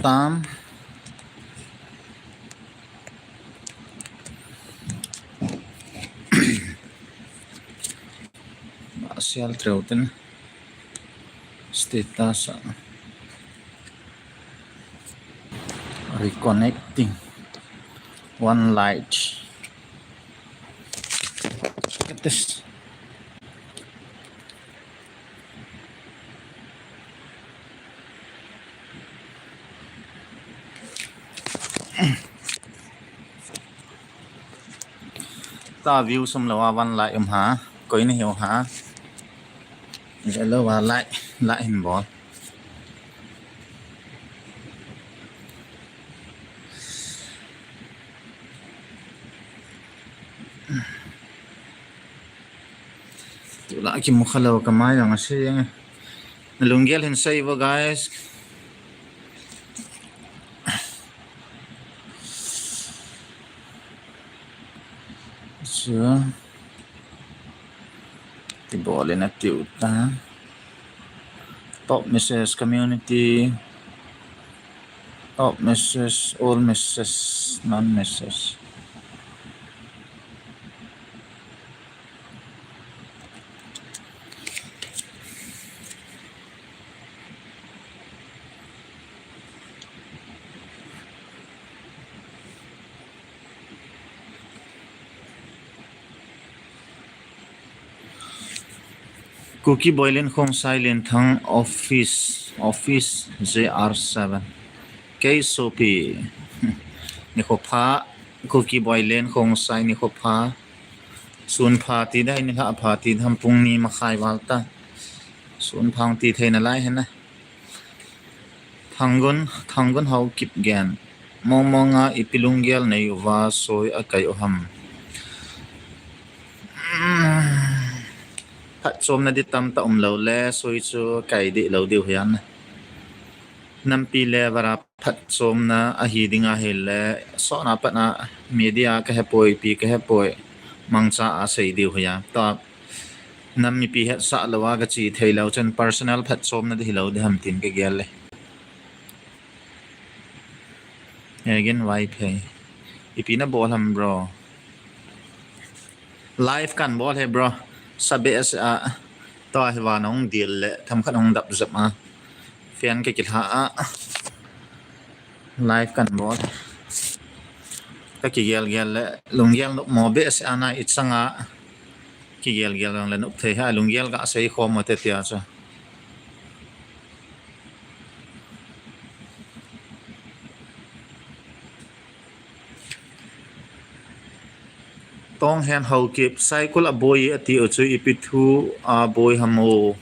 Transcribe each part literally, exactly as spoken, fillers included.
tam. Sial treu ten status a reconnecting one light. Get this. Ta view sum lo a van lai um ha, koi ni hiu ha. Hello a lai, lai hin bol. Tula kimu kha lo ka mai jong a se. Lunggel hin sei vo, guys. So, ti bol in a tiu ta. Top message, community. Top message, all message, non message. Kuki Boilen Khongsai Lenthang office, office J R seven. Kei sopi. Nikho pha, Kuki Boilen Khongsai nikho pha. Sun pha ti dai, nilhah pha ti dam, pung ni makhai val ta. Sun pha ti thei na lai hen na. Thanggun, Thanggun Haokip gen. Mong mong a ipi lunggel nei uva soi a kai u ham. Phatchomna di tamtah um lou le, soi chu kai di lou diu hian. Nampi le vara phatchomna ahi ding ahile, sona pat a media ka hepoi, pi ka hepoi, mangcha a sei diu hian. Ta Nam mipi hetsah lou a ka chi thei lou chun personal phatchomna di hilou di ham tin ka gel le. Again, Vaiphei. Ipi na bol ham, bro? Live kan bol he, bro. Sa behseh a. Tua hi van hung dil le, themkhat hung dap jep a. Fan ka kilha a. Live kan bol. Ka kigel gel le, lunggel nop mo behseh a na i chang a. Kigel gel jong le nop thei ha, lunggel ka sei khom mo te tia chu. Tong Hen Haokip, Saikul a boi a ti u chu ipi thu a boi ham o.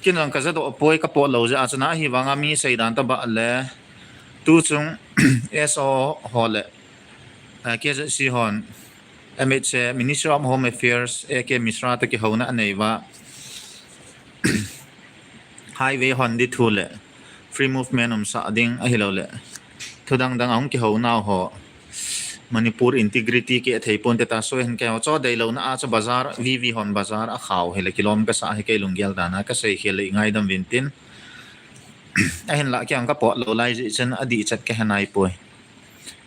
Kin lang ka za do a poi ka po lo ja a chu na hi vang a mi sei dan ta ba le. Tu chung S O ho le, eh, K Z C hon, M H A, Ministry of Home Affairs, A K Mishra to kihona a nei va. Highway hon di thu le free movement um sa ding ahilou le. Thu dang dang a hung kihona ho. Manipur integrity ke thei pon te ta so hen ke ho cho dei lo na a cho bazar, V V hon bazar a khau hi le kilom ka sa hi kei lunggel dan a ka sei khel le i ngaidam vin tin. A hin la kiang ka pot lo lai ji chen a di chat ka he nai poi.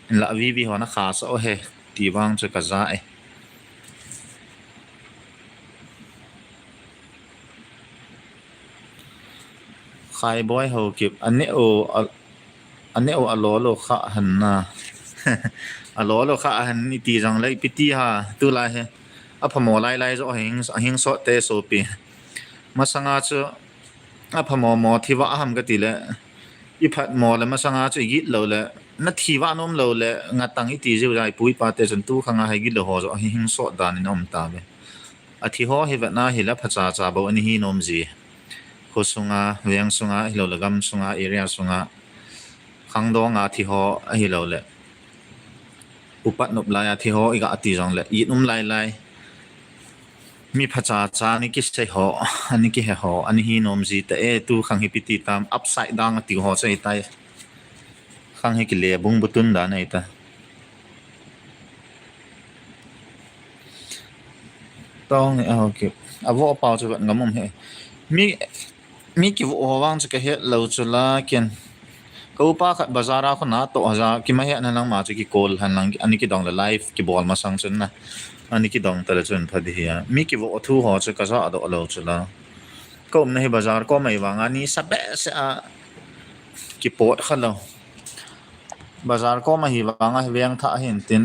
Hin la V V hon a kha sa o he ti vang chu ka za e. Khai Boi Haokip, a ne o, a, a ne o a lo lo kha han na. A lo lo kha han ni ti jang lai pi ti ha, tu lai he. A phamo lai lai jo hing, hing so te so pi. Masanga chu, a phamo mo thi va ham ka ti le. I phat mo le masanga chu i git lo le. Na thi va nom lo le, nga tang i ti jiu jai pui pa te chun tu khanga hai git lo ho jo hing, hing so dan in om ta ve. A thi ho hi vetna hi la phacha cha bo ani hi nom ji. Kho sunga, veng sunga, hilou le gam sunga, area sunga, khangdong a thi ho ahilou le. Upat nop lai a thi ho i ga ti jong le, i um lai lai. Mi phacha cha ni ki sei ho, ani ki he ho, ani hi nom ji ta e tu khang hi pi ti tam upside down a ti ho sei tai. Khang hi ki le bung butun dan ai ta. Tong ni a ho ki. A vo pau chu vat ngam um he. Mi, mi ki vo ho vang chu ka het lo chu la ken. Ka upa khat bazar a khun a toh haja, kima he na lang ma chu kikol han lang, ani kidong le live kibol masang chun na. Ani kidong ta le chun pha di hi a. Mi kivo thu ho chu ka ja do lo chu la. Ka umna hi bazar ko mai vang ani sa be se a kipot kha lo. Bazar ko ma hi vang a hi veng tha hin tin.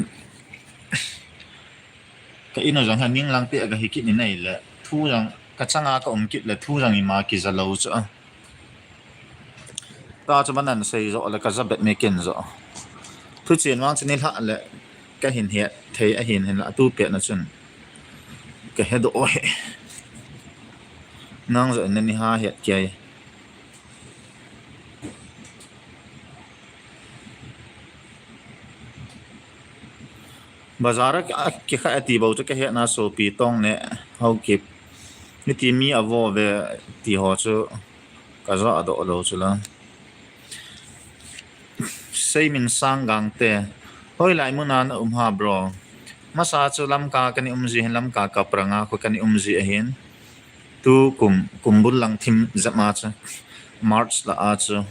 Ka inu jong ha ning lang pe ka hi kit ni nei le. Thu jong ka changa ka um kit le thu jong ima kija lo chu a. Ta chu manan sei jo le ka ja bet me ken jo. Thu chen wang chini hla le ka hin het thei a hin hin la tu pe na chun. Ka he do he. Nang jo ne ni ha het kei. Bazar a kikha ati bo chu ka he na sopi tong ne hau kip. Ni ti mi a vo ve ti ho chu ka ja do lo chu la. Seimin Sang Gangte. Hoi lai mun a na um ha bro. Masa chu Lamka kani um ji hin Lamka Kapranga khu kani um ji ahin. Tu kum, kumbul lang thim jama chu. March la a chu.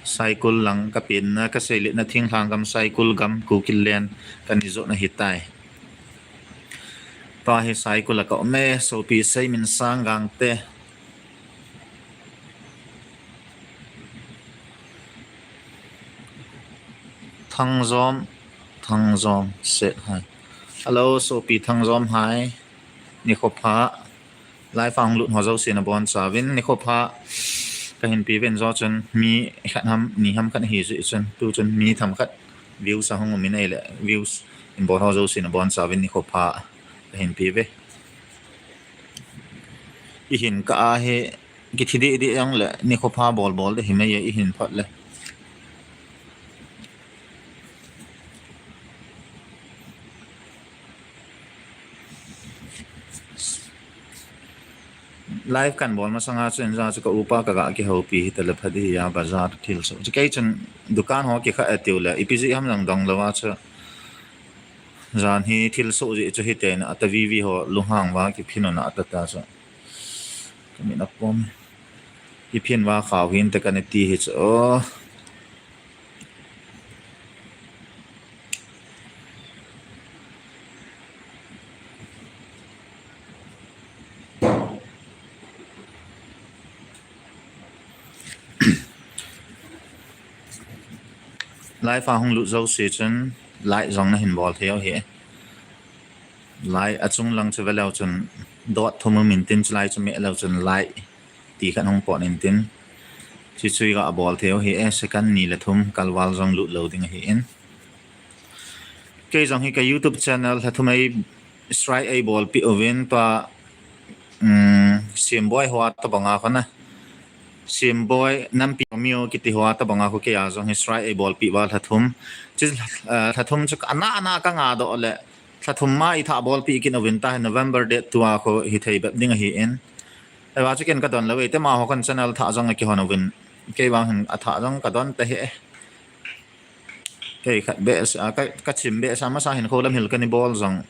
Saikul lang ka pin na ka sei le na thing hlang gam Saikul gam ku kil len kani jo na hi tai. Pa hi Saikul a ka um e sopi Seimin Sang Gangte. Thangzom, Thangzom, set hai. Hello, sopi Thangzom hai. Ni kho pha. Live a hung lut ho jouse na bon chauvin. Ni kho pha. Ka hin pi ven jo chun mi khat ham, ni ham khat hi ji chun. Tu chun mi tham khat views a hung um in ei le. Views in bon ho jouse na bon chauvin ni kho pha. Ka hin pi ve. I hin ka a he. Kithi di di ang le, ni kho pha bol bol de hi mei e i hin phat le. Live kan bol masanga chu in ja chu ka upa ka ga kihoupi hi tele phat hi a bazar thil so. Chu kei chun dukan ho kikha e tiu le, ipi ji ham jong dong lo a chu. Jan hi thil so ji chu hi te na ata vivi ho lunghang va kiphin na ata ta chu. Ka min a pom. Kiphin va khau hin te ka ne ti hi chu. Oh. Live a hung lut jouse chun like jong na hin bol thei u hi. Like a chung lang chu ve leu chun dot thum um in tin chu lai chu me leu chun like ti khat hung pot in tin. Chu chu i ga bol thei u hi e, second ni le thum kalval jong lut lo ding ahi in. Kei jong hi ka YouTube channel hla thum ei strike ei bolpi uvin tua, um, Simboi hoa tabanga khona. Simboi nampi mio kiti hoa tabanga kho kei a jong hi strike ei bolpi uva hla thum. Chu, uh, hla thum chu ana ana ka nga do le. Hla thum ma i tha bolpi kin uvin ta hi November date two a kho hi thei bep ding ahi in. Ewa chu ken ka don lo e te ma ho kan channel tha jong a kihon uvin. Kei vang hin a tha jong ka don te hi e. Kei khat be sa, ka, ka chim be sa masa hin kho lam hil ka ni bol jong.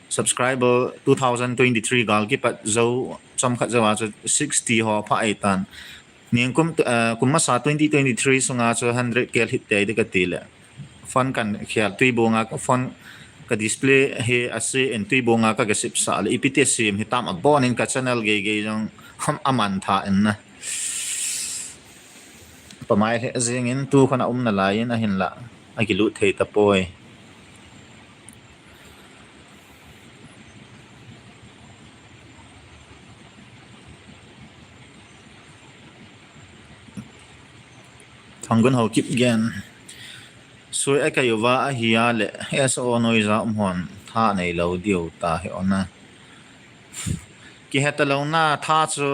Subscriber two thousand twenty-three gal kipat jo chom khat jo a chu sixty ho pha ai tan. Ning kum, uh, kum masa twenty twenty-three sunga chu hundred kel hit te de ka ti le. Phone kan khial tui bunga ka phone ka display hi a se in tui bunga ka ga sip sa le ipi te sim hi tam a bon in ka channel gei gei jong ham a man tha in na. Pamai le jing in tu khona um na lai in a hin la a ki lut thei ta poi. Thanggun ho kip gen. Sui a kai uva a hi a le S O noi ja um hon tha nei lo diu ta hi ona. Ki heta lo na tha chu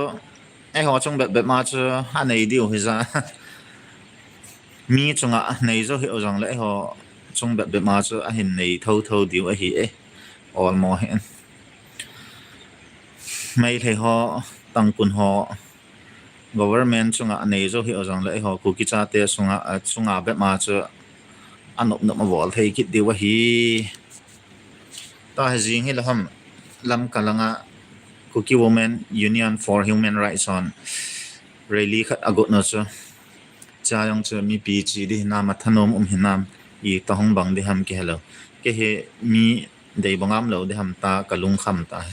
Eiho chung bep bep ma chu a nei diu hi ja. Mi chunga nei jo hi o jong le eiho chung bep bep ma chu a hin nei tho tho diu ahi e. Olmo hi. Meitei ho, Tangkhul ho, government chunga nei jo hi o jong le eiho Kuki chate chunga, a chunga bep ma chu a nop nop a bol thei kit diu ahi. Ta hi jing hi la ham Lamka langa Kuki Women Union for Human Rights hon rally khat a got na chu. cha jong chu mipi chi di hinam, athanom um hinam, itobang di ham kihelou. Kei hi mi dei bang umlou di ham tia kalungkham tai.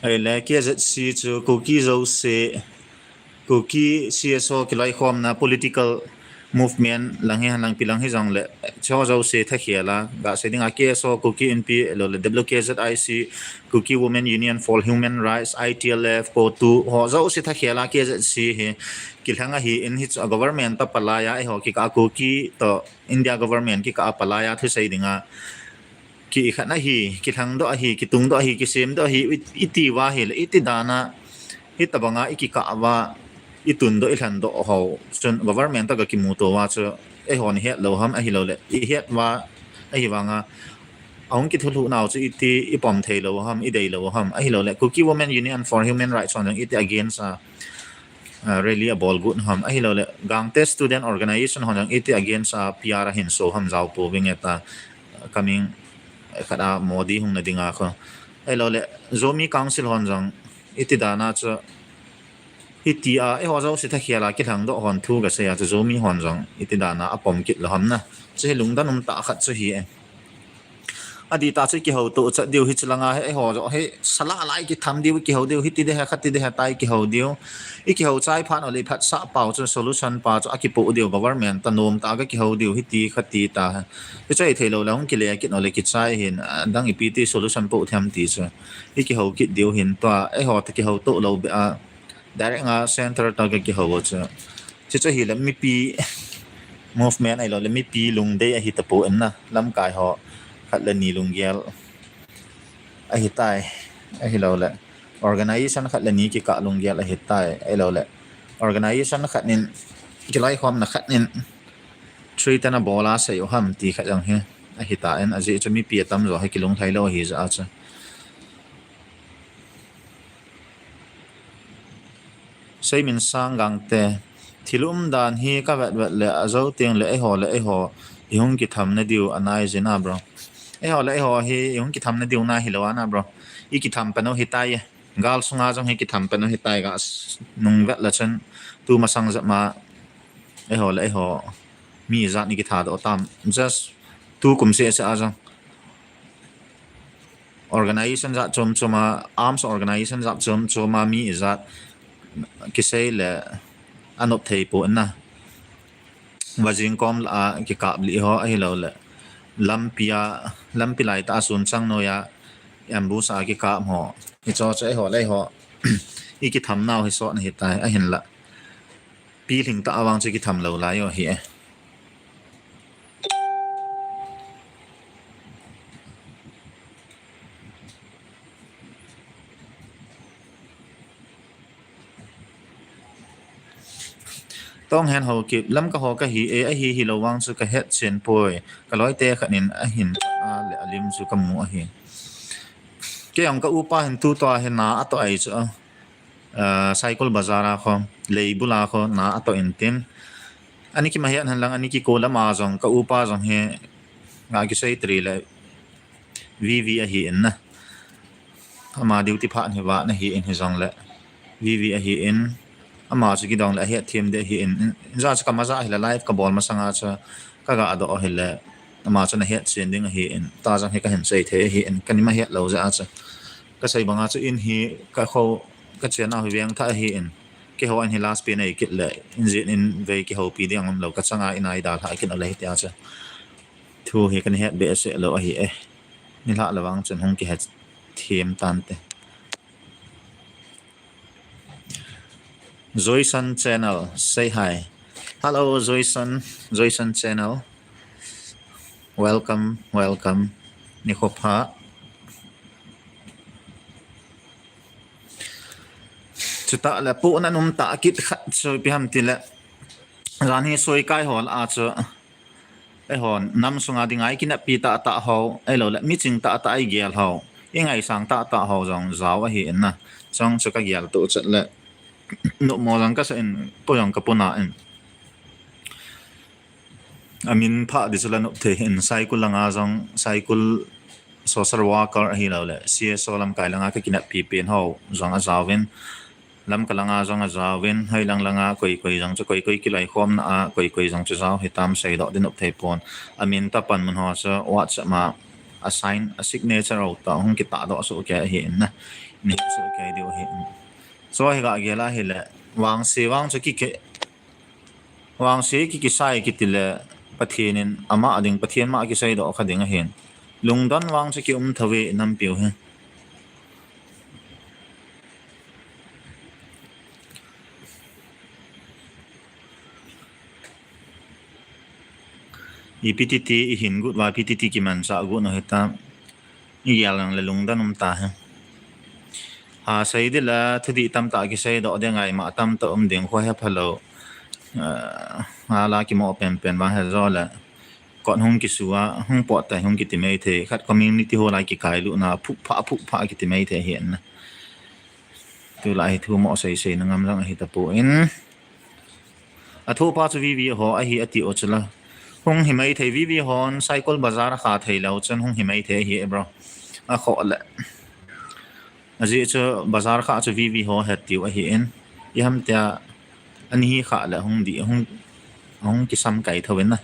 Ahile K Z C chu Kuki Zo se, Kuki C S O kiloikhomna political movement lang hi, lang pi lang hijongle, chu jouse thakhel a, gasei dinga K S O, Kuki Inpi, ahilou le W K Z I C, Kuki Women Union for Human Rights, I T L F, COTU, ho jouse thakhel a K Z C hi kilhang ahin, hichu a government toh palai a, eiho kikah a Kuki toh India government kikah a palai a thusei dinga, ki khat ahi, kilhangdoh ahi, kitungdoh ahi, kisemdoh ahi, iti uva ahile, iti dan a, hitobang a ikikah uva, itundoh, ilhandoh ho chun government toh ga kimuto uva chu, eihon ihet lou ham, ahilou le ihet uva, ahivanga ahung kithulhuh nau chu iti, ipom thei lou ham, idei lou ham, ahilou le Kuki Women Union for Human Rights hon jong iti against a, a, rally abol got ham, ahilou le Gangte Student Organization hon jong iti against a P R ahin so ham, jao pou vinge tia, coming khat a Modi hungna dinga kho. Ahilou le Zomi Council hon jong iti dan a chu, hitia eiho jouse thakhel a kilhangdoh hon thu gasei a chu Zomi hon jong iti dan a apom kit lou ham na. Chu hi lungdon um tah khat chu hi e. Adih tah chu ikihouto chat diu, hiche langa hi eiho jouse hi sala lai kitham diu, ikihou diu, hiti ding ahi, khati ding ahi tia ikihou diu. Ikihou chai phat uleh phatsah pau chu solution pa chu akipoh diu, government toh nomtah a ga kihou diu, hiti khati tia. Hichu ahi theilou le hung kile kit uleh kichai hin, adang ipi ti solution poh them ti chu ikihou kit diu hin tua, eiho toh kihouto lou beh a, direct a centre toh ga kihou u chu. Chuchu ahile mipi movement ahilou le mipi lungdei ahi tapon na, lamkai ho khat le ni lunggel ahitai, ahilou le organization khat le ni kikah lunggel ahitai, ahilou le organization khat in, kiloikhomna khat in threaten abol a sei u ham ti khat jong hi ahitan, ajeh chu mipi atamjo hi kilunglhai lou ahi jeh a chu. Seimin Sang Gangte, thil umdan hi kavet vet le ajou teng le eiho le eiho ihung kitham nadiu anai jin a bro. Eiho le eiho hi ihung kitham nadiu na hilou ana bro. Ikitham pan u hitai e. Gal sunga jong hi kitham pan u hitai, ga nung vet le chun tu masang jep ma eiho le eiho mi ijat ikithadoh tam. Just tukum seh seh a jong organization jat chom chom a, arms organization jat chom chom a mi ijat kisei le anop thei pon na. Vajing kom lah a kikap lih ho ahilou le lampi a, lampi lai tah a sunchang noiya ambush a kikap ho, hicho chu eiho le eiho ikitham nau hi sot ahitai, ahinla pilhing tah a vang chu kitham lou lai u ahi e. Tonghen Haokip, Lamka ho kahi e, ahi hilou vang chu kahetchen poi, kaloite khat in ahin a le alim chu kamu ahi. Kei jong ka upa hin tutua hi na atoh ahi chu, ah, Saikul Bazar a kho, Leibul a kho na atoh intin, ani kimahet henlang, ani kiko lam a jong ka upa jong hi, nga kisei tiri le, V V ahin na. Ama duty phat hi vat na ahin, hijongle V V ahin, ama chu kidong le ahetthem deh ahin. Ijat chu kamaja hile live kabol masanga chu kagadoh hile ama chu nahetchen ding ahin, tua jong hi kahin sei thei ahin, kanim ahet lou jeh a chu. Kasei banga chu in hi kakho, kachennau hi veng thah ahin, keiho in hi last pen ahi kit le, in jin in vei kihoupi ding umlou, kachanga in a idalhah kit uleh hitia chu thu hi kana het behseh lou ahi e. Nilhah le vang chun hung kihetthem tante. Joyson Channel, say hi. Hello, Joyson, Joyson Channel. Welcome, welcome. Nikho pha. Chutah le pohna um tah kit khat chu ipi ham tile, jan hi soikai ho lah a chu, eiho nam sunga dinga ikineppi tahtah ho, ahilou le miching tahtah a igel ho, ingaisang tahtah ho jong jao ahin na. Chong chu kageltoh chet le nopmo jong kasa in, po jong kapuna in. Amin pha di chu la nop thei in, Saikul langa jong, Saikul social worker ahilou le C S O lamkai langa kakineppi pen ho jong ajaovin. Lamka langa jong ajaovin, hei lang langa koi koi jong chu koi koi kilaikhomna a, koi koi jong chu jao hitam seidoh ding nop thei pon. Amin tapan mun ho chu WhatsApp ma asign, asignature ho ta hung kitahdoh soh kei ahi in na. Ni soh kei diu ahi in. So hi ga gel a hile, vangse vang chu kiki, vangse kikisai kiti le, Pathen in ama ding, Pathen ma kiseidoh kha ding ahin. Lungdon vang chu kium thou ve nampiu hi. Ipi titi ihin got uva, ipi titi kimanchah got u hitam. Igel lang le lungdon um ta hi. Ha sei ding la, thudih tamtah kiseidoh ding, ngaima tamtah um ding, kho hepha lou. Ah, hala kimo penpen vang he jo le. Kot hung kisu a, hung pot tai hung kiti mai thei. Khat community hall a kikailut na, phupha, phupha kiti mai thei hi na. Tulai hi thu mo sei sei na ngam lang ahi tapon. Athopa chu VV ho ahi ati o chu la. Hung hi mai thei, VV hon Saikul Bazar akha thei lou chun hung hi mai thei ahi e bro. Akhoh le. Ajeh chu bazar kha chu VV ho het tiu ahi in. Iham tia ani hi kha le hung di, hung, hung kisam kai thou in na.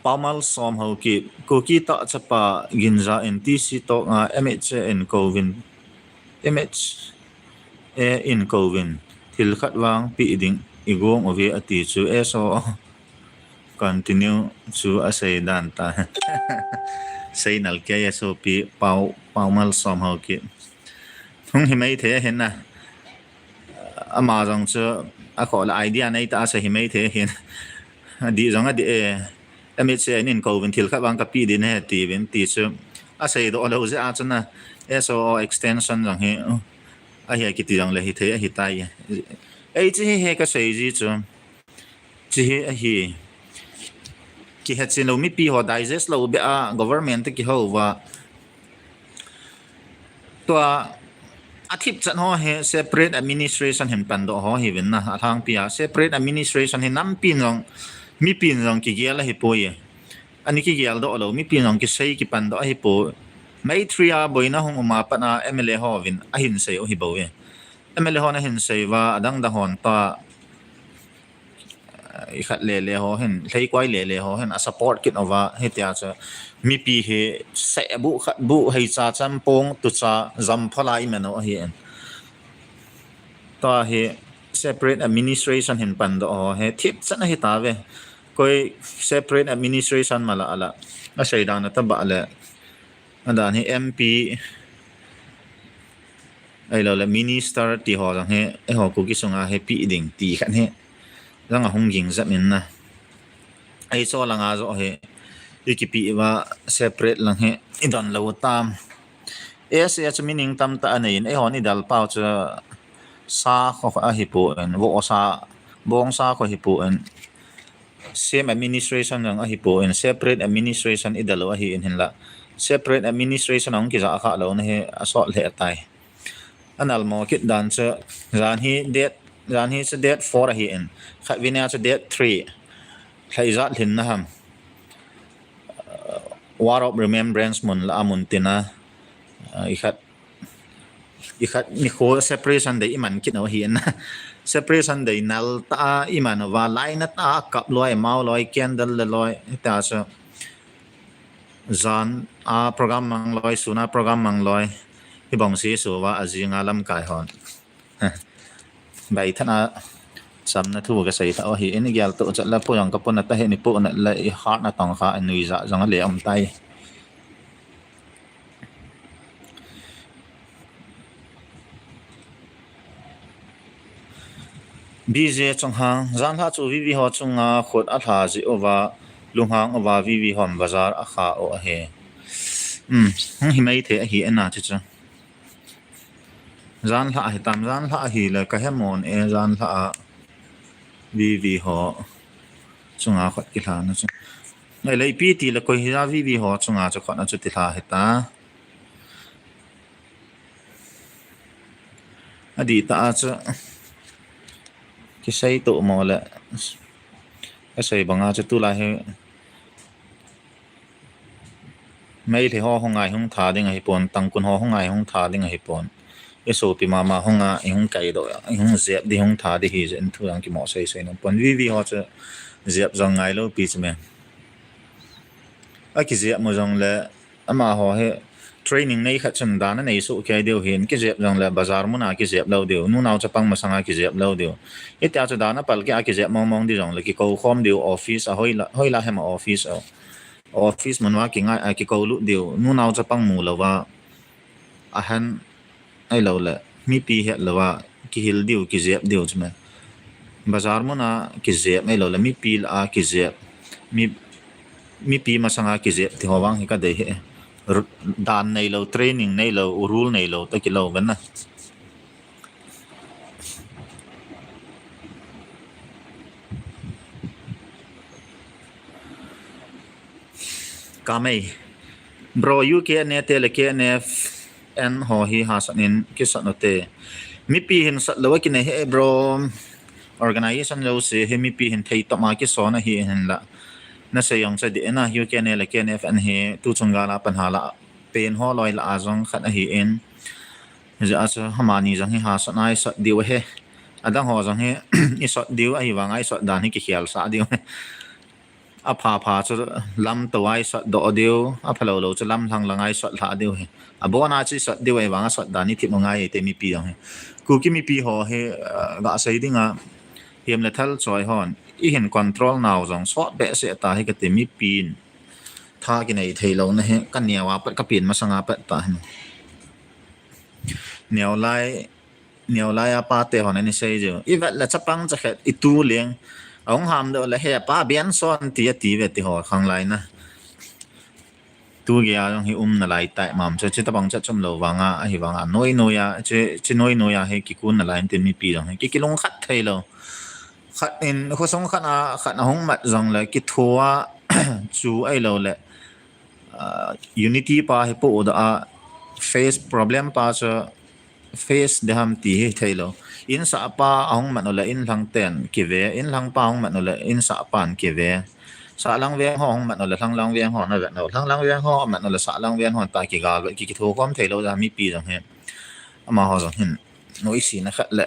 Pamal Som Haokip, Kuki tah chapa ginza in TC Talk a MHA in kouvin, MHA in kouvin, thil khat vang pe ding igong uve ati chu, SoO continue chu asei dan ta. Sei nal kei e sopi Pau, Pamal Som Haokip. Hung hi mai thei ahin na. Ama jong chu akhoh le idea nei ta a sei hi mai thei ahin. Adih jong adih e. MHA in kouvin thil khat vang kape ding ahi tiuvin ti chu. Aseidoh lou jeh a chu na. SoO extension jong hi. Ahi kiti jong le hi thei ahi tai. Ei chi hi he kasei ji chu. Chi hi ahi. Kihet chin lou mipi ho digest lou beh a government te kihou uva. Tua athip chan ho hi separate administration hin pandoh ho hi vin na. Alhangpi a separate administration hi nampi jong, mipi jong kigel ahi poi. Ani kigel doh lou, mipi jong kisei kipandoh ahi poi. Maitri a boina hung um a pat a MLA ho vin ahin sei u hi bou e. MLA hon ahin sei uva, adang dang hon ta, ikhat lele ho hin, lheikoi lele ho hin, asupport kit uva, hitia chu, mipi hi, seh bu, khat bu, hei cha, champong, tu cha, jam phalai meno ahi in. Tua hi, separate administration hin pandoh ho, he, thip chan ahi ta ve. Koi separate administration mala ala, asei dan a ta ba le, adan hi MP, ahilou le minister ti ho jong hi, eiho Kuki sunga hi pe ding ti khat hi. Jong ahung ging jep in na. Ei cho langa jo hi, ikipe uva separate lang hi, idon lou tam. Asa chu meaning tamtah anei in, eihon idal pau chu sa kho ahi pon, vo sa, bong sa kho hi pon. Same administration jong ahi pon, separate administration idal u ahi in hinla. Separate administration ahung kija kha lou na hi asot lheh tai. Anal mo kit dan chu jan hi date, jan hi chu date four ahi in. Khatvei nia chu date three. Lha ijat lhin na ham. War of Remembrance mun la amun tina. Ah, ikhat, ikhat nikho separation day iman kit u ahi in. Separation day nal ta iman uva, laina ta kap loi, mao loi, candle le loi, ta chu. Jan a program mang loi, sun a program mang loi. Hibang si suva ajing a lamkai hon. Bai than a samna thu kasei ta u ahi, ini gel to chat la po jong ka pon na ta hi ni po na la i heart na tong kha anui ja jong le um tai. B J Chonghang, janlhah chu V V ho chunga khut alha jeh uva, lunghang uva V V hon bazar akha u ahi. Um, hung hi mai thei ahi ana chu chu. Janlhah ahi tam, janlhah ahi le ka he mon e, janlhah a V V ho chunga khut kilha na chu. Ngai le ipi ti le koi hi a V V ho chunga chu khut a chu ti lha hi ta. Adih ta a chu kisei to mo le kasei banga chu tulai hi Meitei ho hung ngai hung tha ding ahi pon, Tangkhul ho hung ngai hung tha ding ahi pon. I sopi mama hung a, i hung kai doh, i hung jep di, hung tha di hi, jeh in thu jong kimo sei sei nom pon. VV ho chu jep jong ngai lou pi chu me. A kijep mo jong le, amaho hi training nei khat chun dan a nei soh kei diu hin, kijep jong le bazar mun a kijep lou diu, nunao chapang masang a kijep lou diu. Hitia chu dan a pal kei a kijep mong mong di jong le, kikou khom diu office a, hoi la, hoi la hem a office a. Office mun uva kingai a, kikou lut diu, nunao chapang mu lou va. Ahan ahilou le, mipi het lou a, kihil diu, kijep diu chu me. Bazar mun a kijep ahilou le, mipi lah a kijep. Mi, mipi masang a kijep ti ho vang hi ka dei hi. Ru-, dan nei lou, training nei lou, rule nei lou, ta kilou gan na. Kamei. Bro, U K N A te le K N F N ho hi hahsat in kisat u te. Mipi hin sat lou a kinei hi, bro. Organization jouse hi mipi hin thei tah ma kisat ahi hin la. Na sei jong chu dih na, U K N A le K N F N hi tu chung gal a pan ha la pen ho loi lah a jong khat ahi in. Hijeh a chu amani jong hi hahsat a i sat diu ahi. Adang ho jong hi i sat diu ahi vang a i sat dan hi kikhel sah diu ahi. Apha pha chu lamto a i sat doh diu, apha lou lou chu lamlhang lang a i sat lhah diu ahi. Abon a chu i sat diu ahi vang a sat dan i thip u ngai te mipi jong hi. Kuki mipi ho hi, ah, ga sei ding a, hiam le thal choi hon i hin control nau jong sot behseh ta hi ka ti, mipi in tha kinei thei lou na hi, ka neo a pat, ka pen masang a pat ta hi. Neo lai, neo lai a pa te hon ani sei jiu. I vet le chapang cha khat i tu leng. Ahung ham doh le he pa bian son ti a ti ve ti ho khang lai na. Tu gei a jong hi um na lai tai mam chu, chi tabang cha chom lou vang a, ahi vang a. Noi noi a, chi, chi noi noi a hi kikun na lai tin mipi jong hi. Ki, kilung khat thei lou. Khat in, khosung khat a, khat ahung mat jong le, kithu a, chu ahilou le. Ah, unity pa hi po da a, face problem pa chu, face de ham ti hi thei lou. Insah pa ahung mat u le inlhang ten kive, inlhang pa ahung mat u le insah pan kive. Sahlang veng ho ahung mat u le lhanglang veng ho na vet u. Lhanglang veng ho mat u le sahlang veng ho ta kigal ve, ki, kithu khom thei lou ja mipi jong hi. Amaho jong hin. Noise na khat le.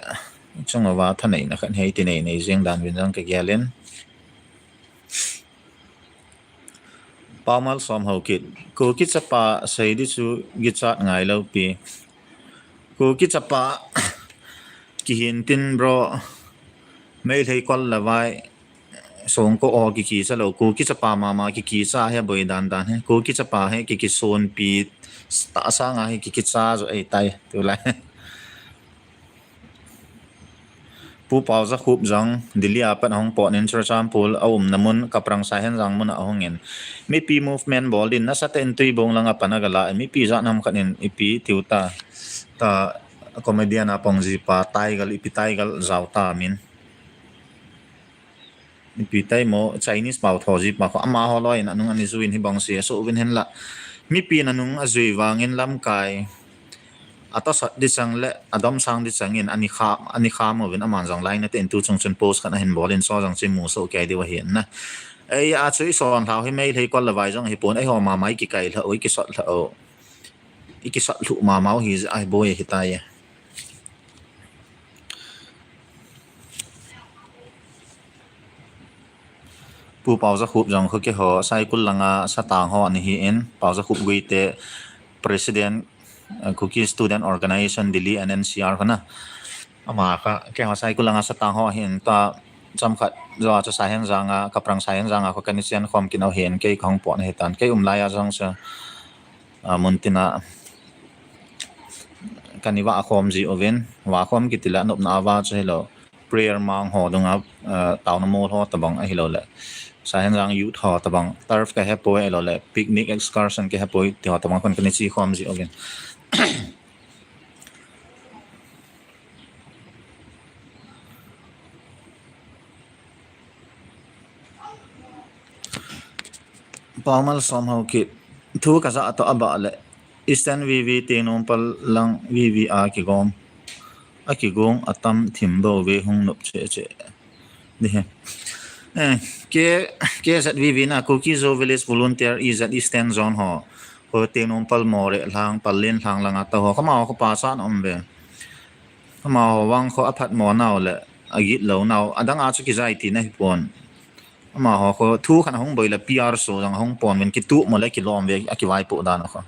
Chung uva thanei na khat hei ti nei nei jeng dan vin jong ka gel in. Paumal Som Haokip. Kuki chapa sei di chu kichat ngai lou pi. Kuki chapa kihin tin bro. Meitei kol le vai. Songko o kikicha lou. Kuki chapa mama kikicha he boi dan dan he. Kuki chapa he kikisun pi. Ta sang a he kikicha jo ei tai. Tu lai. Pu Paojakhup jong Delhi a pat ahung pot in Churachandpur a umna mun Kaprang Saihenjang mun a ahung in. Mipi movement bol din nasatah in Tuibong lang a pan a gala, mipi jat nam khat in ipi tiu ta, ta comedian a pang ji pa Tiger, ipi Tiger jao ta min. Mipi tai mo Chinese pau tho ji pa kho amaho loi in anung ani jui in hi bang si a so uvin hen la. Mipi in anung ajui vang in lamkai. Ata sat di chang le, adom sang di chang in ani kha, ani kha mo vin aman jong lai na te in tu chung chun post khat ahin bol in so jong chi mu so kei di wa hi na. Ei a chu i son thau hi Meitei kol le vai jong hi pon ei ho ma mai ki kai la o, i ki sat la o. I ki sat lu ma mau hi ai boi hi tai. Pu Paojakhup jong khu keiho Saikul langa satang ho ani hi in, Paojakhup Guite, President, eh, Kuki Student Organization Delhi and N C R khu na. Ama kha, keiho Saikul langa satang ho hi in ta, chomkhat jo a chu Saihenjang a, Kaprang Saihenjang a khu kani chian khom kit u hi in kei kahung pot na hi tan. Kei um lai a jong chu, ah, mun tin a, kani va khom ji uvin, va khom kiti la nopna a va chu hi lo. Prayer mang ho dunga, ah, taona mol ho tabang ahi lo le. Saihenjang youth ho tabang, turf ka he poi ahi lo le, picnic excursion ka he poi ti ho tabang khun kani chi khom ji uvin. Paumal Som Haokip. Thu ka ja to aba le. Eastern V V Tengnoupal lang V V a kigom. A kigong atam thim bo ve hung nop che che. Ni he. Eh, K, K Z V V na Kuki Zo Village Volunteer E Z Eastern Zone ho. Ho Tengnoupal Moreh lang, Pallel lang langa ta ho. Kama ho pa sa na um ve. Amaho vang kho aphat mo nau le, agit lou nau, adang a chu kijai tina hi pon. Amaho kho thu khan ahung boi le P R show jong ahung pon uvin kitup mo le kilom ve, akivaipoh dan kho.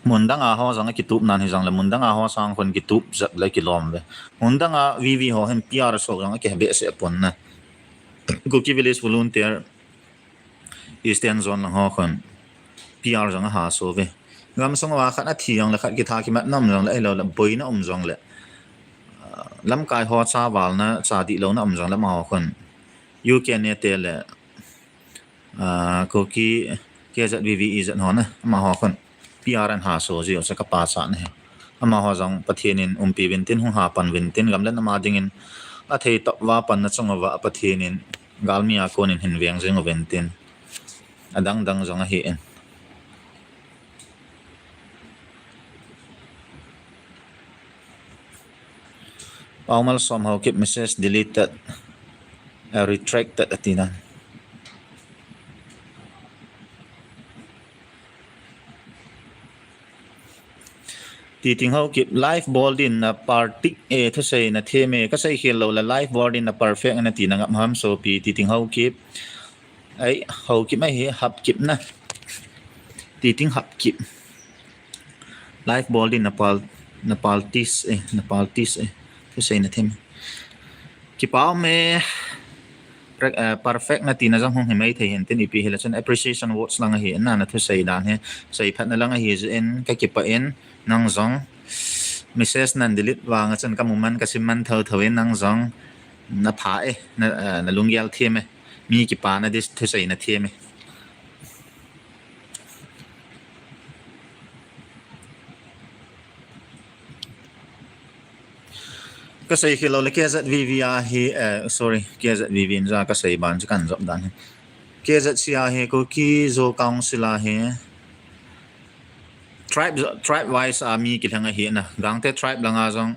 Mun dang a ho jong akitup nan hi jong le, mun dang a ho sang khun kitup jep le kilom ve. Mun dang a V V ho hin P R show jong akihebe se pon na. Kuki Village Volunteer Eastern Zone lang ho khun P R jong aha so ve. Gam sung uva khat athi jong le khat kitha kimat na um jong le, ahilou le boina um jong le, ah, lamkai ho cha valna, cha dihlou na um jong le, amaho khun U K ne te le, ah, Kuki K Z V V E Z ho na, amaho khun P R an ha so ji u chu ka pachat na hi. Amaho jong Pathen in umpi uvin tin, hung ha pan uvin tin, gam le nam a dingin athei tah uva panna chung uva Pathen in galmi a kon in hin veng jing uvin tin. Adang dang jong ahi in. Paumal Som Haokip message deleted, uh, retracted ati na. Titing Haokip, live bol din na party e, thusei na them e, ka sei khel lou le live bol din na perfect na ti na ngap ham sopi, Titing Haokip. Ai, Haokip ahi, Hapkip na. Titing Hapkip. Live bol din na pal, na parties e, na parties e, thusei na them. Kipa um e. Perfect na tina jong hung hi mai thei hin tin, ipi hile chun appreciation words lang ahi na, na thusei dan hi seiphat na lang ahi jeh in ka kipah in, nang jong message nan delete vang a chun ka mu man, ka sim man tho tho in, nang jong na pha e, na, eh, na lunggel them e, mi kipa na dis thusei na them e. Ka sei khel lou le K Z V V ahi, eh, sorry, K Z V V in ja ka sei ban chu kan jop dan hi. K Z C ahi, Kuki Zo Council ahi. Tribe, tribe wise a mi kilheng ahi na. Gangte tribe langa jong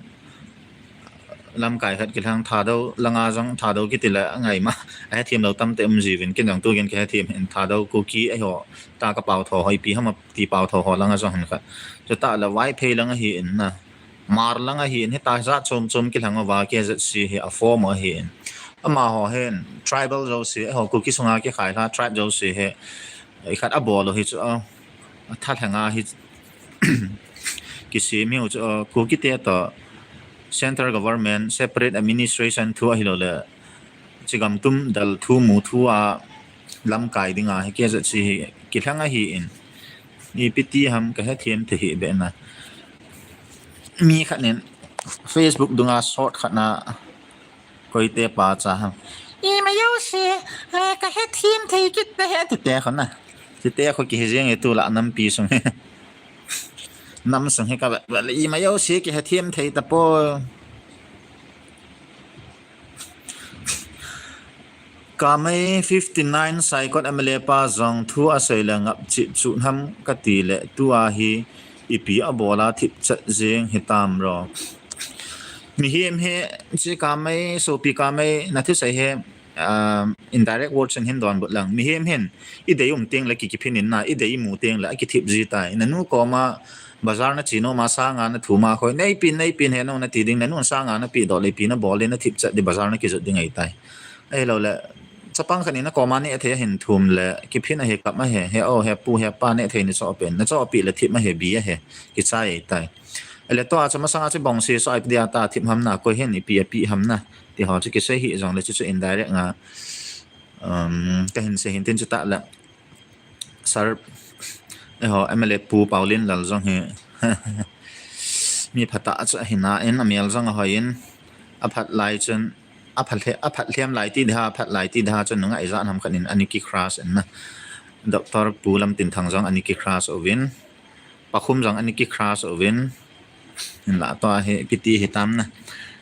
lamkai khat kilheng, Thadou langa jong Thadou kiti le angai ma. Ahe them lou tamte um jiuvin, kin jong tu gin ka he them in Thadou Kuki ahi ho. Ta ka pau tho hoi pi hama ti pau tho ho langa jong hin kha. Chutah le Vaiphei langa hi in na. Hmar langa hi in, hita jat chom chom kilhang uva K Z C hi a form ahi in. Amaho hin tribal jouse, eiho Kuki sunga kikhai hla tribe jouse hi, ikhat abol u hi chu, a, a thalheng a hi kisem hi u chu, a, Kuki te toh central government, separate administration thu ahilou le, chigam tum dal thu mu thu a lamkai dinga hi K Z C hi kilhang ahi in. Ipi ti ham ka he them thei hi be na. Mi khat nin Facebook dunga short khat na koite pa cha ham. Ima jouse, eh, ka he them thei kit na he ti te kho na. Ti te kho kihi jeng e tu la nampi sung he. Nam sung he ka ba, ba le ima jouse ki he them thei ta po. Kamei fifty nine Saikot M L A pa jong thu asei le ngap chih chu ham kati le tua hi ipi abol a thipchet jeng hitam ro. Mihem hi chi Kamei, sopi Kamei na thusei hi, um, indirect words in hin donbut lang. Mihem hin idei um teng le ki kiphin in na, idei imu teng le akithip ji tai. Nanu koma bazar na chi nom a sanga na thum a khoi, nei pin, nei pin he no na ti ding, nanun sanga na pi doh le ipi na bol le na thipchet di bazar na kijot ding ahi tai. Ahilou le, chapang khat in na koma neh thei ahin thum le, kiphin ahi kap ahi, he o, he pu, he pa neh thei ni cho pen, na cho pi le thip ahi bi ahi, kichai ahi tai. Ahile tua chu masanga chu bong si so ai pi dia ta thip ham na, koi hin ipi api ham na, ti ho chu kisei hi jong le chu chu indirect nga, um, ka hin sei hin tin chu ta le. Sir, eiho, M L A Pu Paulin Lal jong hi. Mi phatah chu ahi na in, amel jong ahoi in, aphat lai chun, aphat le, aphat lhem lai ti dha, aphat lai ti dha chun nunga ijat ham khat in ani ki crush in na. Doctor Pu Lamtinthang jong ani ki crush uvin. Pakhum jong ani ki crush uvin. Hinla tua hi piti hitam na.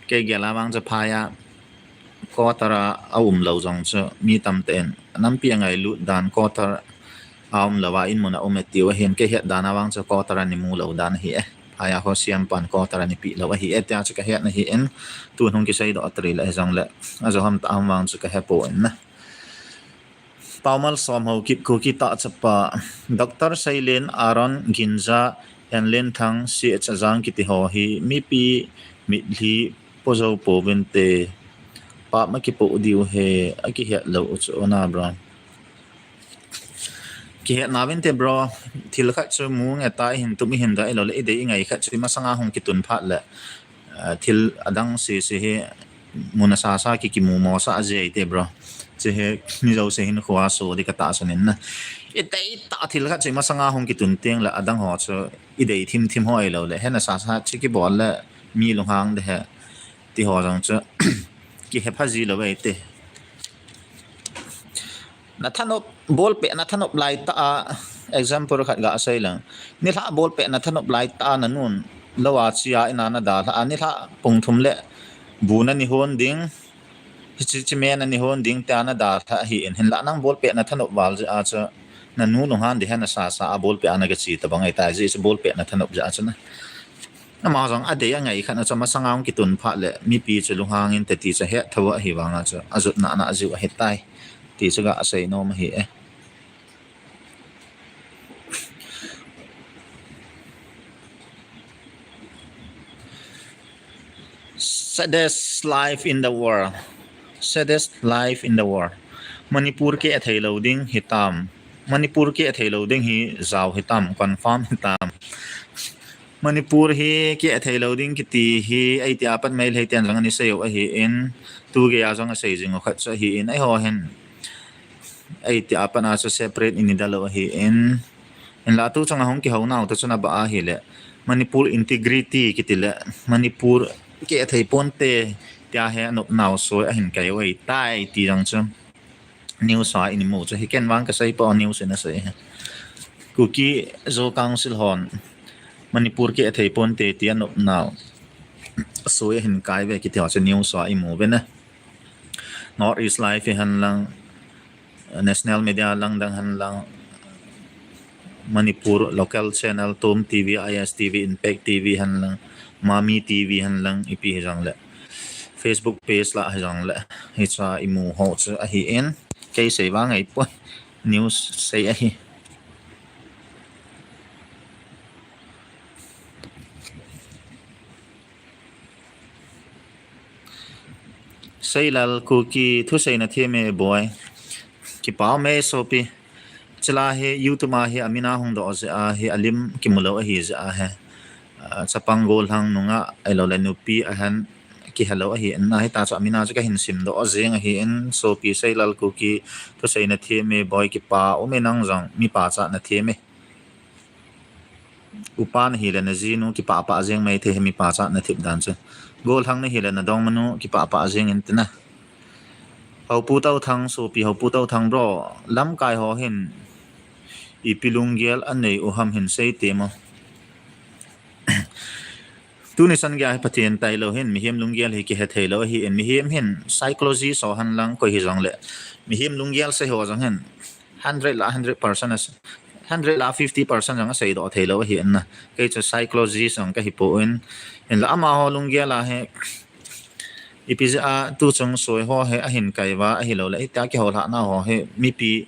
Kei gel a vang chu phai a quarter a, a um lou jong chu mi tamtah in nampi a ngailut dan quarter a um lou a in mun a um e tiu ahin kei het dan a vang chu quarter a ni mu lou dan ahi e. Phai a ho siam pan quarter a ni pi lou ahi e tia chu ka het na hi in tu hung kisei doh a tri le jong le a jo ham ta ham vang chu ka he po in na. Paumal Som Haokip Kuki ta chapa Doctor Sailen Aaron Ginza Henlenthang, C H Ajang kiti ho hi mipi mitlhi po jou pouvinte, pap ma kipo diu he, akihet lou u chu ona bro. Kihet nauvinte bro, thil khat chu mu nge ta ihin tup ihin da ilou le idei ingai khat chu imasanga hung kitun phat le, ah, thil adang sese hi mun asasa ki kimu mo sa aje ite bro. Che he mi jouse hin khua so di kata sanin na. Idei ta thil khat chu imasanga hung kitun teng le adang ho chu idei thim thim ho ilou le. Hena sasa chi kibol le mi lunghang de he. Ti ho jong chu kihe pha ji lou ite. Na thanop, bolpeh na thanop lai ta a, example khat ga sei lang. Nilhah bolpeh na thanop lai ta a nanun lou a chia ina na dalha a, nilhah pung thum le bu na ni hon ding, hichi chi me na ni hon ding tia na dalha hi in, hinlah nang bolpeh na thanop val jeh a chu nanu lunghang di hena sasa a bolpeh a na gachi tabang ai ta ji chu bolpeh na thanop jeh a chu na. Ama jong adei angai khat na chu masanga hung kitun phat le mipi chu lunghang inte ti chu het tho ahi vang a chu ajutna na ajiu ahi tai. Ti chu ga sei nom ahi e. Saddest life in the world. Saddest life in the world. Manipur keh thei lou ding hitam. Manipur keh thei lou ding hi jao hitam, confirm hitam. Manipur hi keh thei lou ding kiti hi, eiti apat Meitei ten jong ani sei u ahi in, tu gei a jong asei jing u khat chu ahi in, eiho hin eiti apat a chu separate ini da lou ahi in, hinlah tu chang a hung kihou nau ta chu na ba ahi le, Manipur integrity kiti le, Manipur keh thei ponte tia he anop nau soi ahin kai u ahi tai ti jong chu. News a ini mu chu hi ken vang ka sei po news in a sei. Kuki Zo Council hon Manipur keh thei ponte ti anop nau soi ahin kai ve kiti ho chu news a imu ve na. North East Live hi hen lang, national media lang dang hen lang, Manipur local channel, Tom T V, I S T V, Impact T V hen lang, Mami T V hen lang, ipi hi jong le, Facebook page lah hi jong le, hicha imu ho chu ahi in, kei sei vang ahi poi, news sei ahi. Seilal Kuki, thusei na them e boi. Kipa um e sopi. Chila hi YouTube a hi amin a hung doh jeh a hi alim kimu lou ahi jeh a hi. Ah, chapang gollhang nungah ahilou le nupi ahin kihe lou ahi in, ahi ta chu amin a chu kahin sim doh jeng ahi in, sopi Seilal Kuki, thusei na them e boi, kipa um e nang jong mi pachat na them e. Upa na hi le na jinu kipah pah jeng mai thei hi mi pachat na thip dan chu. Gollhang na hi le na dongmanu kipah pah jeng in tina. Houpu Touthang, sopi Houpu Touthang bro, lamkai ho hin ipi lunggel anei u ham hin sei temo. Tuni chan gei a hi Pathen tailou hin mihem lunggel hi kihe thei lou ahi in, mihem hin psychology so hen lang koi hi jong le mihem lunggel sei ho jong hin hundred la hundred percent as, hundred la fifty percent jong asei doh thei lou ahi in na. Kei chu psychologist jong kahi poi, hinla amaho lunggel a hi ipi jeh a tu chung soi ho hi ahin kai uva ahilou le, hitia kihou lhah na ho hi mipi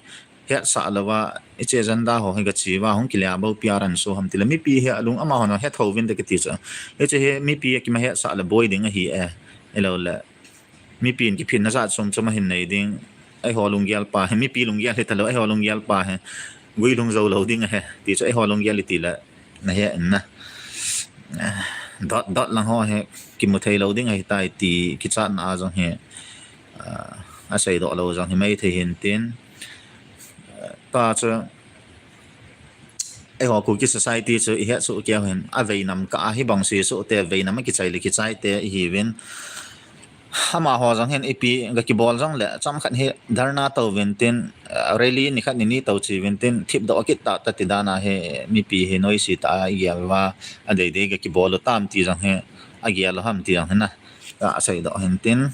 hetsah louva, hiche agenda ho hi gachi uva hung kile a bou P R an so ham tile, mipi hi alung amaho na hetho uvin te kiti chu. Hiche hi mipi a kima hetsah le boi ding ahi e. Ahilou le, mipi in kiphinna jat chom chom ahin nei ding. Eiho lunggel pa hi, mipi lunggel hi talou, eiho lunggel pa hi guilhung jou lou ding ahi. Ti chu eiho lunggel i ti le na he in na. Dot, dot lang ho hi kimu thei lou ding ahi tai ti kichatna a jong hi, ah, asei doh lou jong hi mai thei hin tin. Ah, ta chu, eiho Kuki society chu i het suh keu hin, a veinam kah a hi bang si suh te, veinam a kichai le kichai te ihi uvin. Amaho jong hin ipi ga kibol jong le, chomkhat hi dharna tou uvin tin, ah, rally ni khat ni ni tou chi uvin tin, thip doh kit ta, ta ti dan a hi mipi hi noise ta a i gel uva, a dei dei ga kibol u tam ti jong hi, a gel u ham ti jong hi na, ka sei doh hin tin.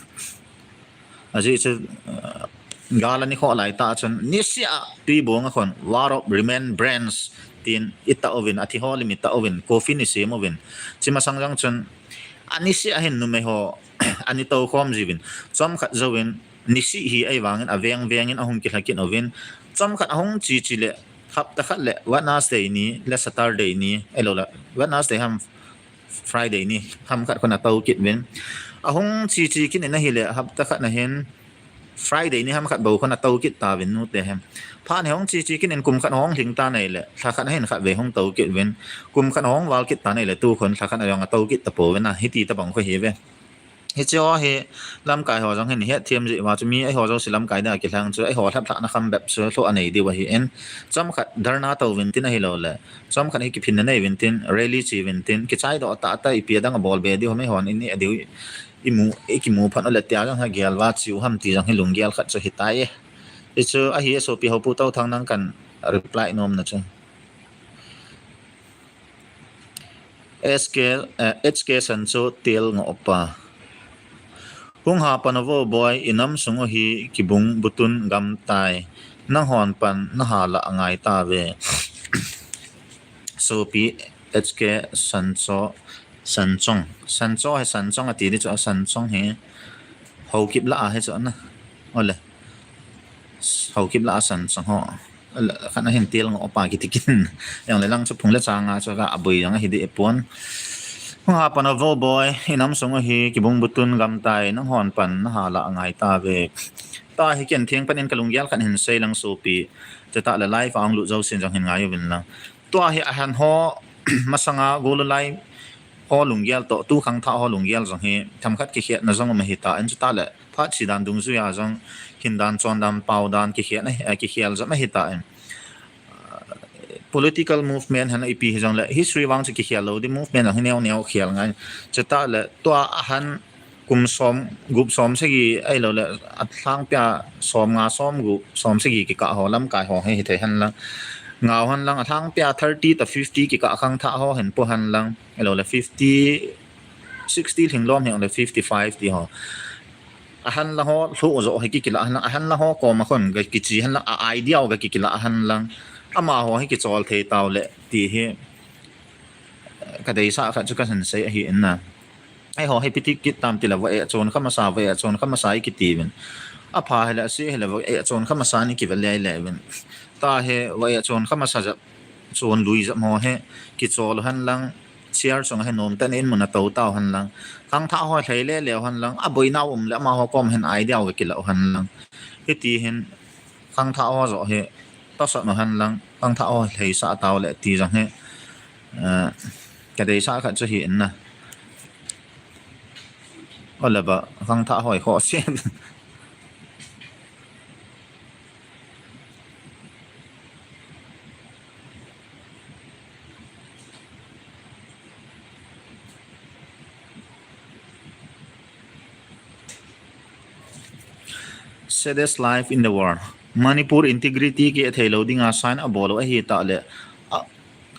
Ajeh chu, ah, gal ani kho lai ta chun, niseh a Tuibong a khon, War of Remembrance, tin i ta uvin, a thi ho lim i ta uvin, coffin i sem uvin. Chi masang jong chun, a niseh a hin numei ho, ani tou khom ji uvin. Chomkhat jouvin, niseh hi ahi vangin, a veng vengin, a hung kilha kit uvin. Chomkhat a hung chi chi le, hapta khat le Wednesday ni le Saturday ni, ahilou le Wednesday ham Friday ni ham khat khun atou kit uvin. Ahung chi chi kit in ahile hapta khat na hin Friday ni ham khat bou khun atou kit tauvin nute hin. Phat hi hung chi chi kit in kum khat hung lhing tan ahile, lha khat na hin khat vei hung tou kit uvin. Kum khat hung val kit tan ahile tu khun lha khat na jong atou kit tapouvin a, hiti tabang khu ahiuve. Hiche ho hi lamkai ho jong hin hetthem jeh uva chu mi eiho jouse lamkai dia kilhang chu eiho lhaplhahna kham bep chu lhoh anei diu ahin. Chomkhat dharna tou uvin tin ahilou le, chomkhat hi kiphinna nei uvin tin, rally chi uvin tin, kichaidoh tahtah ipi adang abol be diu ham eihon ini adiu imu, ikimu phat u le tia jong hi gel uva chiu ham ti jong hi lunggel khat chu hitai e. Hichu ahi e sopi Haopu Touthang nang kan reply nomna chu. S K, eh, H K Sancho Tel Ngohpa. Hung ha pan vo boi, inam sung u hi kibung butun gam tai. Nanghon pan naha lah angai tauve. Sopi H K Sancho, Sanchong. Sancho hi Sanchong ati di chu a Sanchong hi. Haokip lah a hi chu na. Ole. Haokip lah a Sanchong ho. Khat na hin Tel Ngohpa kiti kit in. Jong le lang chu phung le chang a chu ka aboi jong ahi di e pon. Hung ha pan vo boi, inam sung u hi kibung butun gam tai, nanghon pan naha lah angai tauve. Tua hi ken theng pan in ka lunggel khat hin sei lang sopi. Chutah le live a hung lut jousen jong hin ngai uvin lang. Tua hi ahan ho masanga golulai ho lunggel toh, tu khangthah ho lunggel jong hi themkhat kikhetna jong um ahitan, chutah le phat chi dan dungjuia jong hin dan, chon dan, pau dan kikhetna, eh, kikhel jom ahitan. Political movement hen ipi hijong le history vang chu kikhel lou di, movement jong hi neo neo khel ngai. Chutah le tua ahan kum som, gup som sagi ahilou le alhangpia som nga, som gup, som sagi kikah ho lamkai ho hi hithei hen lang. Ngau hen lang, alhangpia thirty to fifty kikah khangthah ho hin pu hen lang. Ahilou le fifty, sixty lhinglom hi le fifty five ti ho. Ahan lang ho lhuh jo hi kikila hen lang, ahan lang ho koma khun ga kichi hen lang, a idea ga kikila hen lang. Amaho hi kichol thei tau le ti hi ka deisah khat chu ka hin sei ahi in na. Eiho hi piti kit tam ti le va e chon kha masa, va e chon kha masa i kiti uvin. Apha hi le asi hi le va e chon kha masa ni kiva le le uvin. Tua hi va e chon kha masa jep, chon lui jep ho hi kichol hen lang, chair chung hi nom tah in mun a tou tau hen lang. Khangthah ho lhei le leu hen lang, aboina um le amaho kom hin idea ga kila hen lang. Hiti hin khangthah ho jo hi tosot u hen lang, khangthah ho lheisah tau le ti jong hi, eh, ka deisah khat chu hi in na. Ole ba, khangthah ho hi khoh se. Saddest life in the world. Manipur integrity kithei lou dinga sign abol u ahi tah le, a,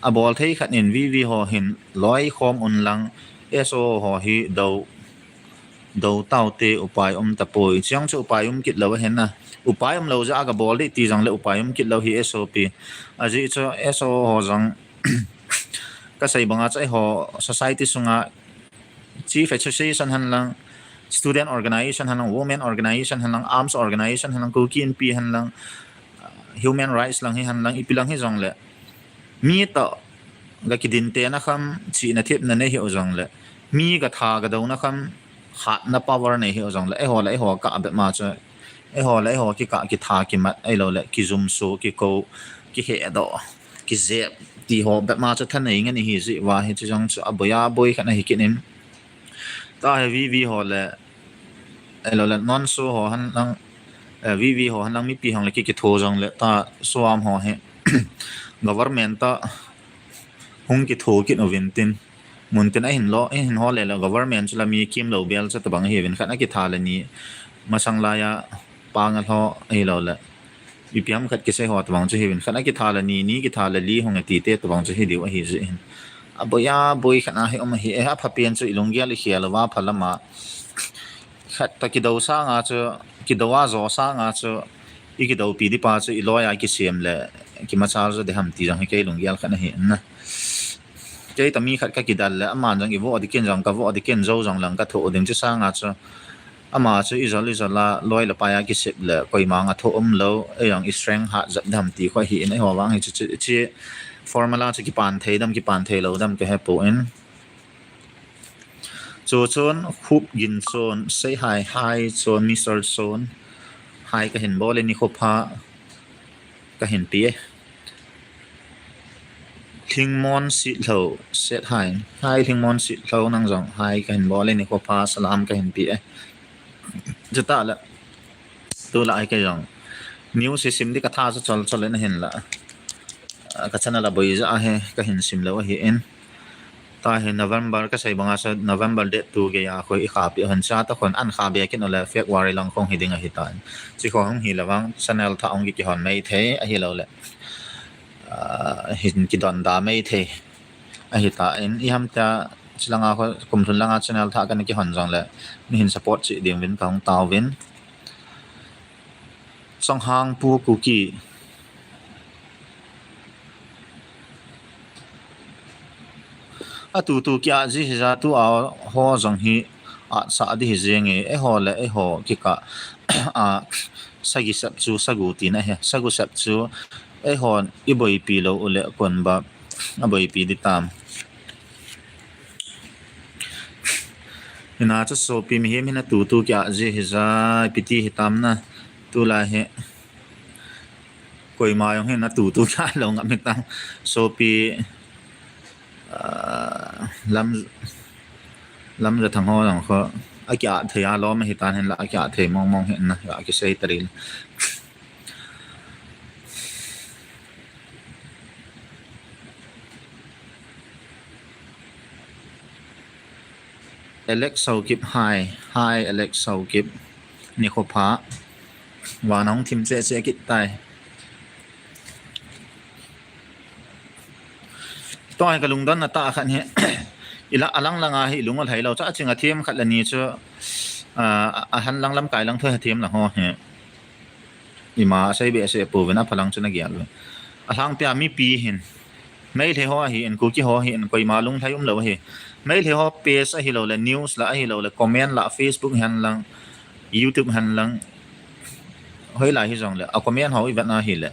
abol thei khat in V V ho hin loi khom un lang, S O ho hi do, do tau te upai um tapoi. Chiang chu upai um kit lou ahi na. Upai um lou jeh a ga bol di ti jong le upai um kit lou hi S O P. Ajeh chu S O ho jong ka sei banga chu eiho society sunga Chief Association hen lang, Student Organization hen lang, Women Organization hen lang, Arms Organization hen lang, Kuki Inpi hen lang, uh, Human Rights lang hi hen lang, ipi lang hi jong le. Mi toh ga kidin tena kham, chihna thepna nei hi u jong le. Mi ga tha ga douna kham, hatna power nei hi u jong le. Eiho le eiho kah bep ma chu. Eiho le eiho kikah kitha kimat, ahilou le kijumso, kikou, kihedoh, kijep ti ho bep ma chu thanei ngen ihi jeh uva hi chu jong chu aboi aboi khat na hi kit in. Tua hi V V ho le, ahilou le non S O ho hen lang, eh, V V ho hen lang mipi hang le ki kitho jong le tua S O A M ho hi government toh hung kitho kit uvin tin. Mun tin ahin lo, ahin ho le le government chu la mi kim lou bel chu tabang ahi uvin khat na kitha le ni masang laiya pangal ho ahilou le. Ipi ham khat kisei ho tabang chu hi uvin khat na kitha le ni, ni kitha le li hung ati te tabang chu hi diu ahi jeh hin. Aboi aboi khat na hi um ahi e, apha pen chu i lunggel i khel uva pha lama. Khat ta kidou sanga chu, kidou a jo sanga chu, i kidoupi di pa chu i loi a kisem le, kimachal jo di ham ti jong hi kei lunggel khat na hi na. Kei ta mi khat ka kidal le, aman jong i vo di ken jong ka vo di ken jo jong lang ka tho ding chu sanga chu. Ama chu ijol ijol a loi le pai a kisep le koima nga tho um lou, ei jong i strength hat jep dem ti kho hi in, eiho vang hi chu, chu, chu formula chu kipan thei dem, kipan thei lou dem ka he poi. Chu chun Khup Gin chun, Sei Hai, Hai chun, Mister Chun, Hai ka hin bol e, nikho pha ka hin pe e. Lhingmon Sitlhou, Set Hai, Hai Lhingmon Sitlhou, nang jong Hai ka hin bol e, nikho pha, salam ka hin pe e. Chuta le, tulai kei jong news hi sim di ka tha chu chol chol in ahin la, ka channel a boi ja a hi ka hin sim lou ahi in. Tahi November ka sei banga chu November date two gei a khu i kha pi hin, chuta khun an kha be kin ole February lang khong hi ding ahi tan. Chi khong hi le vang channel tha ong ki kihon mai thei ahi lou le, ah, hin kidon da mai thei ahi tan. I ham ta chi langa khu kum thum langa channel tha kan kihon jong le, ni hin support chi ding vin ka hung tao vin. Chonghang Pu Kuki. A tutu kia ji hi ja tu a ho jong hi a sa di hi jeng e, eiho le eiho kikah a sagi sep chu sagu tina hi, sagu sep chu eiho i boipi lou u le kon ba a boipi di tam. Hina chu sopi mihem hina tutu kia ji hi ja piti hi tam na tulai hi. Koima jong hina tutu kia lou ngam hi tam. Sopi, ah, lam, lam ja thang ho jong kho. A kia thei a lom hi tan hin la a kia thei mong mong hin na, a kisei tari. Alex Saukip, Hai, Hai, Alex Saukip. Nikho pha. Van hung thim che che kit tai. Toi ka lungdon na ta khat hi. Ila alang langa hi lung ol hai lou cha ching a thim khat le ni chu, ah, a han lang lam kai lang thoi ha thim la ho hi. Ima sei be se pu vin a phalang chu na gial ve. A hlang pia mipi hin. Meitei ho ahi in, Kuki ho ahi in, koima lunglhai um lou ahi. Meitei ho page ahi lou le, news la ahi lou le, comment la, Facebook hen lang, YouTube hen lang. Hoi lai hi jong le, a comment ho i vet na hi le.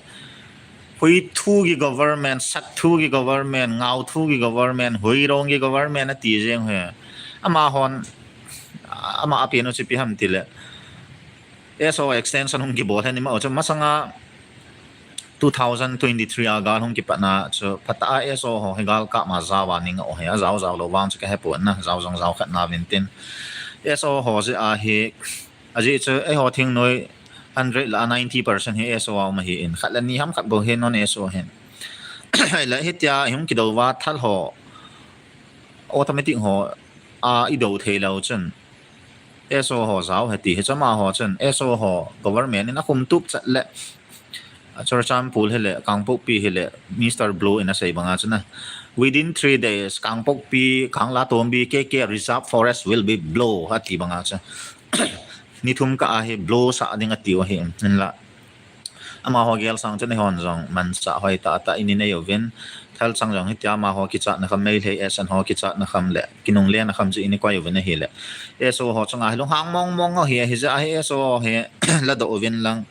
Hui thu gi government, sak thu gi government, ngau thu gi government, hui rong gi government a ti jeng he. Ama hon, ama a pi no chi pi ham ti le. S O extension hung kibol hen ima o chu masanga two thousand twenty-three a gal hung kipatna chu phatah a S O ho hi gal kah ma jao a ning o hi a jao jao lou vang chu ka he pon na, jao jong jao khat na vin tin. S O ho jeh a hi, ajeh chu eiho thingnoi hundred la ninety percent hi S O a um ahi in, khat le ni ham khat bou hi non S O hin. Ahile hitia hung kidou va thal ho automatic ho a i dou thei lou chun S O ho jao he ti hi chama ho chun S O ho government in a khum tup chat le, a Churachandpur hi le, Kangpokpi hi le, Mister Blow in a sei banga chun a, "Within three days, Kangpokpi, Kanglatombi, K K Reserve Forest will be blow," a ti banga chu. Ni thum kah a hi blow sa ding a ti u ahi in la. Ama ho gel sang chun eihon jong mansa hoi tah tah i nei uvin. Thal chang jong hitia ama ho kichat na kham, Meitei S N ho kichat na kham le, kinungle na kham chu i nei koi uvin ahi le. S O ho chunga hi lunghang mong mong u ahi, ahi jeh a hi S O ho hi la doh uvin lang,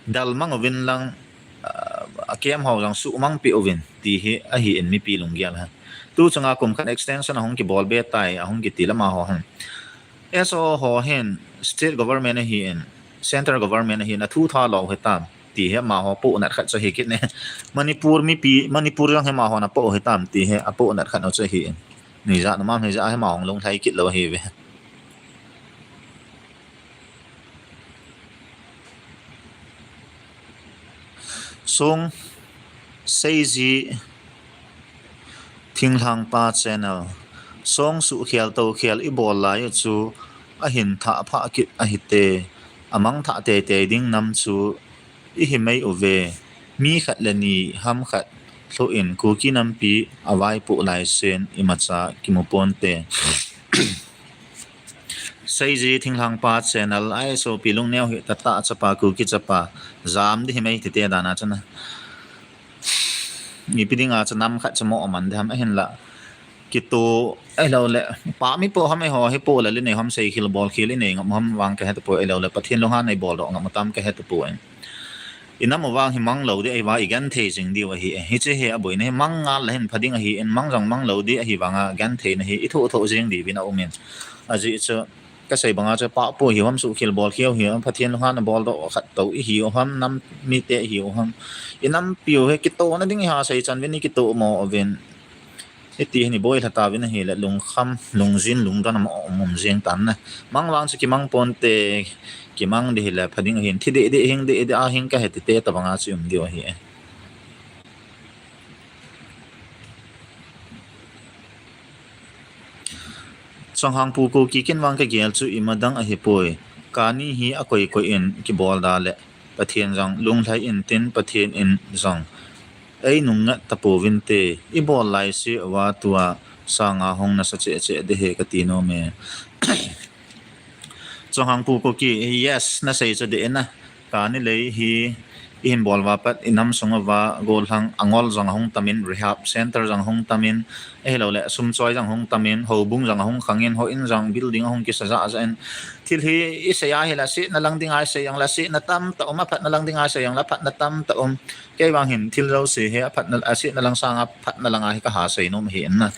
dal mang uvin lang, ah, a kem ho jong suh mang pi uvin ti hi ahi in mipi lunggel ha. Tu chunga kum khat extension a hung kibol be tai, a hung kiti lama ho han. S O ho hin state government ahi in, central government ahi in, a thu tha lou hi tam ti hi ama ho po nat khat chu hi kit ne. Manipur mipi, Manipur jong hi ama ho na po hi tam ti hi a po nat khat u chu hi in. Ni ja na mam hi ja hi ama hung lunglhai kit lou hi ve. Song Seiji Thinglhang Pa channel. Song suhkhel tokhel i bol lai u chu a hin thah phah kit ahi te. A mang thah teitei ding nam chu i hi mai uve. Mi khat le ni ham khat lhu in Kuki nampi a vaipoh lai sen imacha kimu pon te. Seiji Thinglhang Pa channel, ai sopi lungneo hi tata chapa, Kuki chapa, jam di hi mai tite dan a chun a. Ipi ding a chu nam khat chu mo aman di ham ahin la. kitoh, ahilou le, pah mi po ham eiho hi po le, le nei ham, seikhel bolkhel inei ngam ham vang kahe tapoi, ahilou le, Pathen lunghan nei boldoh ngam tam kahe tapoi. Inam u vang hi mang lou ding ahi vang, igenthei jing diu ahi e. Hiche hi aboina hi, mang ngal le hin pha ding ahi in, mang jong mang lou ding ahi vanga, gentheina hi ithoh thoh jing diuvin aumin. Ajeh chu, kasei banga chu pah po hiu ham, suhkhel bolkhel hiu ham, Pathen lunghan boldoh khat tou ihiu ham, nam mite ihiu ham, inampiu hi kitohna ding iha sei chan uvin, ikitoh mo uvin. Hiti hi ni boilha tauvin ahile, lungkham, lungjin, lungdon ama um um jing tan na. Mang vang chu kimang ponte, kimang ding hile pha ding ahin, thi deh deh, hing deh deh, ahing kahe tite tabanga chu um diu ahi e. Chonghang Pu Kuki, ken vang kagel chu ima dang ahipoi. Kani hi akoi koi in kibol da le, Pathen jong lunglhai intin, Pathen in jong einung ngat tapouvinte, ibol laise uva tua sanga hung nasa cheh cheh ding ahi kati nom e. Chonghang Pu Kuki, yes, nasei chu deh na. Kani lei hi ihin bol uva pat, inam sung uva gollhang angol jong ahung tamin, rehab center jong ahung tamin, ahilou le, sum choi jong ahung tamin, houbung jong ahung khangin, houin jong building ahung kisa jah jah in. Thil hi isei ahile, asetna lang dinga isei jongle asetna tamtah um, aphatna lang dinga isei jongle aphatna tamtah um. Kei vang hin thil jouse hi aphatna, asetna lang sanga phatna langa hi kaha sei nom ahi in na.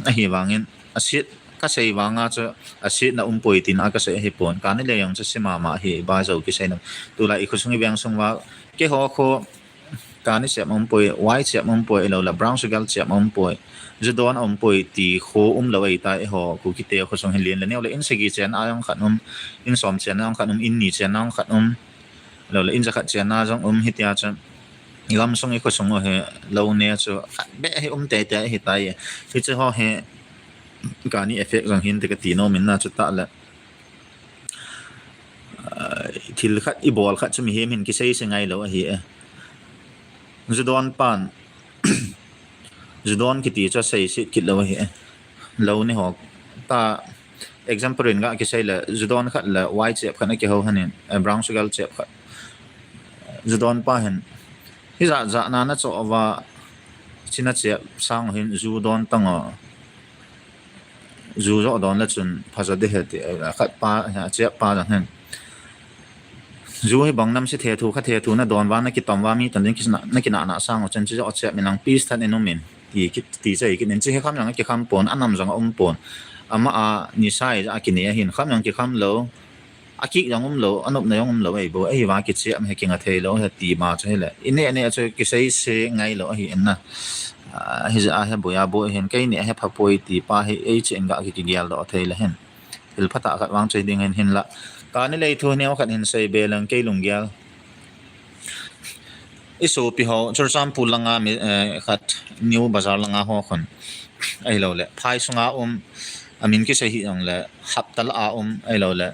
Ahivangin, aset kasei vanga chu asetna umpoi tina kasei ahipon. Kani lei jong chu se mama ahi, iba jou kisei nom. Tulai ikhosung iveng sung uva, keiho kho, kani chep aumpoi, wai chep aumpoi, ahilou le, brown sugar chep aumpoi, ju don aumpoi ti kho umlou ahitai, eiho Kukite khosung hin len le neo le, in sagi chenna jong khat um, in som chenna jong khat um, in ni chenna jong khat um, ahilou le, in jakhat chenna jong um, hitia chu igamsung ikhosung u hi lou ne chu khat beh hi um teitei ahitai. Hiche ho hi kani effect jong hinte kati nom in na, chutah le, ah, thil khat ibol khat chu mihem hin kisei se ngailou ahi e. Ju don pan, ju don kiti chu aseiset kit lou ahi e. Lou ne ho ta, example in ga kisei le, ju don khat le wai chep khat na kihou hanin, eh, brown sugar chep khat. Ju don pa hin, hijat jat na nachoh uva, china chep sang hin ju don tang o. Ju joh don le chun phaja ding ahi ti, eh, khat pa, eh, chep pa jong hin. Ju hi bang nam se thethu kha thethu nadon uva, nakitom uva, mi tan ding kisna, nakinah nah sang u chun, chu joh chep min lang peace tah in um in. Ti kit, ti chai kit in, chu hi kham jong akikham pon, anam jong aum pon. Ama a nisa a kinei ahin, kham jong kikham lou. Akik jong umlou, anopna jong umlou, ei bou, ahivang kichep hi kinga thei lou, hiti ma chu hile. Ineh neh chu kisei se ngailou ahi in na. Ah, hijeh a hi boi a boi hin, kei neh hi phapoi ti pa hi, ei cheh in ga ki, kigel doh thei le hin. Thil phatah khat vang chu ding hin, hinla. Kani lei thu neo khat hin sei be leng kei lunggel. Isopi ho, Churachandpur langa mi, eh, khat New Bazar langa ho khun. Ahilou le, phai sunga um, amin kisei hih jongle, hapta lah a um, ahilou le,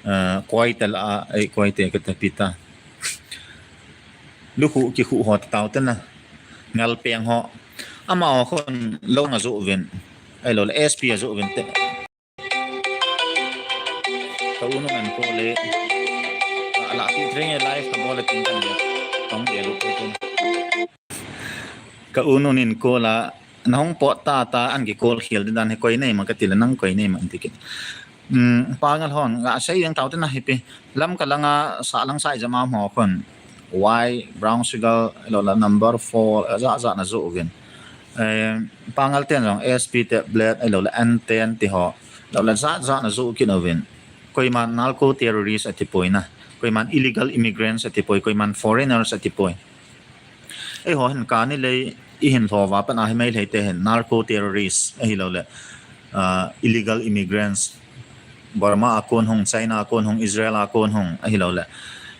eh, Koite lah a, eh, Koite kati pi ta. Lukhuh kikhuh ho tao te na. Ngalpeng ho. Amaho khun lou nga joh uvin. Ahilou le, S P a joh uvin te. Ka u nun in call e. Ala ti treng e, live ka bol e tin kan dia. Tong dia lu ko tin. Ka u nun in call a, nahung pot tah tah, an ki call khel ding dan hi koi nei ma kati le, nang koi nei ma ti kit. Um, Pangal hon, nga sei ding tao te na hipi. Lamka langa, sahlang sai jama mo khun. Wai, brown sugar, lo la number four, ja ja na joh uvin. Eh, Pangal ten jong S P tablet, lo la N ten ti ho. Lo la ja ja na joh kit uvin. Koiman narco terrorist ati poi na. Koiman illegal immigrants ati poi, koiman foreigners ati poi. Eiho hin kani lei ihin lhou va pat a hi Meitei te hin narco terrorist ahilou le, ah, illegal immigrants. Burma a kon hung, China a kon hung, Israel a kon hung ahilou le.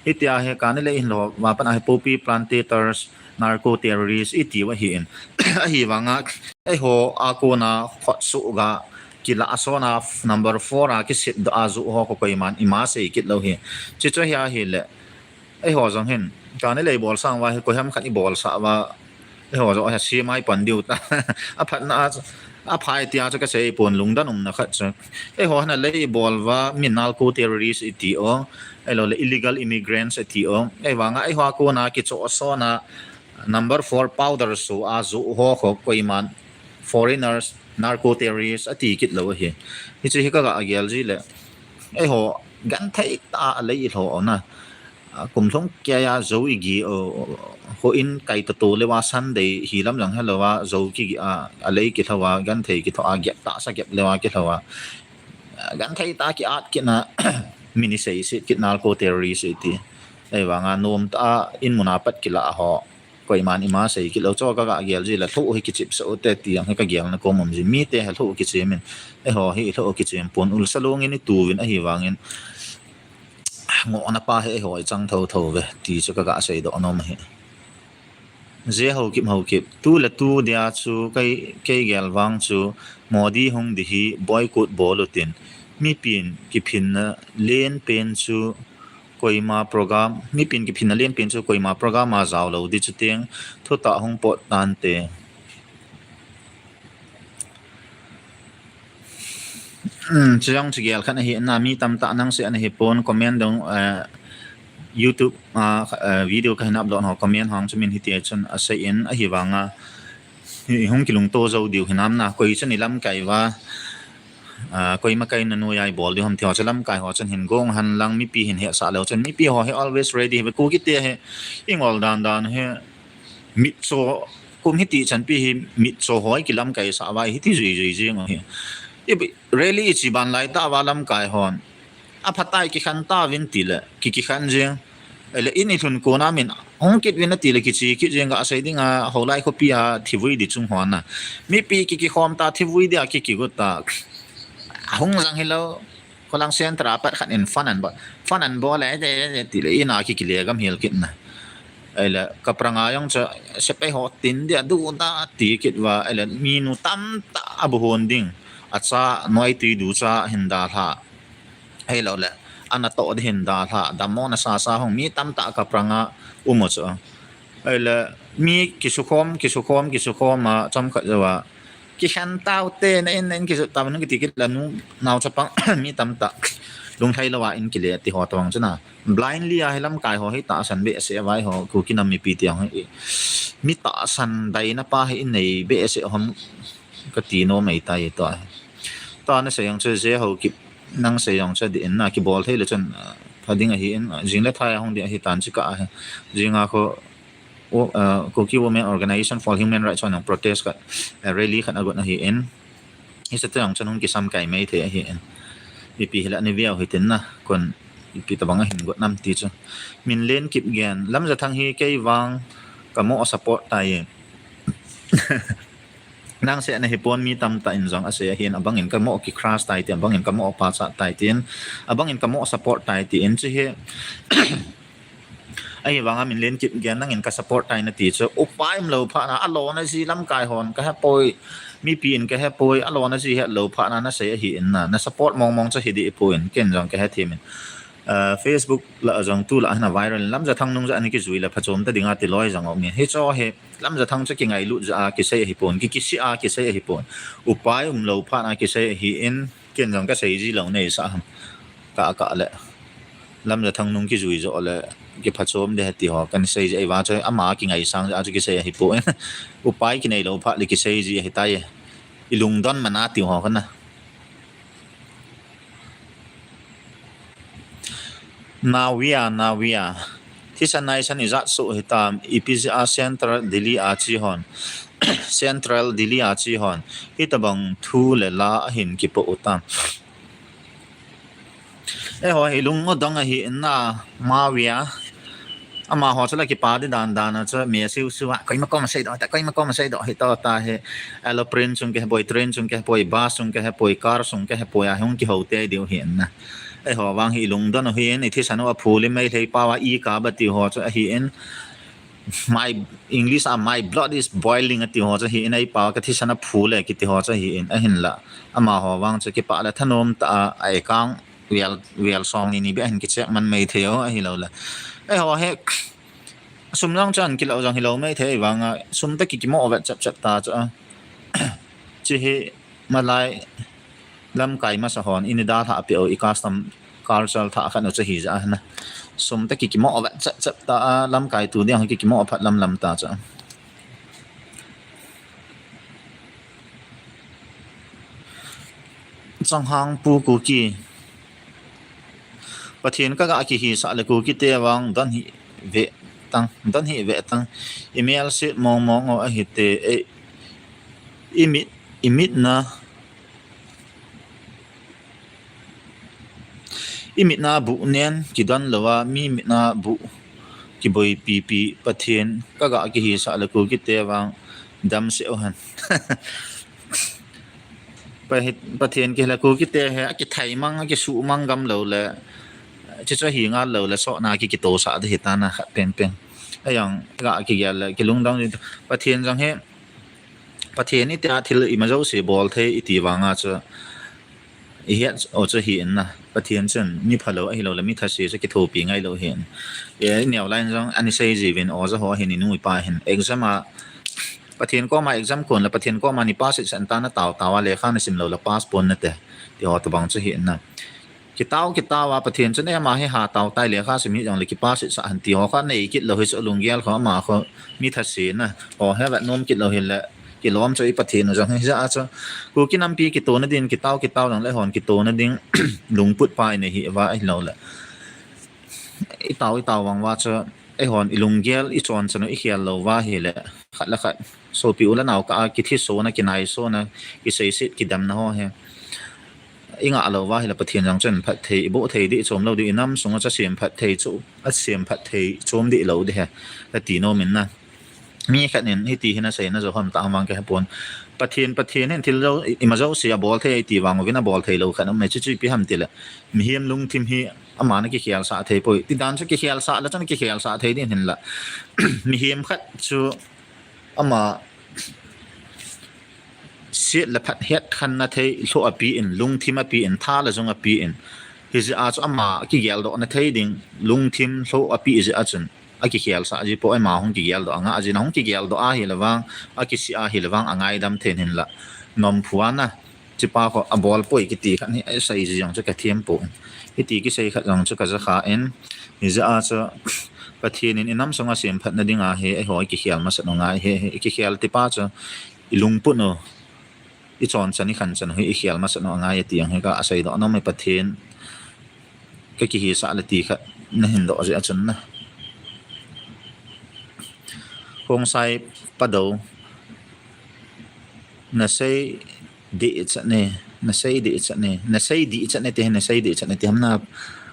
Hitia hi kani lei ihin lhou va pat a hi poppy plantators, narco terrorist iti u ahi in. Ahivanga, eiho a kona khotsuh ga kila a sona number four a kisit doh a joh ho kho koiman ima sei kit lou hi. Chuche chu hi ahile. Eiho jong hin, kani lei bol sang va hi koiham khat i bol sah va. Eiho jong hi C M I pan diu ta. Aphatna a, aphai tia chu kasei pon lungdon umna khat chu. Eiho hin a lei i bol va, mi narco terrorist iti o. Ahilou le illegal immigrants iti o. Ahivanga eiho a kona kichoh sona number four powder su a joh ho kho koiman foreigners, narco terrorists ati kit lou ahi. Hiche hi ka ga gel ji le, eiho genthei tah a lei i lho u na. A, kum lhung kei a jou i gi u, houin kai ta to leuva Sunday hi lam jong helou a, jou ki gi a, a lei ki lho a, genthei ki tho a, gep tah sa gep leuva ki lho a. A, genthei tah a ki at kit na, mi ni sei sit kit na narco terrorist iti. Ei vang a nom tah a in mun a pat ki la ho. Koiman ima sei kit lou chu ka ga gel ji le lhoh hi ki chip sa u te ti ang hi ka gel na kom um ji. Mi te he lhoh ki chim in. Eiho hi lhoh ki chim pon ul sa lung in i tu vin ahi vang in. Ngohna pa hi eiho i chang tho tho ve ti chu ka ga sei doh nom ahi. J Haokip Haokip, tu le tu dia chu kei, kei gel vang chu Modi hung di hi boycott bol u tin. Mipin kiphinna len pen chu koima program, mipin kiphinna len pen chu koima program a jao lou di chu teng, thutah hung pot tan te. Hmm, chu jong chu gel khat ahi na, mi tamtah nang sei ana hi pon comment dong, eh, YouTube, ah, eh, video ka hin upload ho comment hong chu min hiti chun a sei in ahi vang a, hi hung kilungto jou diu hinam na, koi chun i lamkai va, ah, koima kai na nuai bol diu ham ti ho chu lamkai ho chun hin gong han lang mipi hin hesah leu chun mipi ho hi always ready hi ve Kuki te hi i ngol dan dan hi mit cho kum hiti chan pi hi mit cho hoi ki lamkai sa vai hiti jui jui jing hi. I bi- rally i chi ban lai ta va lamkai hon. A phatai ki khan ta vin ti le, ki ki khan jing. Ele in i lhun ko na min, hung kit vin a ti le ki chi kit jing ga sei ding a, ho lai khopi a thi vui di chung hon na. Mipi ki ki khom ta thi vui di a ki ki got ta. A hung jang hi lou, ko lang centre a pat khan in fan an bol. Fan an bol le, de, de, ti le in a ki ki le gam hel kit na. Ele, ka prang a jong cha, sepai ho tin di a du da ti kit va, ele, mi nu tamtah a bu hon ding. A cha, noi tui du cha hin da hla. Hei lou le, ana to di hin da hla, dammo na sa sa hung mi tamtah ka prang a um u chu. Hei le, mi ki su khom, ki su khom, ki su khom a, chom khat jou a. Ki khan tau te, na in, na in ki su tau, na ki ti kit la nu, nau chapang, mi tamtah. Lung thei lou a in ki le ti ho tawang chu na. Blindly a hi lamkai ho hi tahsan behseh a vai ho, Kuki nam mipi ti ang hi. Mi tahsan dai na pa hi in nei behseh hom ka ti nom ei tai to. Ta na sei ang chu J Haokip nang sei ang chu di in na ki bol thei le chun, ah, pha ding ahi in, ah, jing le thai a hung di ahi tan chi ka ahi. Jing a kho, wo-, ah, Kuki Women Organization for Human Rights hon protest khat, ah, rally khat a got ahi in. Hi sa te ang chun hung ki sam kai mai thei ahi in. Mipi hi la ni viau hi tin na, kon ipi ta bang a hin got nam ti chu. Min len kip gen, Lamjathang hi kei vang ka mo support tai. Nang sei na hi pon mi tamtah in jong a sei ahi in, a bang in ka mo ki crush tai tin, a bang in ka mo pa cha tai tin, a bang in ka mo support tai tin chi hi. Ahi vang a min len kip gen nang in ka support tai na ti chu. Upai um lou pha na, a lo na ji lamkai hon ka he poi, mipi in ka he poi, a lo na ji he lou pha na na sei ahi in na, na support mong mong cha hi di poi in, ken jong ka he thim in. Ah, Facebook la jong tu la na viral Lamjathang nung ja ani ki jui la phachom ta ding a ti loi jong o mi. Hi cho he Lamjathang cha ki ngailut ja a ki sei ahi pon, ki ki si a ki sei ahi pon. Upai um lou pha na ki sei ahi in, ken jong ka sei ji lou nei sa ham. Ka ka le. Lamjathang nung ki jui jo le, ki phachom de ti ho, kan sei ji a i va cho, ama ki ngai sang ja chu ki sei ahi pon. Upai ki nei lou pha le ki sei ji ahi tai. I lungdon mana ti ho kana. Navia, Navia. Thisan naisan ijat su hitam, ipi jeh a Central Delhi a chi hon. Central Delhi a chi hon. Hitabang thu le la ahin kipo utam. Eiho hi lung u dong ahi in na, Mavia. Ama ho chu la kipa di dan dan a chu, mi a siu siu a, koima kom sei doh ta, koima kom sei doh hi to ta hi, aeroplane chung ke he poi, train chung ke he poi, bus chung ke he poi, car chung ke he poi, a hung ki ho te diu hi in na. Eiho vang hi lungdon u hi in, i thisan u a phu li mai hlei pa wa i ka ba ti ho chu ahi in. My English a, "My blood is boiling," a ti ho chu hi in, ei pa ka thisan a phu le ki ti ho chu hi in, ahin la. Ama ho vang chu kipa le thanom ta a, a ekang vel, vel song ni ni be hin ki check man mai thei o, ahi lou le. Eiho he, sum jong chan ki lou jong hi lou mai thei vang a, sum ta ki ki mo vet chap chap ta chu a. Chi hi malai lamkai masa hon, ini da hla pe o, i custom culture tha khat u chu hi ja na. Sum ta ki ki mo vet chap chap ta a, lamkai tu diang ki ki mo phat lam lam ta chu. Chonghang Pu Kuki. Pathen ka ga kihisah le Kuki te vang don hi ve tang, don hi ve tang. I mel set mong mong o ahi te, eh, i mit, i mit na, i mit na bu nen kidon lo a, mi mit na bu kiboi pipi. Pathen ka ga kihisah le Kuki te vang dam se o han. Pa-, Pathen kihile Kuki te he, a kithai mang, a kisu mang gam lo le, chicha hi ngal lo le, so na ki kito sa de hitana khat peng peng. A yang ga kigel le, kilungdong ni, Pathen jong he, Pathen i te a thil i ma jo se bol thei i ti vang a chu, i het o chu hi in na. Pathen chun mi pha lo ahi lo le, mi thase chu kithopi ngai lo hin. E, neo line jong ani sei ji vin o ja ho hin i nu i pa hin. Exam a, Pathen koma exam kon le Pathen koma ni pass it san ta na tao tao a lekha na sim lo le pass pon na te. Ti ho tabang chu hi na. Kitao kitao a Pathen chun ema hi ha tao tai lekha sim hi jong le ki pass it sa han ti ho kha nei kit lo hi chu lunggel kho ama kho mi thase na. O he va nom kit lo hi le kilom chu i Pathen u jong hi ja a chu. Kuki nampi kito na din kitao kitao jong le hon kito na ding lungput pa i nei hi va ahi lo le. I tao, i tao vang va chu, ei hon i lunggel, i chon chanu i khel lo va hi le, khat le khat. Sopi u le nao ka a, kithi so na, kinai so na, kisei sit, kidam na ho he. I ngah lo va hi le, Pathen jong chun phat thei, i bo thei di, i chom lo di, i nam sunga cha sem phat thei chu, a sem phat thei, chom di lo di he. Ka ti nom in na. Mi khat nin hiti hin a seina jo ham ta mang ka he pon. Pathen, Pathen hin thil jo, i, i ma jo se a bol thei ti vang uvin a bol thei lo khat um nei chu chu ipi ham ti le. Mihem lungthim hi ama na kikhel sa thei poi. Ti dan chu kikhel sa la chun kikhel sa thei din hin la. Mihem khat chu ama siat le phat het khan na thei lho api in, lungthim api in, tha le jong api in. Hi ji a chu ama kigel doh na thei ding, lungthim lho api ji a chun. A kikhel sa ji po, ema hung kigel doh, anga ji na hung kigel doh a hi le vang, a kisi a hi le vang, a ngaidam thei hin la. Nom phuana, chipa kho a bol poi kiti khat hi, a sei ji jong chu ka thiam po. Hiti kisei khat jong chu ka ja kha in, hi ja a chu, Pathen in i nam sunga sem phat na ding a hi, ei ho i kikhel masa no ngai hi, hi, i kikhel ti pa chu, i lungput no, i chon chan i khan chan hi i khel masa no ngai ti ang hi ka a sei doh nom i Pathen. Ka kihi sa le ti khat na hin doh ji a chun na. Khongsai Pado. Na sei di chat ne, na sei di chat ne, na sei di chat ne te, na sei di chat ne te ham na.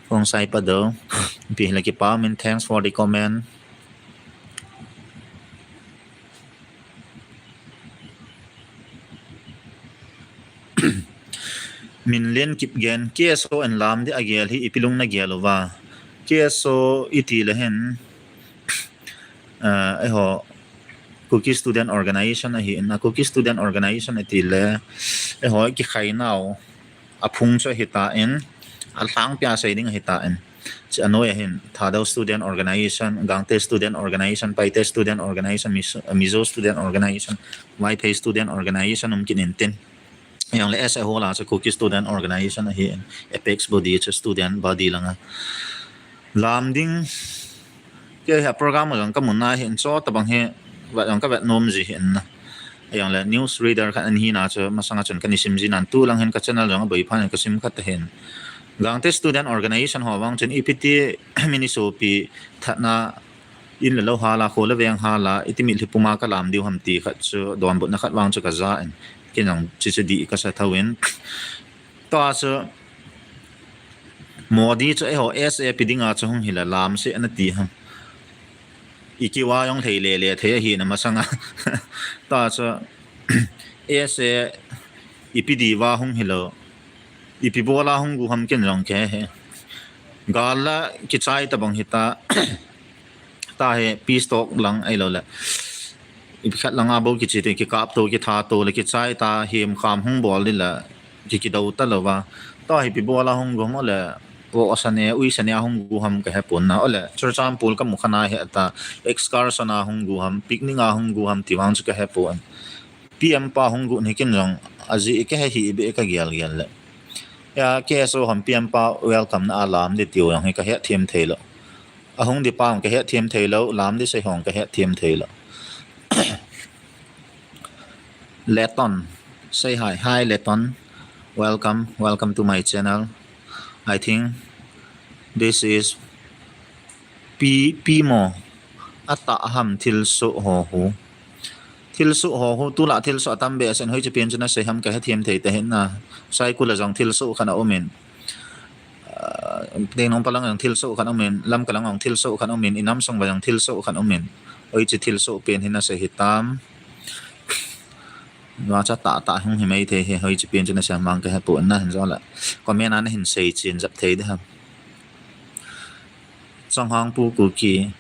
Khongsai Pado. Pi la ki pa min, thanks for the comment. Min Len Kipgen, K S O in lam di a gel hi ipi lung na gel uva. K S O i ti le hin, eh, eiho Kuki Student Organization ahi in, a Kuki Student Organization i ti le, eiho kikhai nau, a phung chu ahi ta in, a lhang pia sei ding ahi ta in. Chi a noi a hin, Thadou Student Organization, Gangte Student Organization, Paite Student Organization, Mizo, Mizo Student Organization, Vaiphei Student Organization um kin in tin. Yang le S A ho la chu Kuki Student Organization ahi in, apex body chu student body langa. Lam ding, Kei hi a program jong ka mun a hin chu tabang hi, vet jong ka vet nom ji hin na. Ajong le news reader khat ahi na chu masang a chun ka ni sim ji nan tu lang hin ka channel jong a boi phan ka sim khat hin. Gangte Student Organization ho vang chun ipi ti min i sopi that na in le lo hala kho le veng hala iti mitlhi puma ka lam diu ham ti khat chu donbutna khat vang chu ka ja in. Kin jong chi chu di ka sa thou in. Tua chu Modi chu eiho S A pi dinga chu hung hi la lam se ana ti ham. I kiu a jong thei le le thei ahi na masang a. Tua chu S A ipi di va hung hi lo. Ipi bol a hung gu ham kin jong ke he. Gal la kichai tabang hi ta. Ta hi peace talk lang ahi lo le. Ipi khat lang a bou kichi te kikap to, kitha to le kichai ta, him kham hung bol di la, ki, kido ta lo va. Ta hi ipi bol a hung gu ham le, vo sa ne, ui sa ne a hung gu ham ka he pon na, ole, Churachandpur ka mu khan a he ta, excursion a hung gu ham, picnic a hung gu ham ti vang chu ka he pon. P M pa hung gu ni kin jong, a ji ka he hi be ka gel gel le. Ya, K S O ham P M pa welcome na a lam di tiu jong hi ka he thim thei lo. A hung di pa hung ka he thim thei lo, lam di sei hung ka he thim thei lo. Leton, say hi, hi Leton. Welcome, welcome to my channel. I think this is Pi, Pi mo. Atah ham thilsoh ho hu. Thilsoh ho hu, tulai thilsoh atam behseh in, hoiche pen chu nasei ham kahethem thei tahih in. Saikul a jong thilsoh khat aumin. Ah, Tengnoupal lang jong thilsoh khat aumin, Lamka lang jong thilsoh khat aumin, inam sung uva jong thilsoh khat aumin. Hoiche thilsoh pen hi nasei hitam. Vacha tah tah hung himai thei hi, hoiche pen chu nasei ham kahepon, nahin jong la comment a nahin sei chen jep thei ding ham. Chonghang Pu Kuki.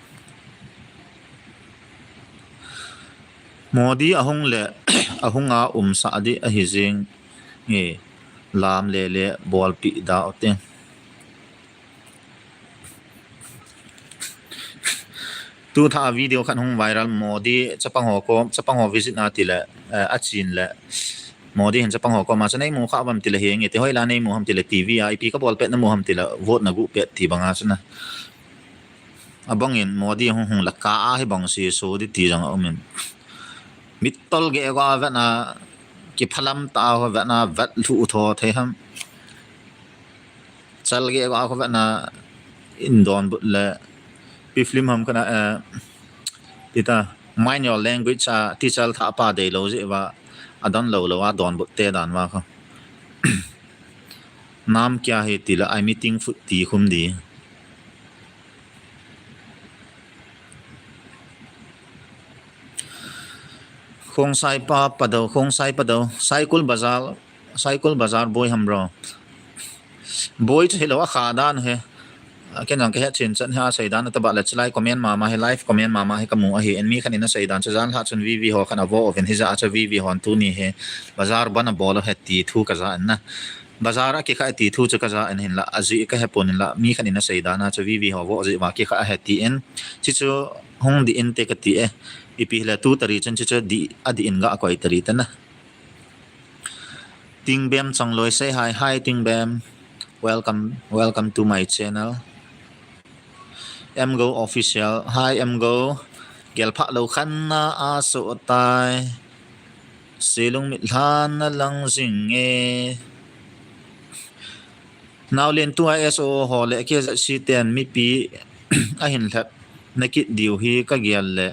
Modi ahung le, ahung a umsah ding ahi jing e, lam le le bolpi da ute. Tu tha video khat hung viral, Modi chapang ho ko, chapang ho visit na tile, eh, achin le. Modi hin chapang ho koma chu neimu kha uvam tile henge, ti hoila neimu ham tile TV a, ipi kabol pet namu ham tile vote nagu pet ti banga chu na. Abangin Modi hung hung la ka a hi bang si so di ti jong aumin. Mit tol ge go a vet na, kiphalam ta ho vet na, vet lhu tho thei ham. Chal ge go a ho vet na, in donbut le, pi film ham kana, eh, tita, mind your language a, ti chal tha pa dei lo ji va, adon lo lo a donbut te dan va kho. Nam kya hai tile, I meeting food ti khum di. Khongsai pa Padou, Khongsai Padou, Saikul Bazar, Saikul Bazar boi ham bro. Boi chu hilou a kha dan he. Ken jong kahet chen chen hi asei dan taba le chulai comment mama hi, live comment mama hi kamu ahi. En mi khat in asei dan chu jan lha chun VV ho khat avo uvin hija a chu VV hon tuni hi bazar ban abol u ahi ti thu kaja in na. Bazar a kikha ti thu chu kaja in hinla, ajeh kahepon hinla, mi khat in asei dan a chu VV ho vo jeh uva kikha ahi tin. Chuchu hung dih inte kati e. Ipi hile tu tari chun chuchu dih, adih in ga koi tari ta na. Tingbem Changloi say hi, hi Tingbem. Welcome, welcome to my channel. M Go Official, hi M Go. Gelpha lou khan na aso tai. Silung mit lhan na lang jing e. Naolen tua S O O ho le K Z C ten mipi ahin lhep na kit diu hi kagel le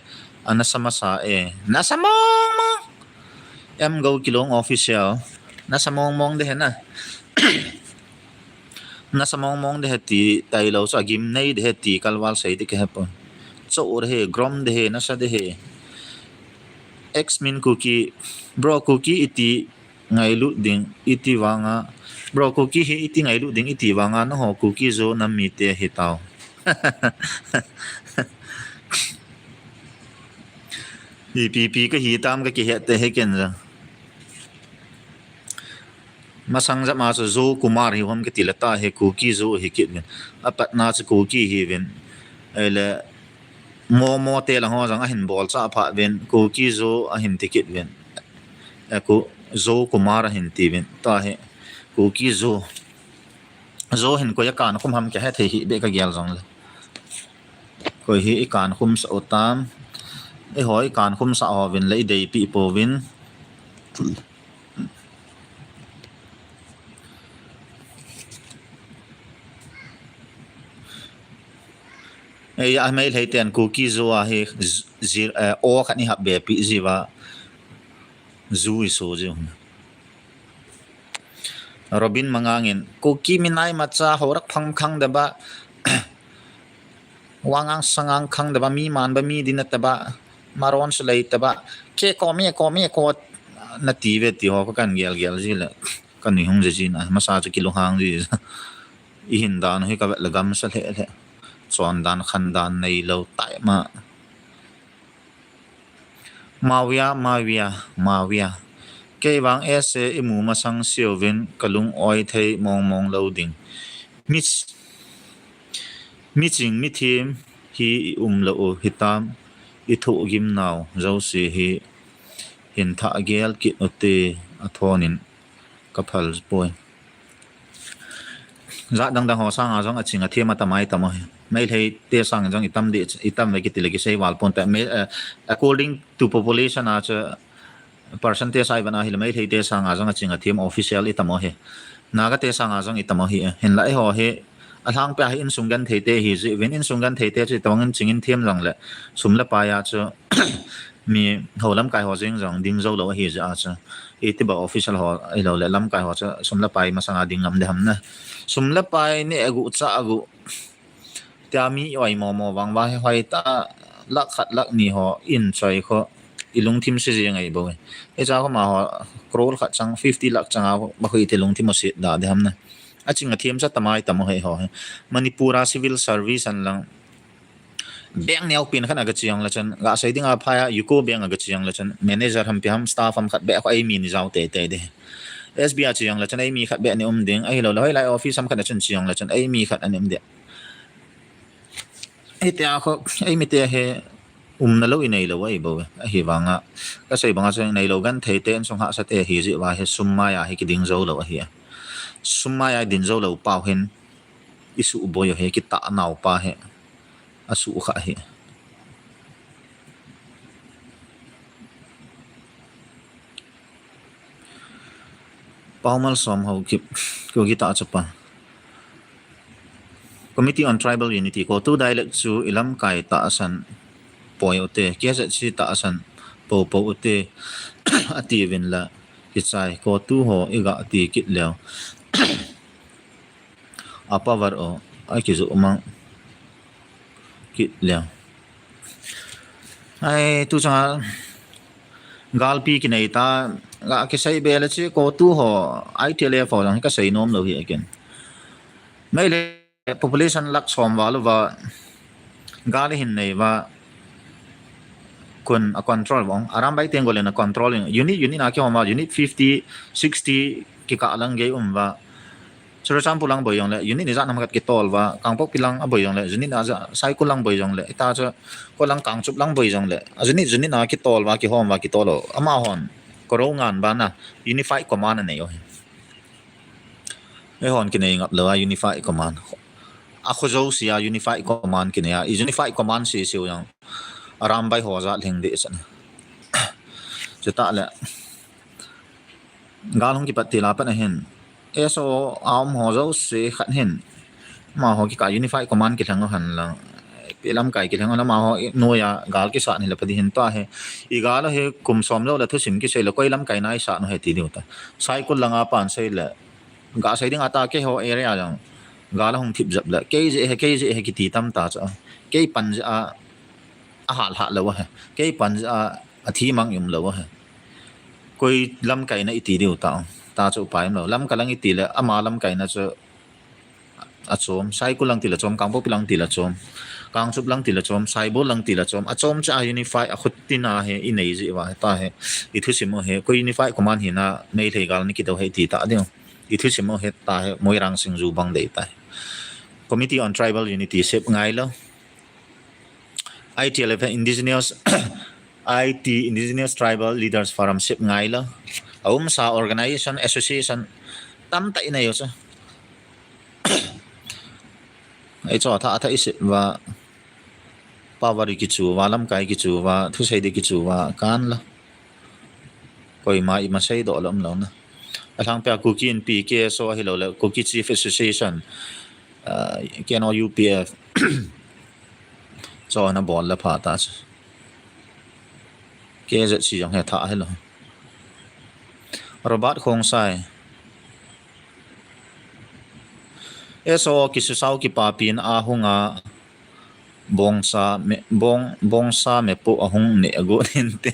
ana sa masa e. Nasa mong mong. M Go Kilong Official. Nasa mong mong de he na. Nasa mong mong de he ti tailou chu agim nei de he ti kalval sei de kahepon. Cho de he, grom de he, nasa de he. X Min Kuki, bro Kuki iti ngailut ding, iti vanga. Bro Kuki hi iti ngailut ding, iti vanga, naho Kuki Zo nam mite hitau. Ipi pi kahi tam kakihet te he ken ja. Masang jama chu Zo Kumar hi hom kiti le ta hi Kuki Zo hi kit vin. Apatna chu Kuki hi vin. Ele Momo te lang ho jang ahin bol cha pha vin. Kuki Zo ahin ti kit vin. E ku Zo Kumar ahin ti vin. Ta hi Kuki Zo. Zo hin koi a kan khum ham kahe thei hi be kagel jong le. Koi hi i kan khum sa u tam. Eiho i kan khum sa ho vin le i deipi po vin. Ei, a Meitei ten Kuki Zo a hi z-, zir, eh, o khat ni hap be pi ji va. Zu i so ji hun. Robin Mangang in, Kuki minai macha horak phang khang da ba, wangang sangang khang da ba, mi man ba, mi din ta ba, maron sulei ta ba, ke ko me, ko me, ko na ti ve ti ho ko kan gel gel ji le, kan ni hung ji ji na, masa chu kilunghang ji. I hin dan hi ka vet le gam sa le le. Chon dan khan dan nei lo tai ma. Mavia, Mavia, Mavia. Kei vang ese i mu masang sio vin ka lung oi thei mong mong lo ding. Mi, mi ching mi thim hi i um lo u hitam i thoh gim nau Zosi hi hin thah gel kit u te a thon in ka phal poi. Jat dang dang ho sanga jong a ching a thim a tam ai tam u hi. Meitei te sang jong i tam di, i tam ve kiti le kisei val pon ta. Me, eh, according to population a chu, Percentage a ivet a hile Meitei te sanga jong aching athem official itam u hi. Naga te sanga jong itam u hi. Hinla eiho hi alhangpia hi insung genthei te hi jeh uvin, insung genthei te chu itobang in ching in them jongle sum le pai a chu mi ho lamkai ho jeng jong ding jou lou ahi jeh a chu. Iti ba official ho ahilou le lamkai ho chu sum le pai masanga ding ngam ding ham na. Sum le pai neh aguh chah aguh tia mi i oimo mo vang uva hi hoitah a lakh khat lakh ni ho in choi kho i lungthim se jeng ahi bou. Hiche a kho amaho crore khat chang, fifty lakh chang a kho, bakhui te lungthim u se da ding ham na. Aching athem chu atam a itam u hi ho hi. Manipur a civil service an lang bank neo pen khat a gache jongle chun, gasei ding a phai a, UCO Bank a gache jongle chun, manager ham ipi ham, staff ham khat beh kho eimi ni jao teitei ding. SBI a che jongle chun eimi khat beh ni um ding, ahilou le hoilai office ham khat a chun che jongle chun eimi khat ani um ding. Hitia kho, eimi te hi umna lou inei lou ahi bou. Ahivanga kasei banga chu neilou genthei te, insung hahsa te hi jeh uva hi sum mai a hi kiding jou lou ahi. Sum mai a ding jou lou pau hin isuhboi u hi, kitah nau pa hi asuhkhah hi. Paumal Somhaokip, Kuki tahchapa. Committee on Tribal Unity, CoTU dialect chu ilamkai tahsan poi ute, KZC tahsan popo ute, atiuvin la kichai, CoTU ho iga ti kit leu. A power u akijoh mang kit leu. Ai, tuchunga galpi kinei ta, ga kisei be le chu CoTU ho, ITLF ho jong hi kasei nom lou hi akin. Meitei population lakh som val uva gal ahin nei uva, kon a control vang, Arambai Tenggol in a control in, unit, unit a kihom uva, unit fifty, sixty kikah lang gei um uva. Churachandpur lang boi jongle unit ijat ham khat kitol uva, Kangpokpi lang aboi jongle unit ijat, Saikul lang boi jongle, hita chu ko lang Kangchup lang boi jongle unit, unit a kitol uva, kihom uva kitol u. Amahon koro ngan bana unified command anei u hi. Eihon kinei ngap lou a unified command. Akho jouse a unified command kinei a, i unified command sese u jong Arambai ho jat lhing deh chan. Chutah le gal hung kipat til a pat ahin, SoO a um ho jouse khat hin, amaho kikah unified command kilheng u hen lang, ipi lamkai kilheng u, amaho noiya gal kisat hile pha ding hin, tua hi i gal u hi kum som jou le thusim kisei le koi lamkaina isat u hi ti diu ta. Saikul langa pan sei le, ga sei ding a ta, keiho area jong gal ahung thip jep le, kei jeh hi, kei jeh hi kiti tam ta chu, kei pan jeh a ahal hah lou ahi, kei pan jeh a athi mang um lou ahi. Koi lamkaina iti diu ta, ta chu upai um lou. Lamka lang iti le ama lamkaina chu achom, Saikul lang ti le chom, Kangpokpi lang ti le chom, Kangchup lang ti le chom, Saibol lang ti le chom, achom chu a unify, akhut tina hi inei jeh uva hita hi, i thusim u hi koi unified command hina, Meitei gal ni kidou hi ti ta diu. I thusim u hita hi Moirang Singju bang dei ta hi. Committee on Tribal Unity sep ngai lou. ITLF, Indigenous, IT, Indigenous Tribal Leaders Forum sep ngai lou. Aumsa organization, association tamtah inei u chu. Ei chu atha, atha isep uva, power kichu uva, lamkai kichu uva, thusei di kichu uva, kan la. Koima ima seidoh lou um lou na. Alhangpia Kuki Inpi, KSO ahilou le, Kuki Chief Association, ah, KNO UPF. Chu ana bol le pha ta chu. KZC jong hi atha hilou. Robert Khongsai. SoO kisusao kipapin ahunga bongsa me, bong, bongsa mepu ahung neh agot hinte.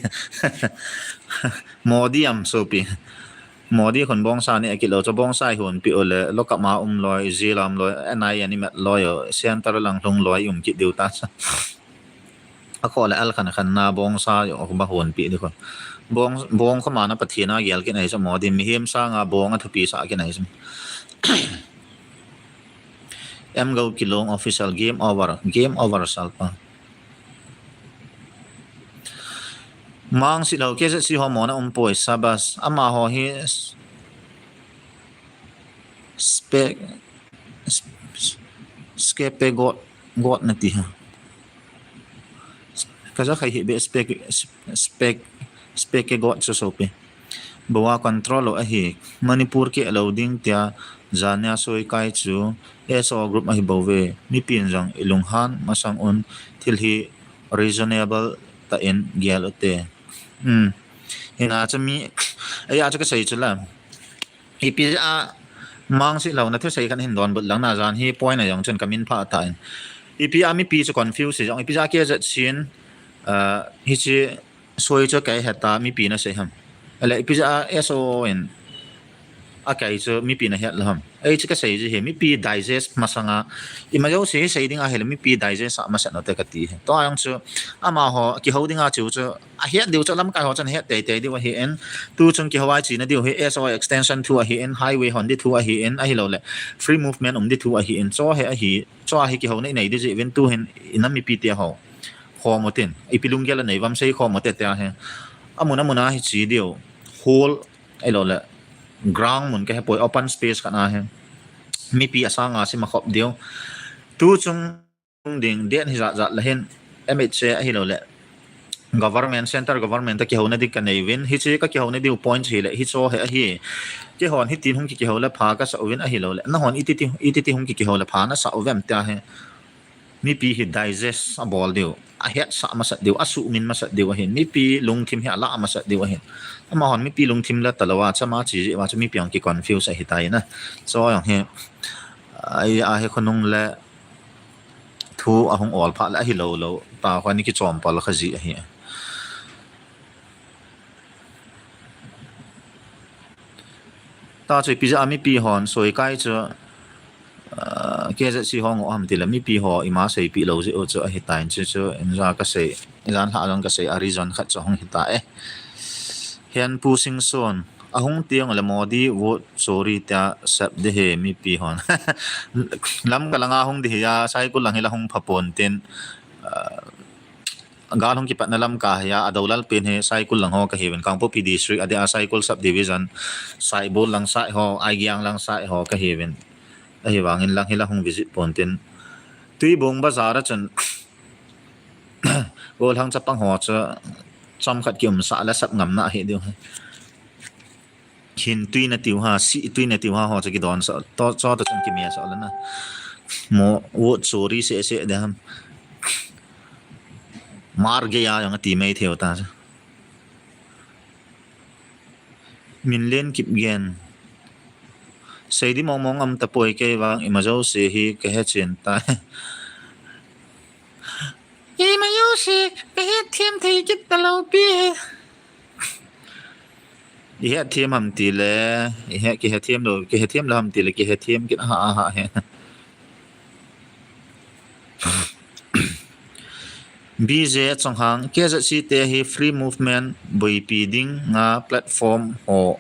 Modi am sopi. Modi khun bongsa neh akit lou chu, bongsa ihonpeh u le, lockup a um loi, jail a um loi, NIA in imat loi u, center lang lhung loi um kit diu ta chu. Akhoh le al khan khan na bongsa jong kho ba honpeh di kho. Bong, bong kho mana Pathen a gel kit ahi chu Modi, mihem sanga bong athupi sah kit ahi chu. M Go Kilong Official, game over, game over salpa. Mang si lou, KZC ho mona um poi, sabas, amaho hi spec, scapegoat, goat nati ha. Kaja khai hi be spec, spec, Speke got chu sopi. Boa control lo ahi. Manipur ke lo ding tia jania soi kai chu S O group ahi bou ve. Mipin jong ilunghan masang un thil hi reasonable ta in gel ute. Hmm. Hina chu mi, aya chu kasei chu la. Ipi a mang si lo na thusei kan hin don but lang na jan hi point a jong chun kamin pha ta in. Ipi a mipi chu confuse jong ipi a ke jat sin, uh, hi chi soi chu kai heta mipi na sei ham. Ale ipi a S O in a kai chu mipi na het lo ham. Ei chu kasei ji hi mipi digest masanga ima jo sei sei ding a hel mipi digest a masat no te kati hi. To ayong chu amaho kiho ding a chu chu a het diu chu lamkai ho chun het tei tei diu ahi in. Tu chung kiho ai chi na diu hi S O extension thu ahi in, highway hon di thu ahi in, ahi lo le free movement um di thu ahi in. Cho he ahi, cho ahi kiho nei nei di ji vin tu hin ina mipi te ho. Khomo tin, ipi lunggel a nei vam sei khomo te te ahi. Amun amun a hi chi diu. Hall, ahi lo le ground mun ke he poi open space kan ahi. Mipi asanga sima khop diu. Tu chung ding den hi jat jat la hin M H A ahi lo le government, center government ta kiho na di ka nei vin. Hi chi ka kiho na diu point hi le hi cho he ahi. Kihon hi tin hung ki kiho le pha ka sa uvin ahi lo le. Na hon iti ti, iti ti hung ki kiho le pha na sa uvem tia he. Mipi hi digest a bol diu, a het sa masat diu, a su min masat diu ahin. Mipi lungthim hi a la masat diu ahin. Ama hon mipi lungthim la ta lo a, chama chi ji va chu mipi ang ki confuse ahi ta ina. So ayong hi, ai a he khonung le thu ahung ol pha le ahi lo lo. Ta khwa ni ki chom pal kha ji ahi. Ta chu ipi ja mipi hon soi kai chu, ah, K Z C ho ngo ham ti le mipi ho ima sei pi lo ji u chu ahi ta in chu chu in ja ka sei, in jan ha jong ka sei a reason khat chu hung hi ta e. Hian Pu Singson, ahung tiang le Modi vote chori tia sep de he mipi hon. Lamka langa hung di hi a, Saikul lang hi la hung pha pon tin, ah, gal hung kipatna Lamka hi a, a dolal pen hi Saikul lang ho ka hiuvin, Kangpokpi district a dia Saikul subdivision, Saibol lang sai ho, Aigiang lang sai ho ka hiuvin. Ahi vangin lang hi la hung visit pon tin. Tuibong bazar a chun, Golhang chapang ho chu chomkhat ki um sa la sap ngam na hi diu. Hin tui na tiu ha, si tui na tiu ha ho chu ki don sa, to, cho to chun ki mia sa la na. Mo, vote chori se se de ham. Mar ge ya jong a ti mai theu ta chu. Min len kip gen. Sei di mong mong am ta poi kei vang ima jo se hi ka he chen ta. Ima jo se ka he thiam thei kit ta lo pi he. I he thiam ham ti le, i he ki he thiam lo, ki he thiam lo ham ti le, ki he thiam kit ha ha he. B J Chonghang, K Z C te hi free movement boipi ding nga platform ho,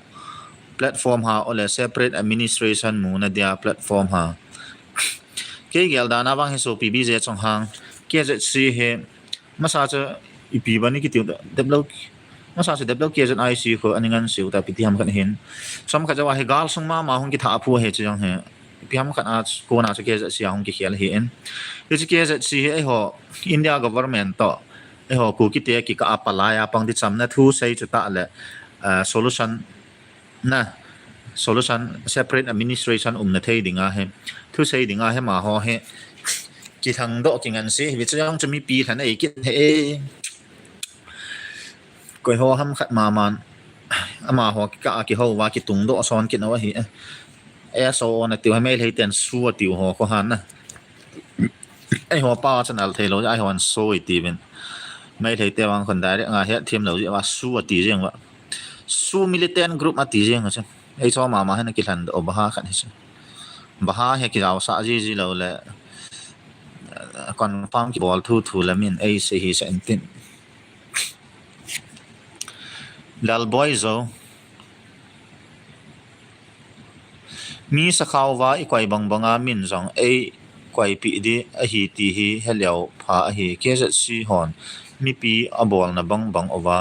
platform ha ole separate administration mu na dia platform ha. Kei gel dan a vang hi sopi B J Chonghang, K Z C hi masa chu ipi bani ki tiu dep lo. Masa chu dep lo K Z I C ko ani ngan siu ta piti ham khat hin. Som khat jawa hi gal sung ma ma hung ki tha phu he chu jong he. Ipi ham khat a kona chu K Z C a hung ki khel hi in. Hi chu K Z C hi eiho India government to eiho Kuki te ki ka apalai a pang di cham na thu sei chu ta le, ah, solution na solution separate administration um na thei dinga he. Thu sei dinga he ma ho he. Ki thang do ki ngan si hi chu jong chu mipi than ei kit he. Koi ho ham khat ma man. Ama ho ki ka ki ho wa ki tung do son ki no hi. E so na tiu ha mai lei ten su tiu ho ko han na. Ei ho pa chan al thei lo, ei ho an so i ti vin. Mai lei te wang khon direct nga het thiam lo ji wa su a ti jeng wa. Su militant group a ti jeng a chan. Ei cho ma ma hen ki hlan do ba ha khan hi chan. Ba ha he ki jao sa ji ji lo le. Confirm ki bol thu thu le min ei se hi sa in tin. Lalboi Zo. Mi sakhau va i koi bang banga min jong ei koi pi di ahi ti hi he leo pha ahi K Z C hon. Mipi a bol na bang bang ova.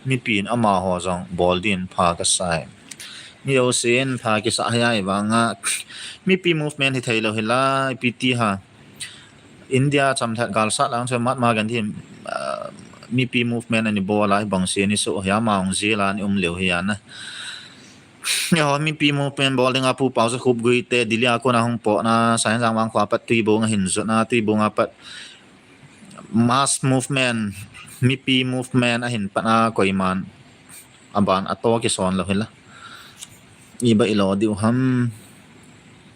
Mipi in ama ho jong bol din pha ka sai. Mi yo sin pha ki sa hai ai vanga. Mipi movement hi thei lo hi la pi ti ha. India chamthat gal sa lang chu Mahatma Gandhi, ah, mipi movement ani bol a, hibang se ni so, hia ma hung jil a ni um leu hi ana. Eiho mipi movement bol dinga Pu Paojakhup Guite, Delhi a kona hung potna, Sainjang Vangkho a pat Tuibong ahin jotna, Tuibong a pat mass movement, mipi movement ahin patna koiman aban ato kison lou hila. Iba ilo diu ham,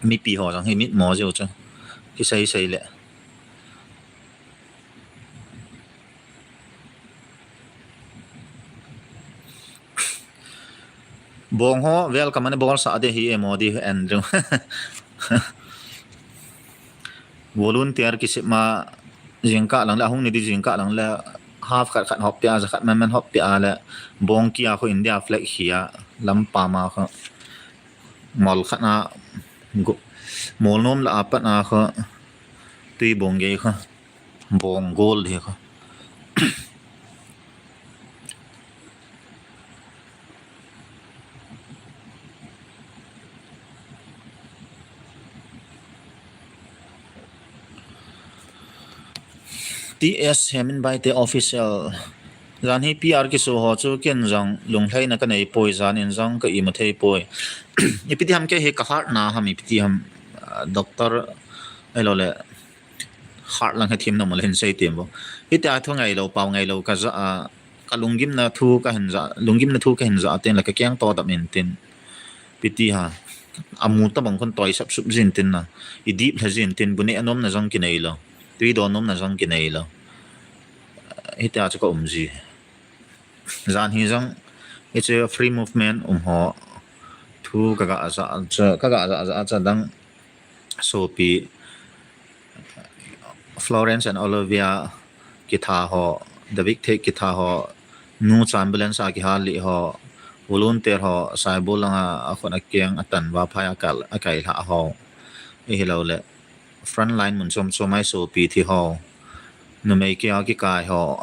mipi ho jong hi mitmo jiu chu. Kisei sei le. Bong ho welcome ani bolsah de hi e Modi Andrew. Volunteer kisima jingkah lang le, ahung ni di jingkah lang le, half khat khat hop pia, ja khat man man hop pia le, bong kia khu India flag hia, lampa ma khu. Mol khat na, go-, mol nom la apat na khu, Tuibong gei khu. Bong gol de khu. T S Hemin Baite Official. Jan hi P R kiso ho chu ken jong lunglhaina kanei poi, jan in jong ka imu thei poi. Ipi ti ham kei hi ka heart na ham ipi ti ham, ah, doctor, ahilou le, heart lang he thim na mo le hin sei tim bo. Hitia thu ngailou, pau ngailou ka ja a, ka lunggimna thu ka hin ja, lunggimna thu ka hin ja ten la ka keng to dam in tin. Ipi ti ha. Amu tabang khun toi sap sup jin tin na. I dip lha jin tin, bu neh nom na jong kinei lou. Tui don nom na jong kinei lou. Hitia chu ka um ji. Jan hi jong, hiche free movement um ho. Thu ka ga ja, ka ga ja, ja, ja dang. Sopi Florence and Olivia kitha ho, David Thek kitha ho, Nu Chan Ambulance a kihal li ho, volunteer ho, Saibol langa akhut akeng atan va phai akal, akai lha ho. Ihi lou le, frontline mun chom chom a sopi thi ho, numei kia kikai ho,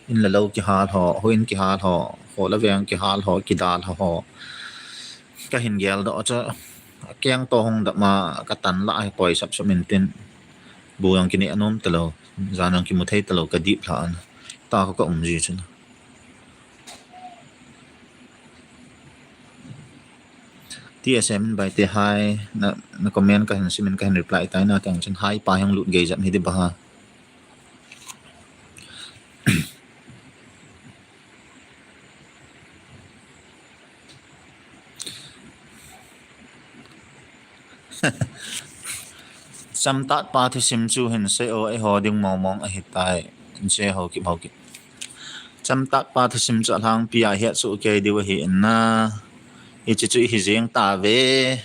in le lou kihal ho, huin kihal ho, ho le veng kihal ho, kidal ho. Ka hin gel doh cha, keng to hung dap ma ka tan la hi poi sap sum in tin. Bu jong kinei anom talou, jan jong kimu thei talou ka dip lha an. Ta ko ka um ji chun. T S M in Baite hi, na, na comment ka hin sim in ka hin reply tai na tang chun hi pa hung lut gei jap hi di ba ha. Chamtat pa thusim chu hin sei o, eiho ding mong mong ahi tai. Che ho kip ho kip. Chamtat pa thusim chu alhangpi a hiat chu kei diu ahi in na. Hichi chu hi jeng ta ve.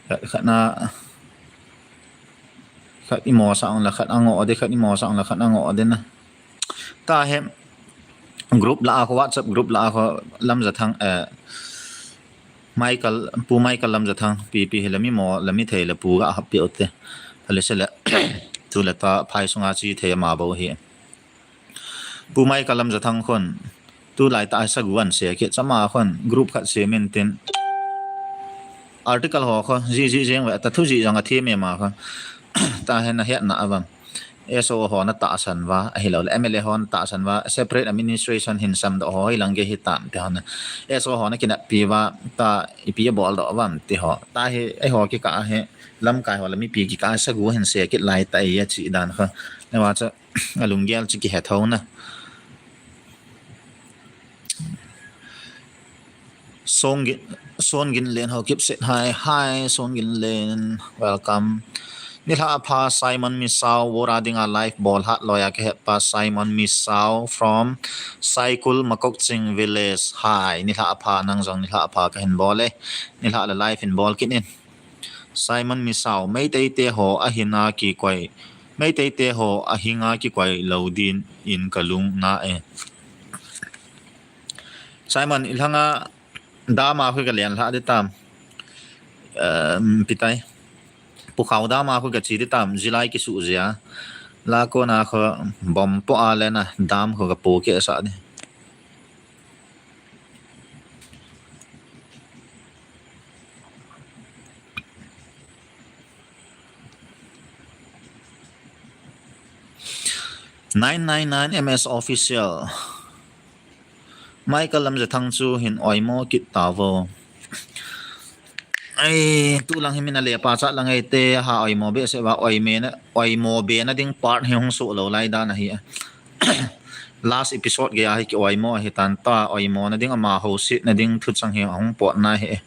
Khat, khat na, khat imo sang la, khat ango de, khat imo sang la, khat ango de na. Ta he group la a ko, WhatsApp group la a ko, Lamjathang, eh, Michael, Pu Michael Lamjathang, P P hi la mi mo, la mi thei la pu ga hap pi ote. Hale se le, tu le ta phai sunga chi thei ma bo hi. Pu Michael Lamjathang khun, tulai ta sagu an se kit chama khun, group khat se min tin. Article ho kho, ji ji jeng ve, ta thu ji jang a thi me ma kho. Ta he na het na avam. S O ho na tahsan va, ahilou le M L A ho na tahsan va, separate administration hin sam doh ho, hi lang ge hi tam te ho na. S O ho na kinat pi va, ta ipi bol doh vam te ho. Ta hi, eiho kikah hi, lamkai ho le mipi kikah sagu hin se kit lai ta i a chi dan kho. Ne va cha, alunggel chu kihe tho na. Songin, Songin Len ho kip set hi, hi, Songin Len, welcome. Nilhah apha Simon Misao, Bora dinga live bol hat loiya ka het pa Simon Misao from Saikul Makokching village. Hi, nilhah apha nang jong nilhah apha ka hin bol e. Nilhah le live hin bol kit in. Simon Misao, Meitei te ho ahina kikoi. Meitei te ho ahinga kikoi lou din in ka lung na e. Simon, ilhanga dam a khu ka len lha de tam. Ehm, pitai. Pukhao dam a khu ka chi de tam, jilai kisu jia. La ko na khu bom po a le na dam khu ka po ke sa de. Nine nine nine M S Official. Michael Lamjathang chu hin oimo kit tauvo. Ai, tulang hi min a lepa cha lang ai te ha oimo behseh va oimo bena ding part hi hung soh lou lai dan ahi. Last episode gei a hi ki oimo ahi tan ta, oimo na ding ama ho sit na ding thuchang hi hung pot na hi.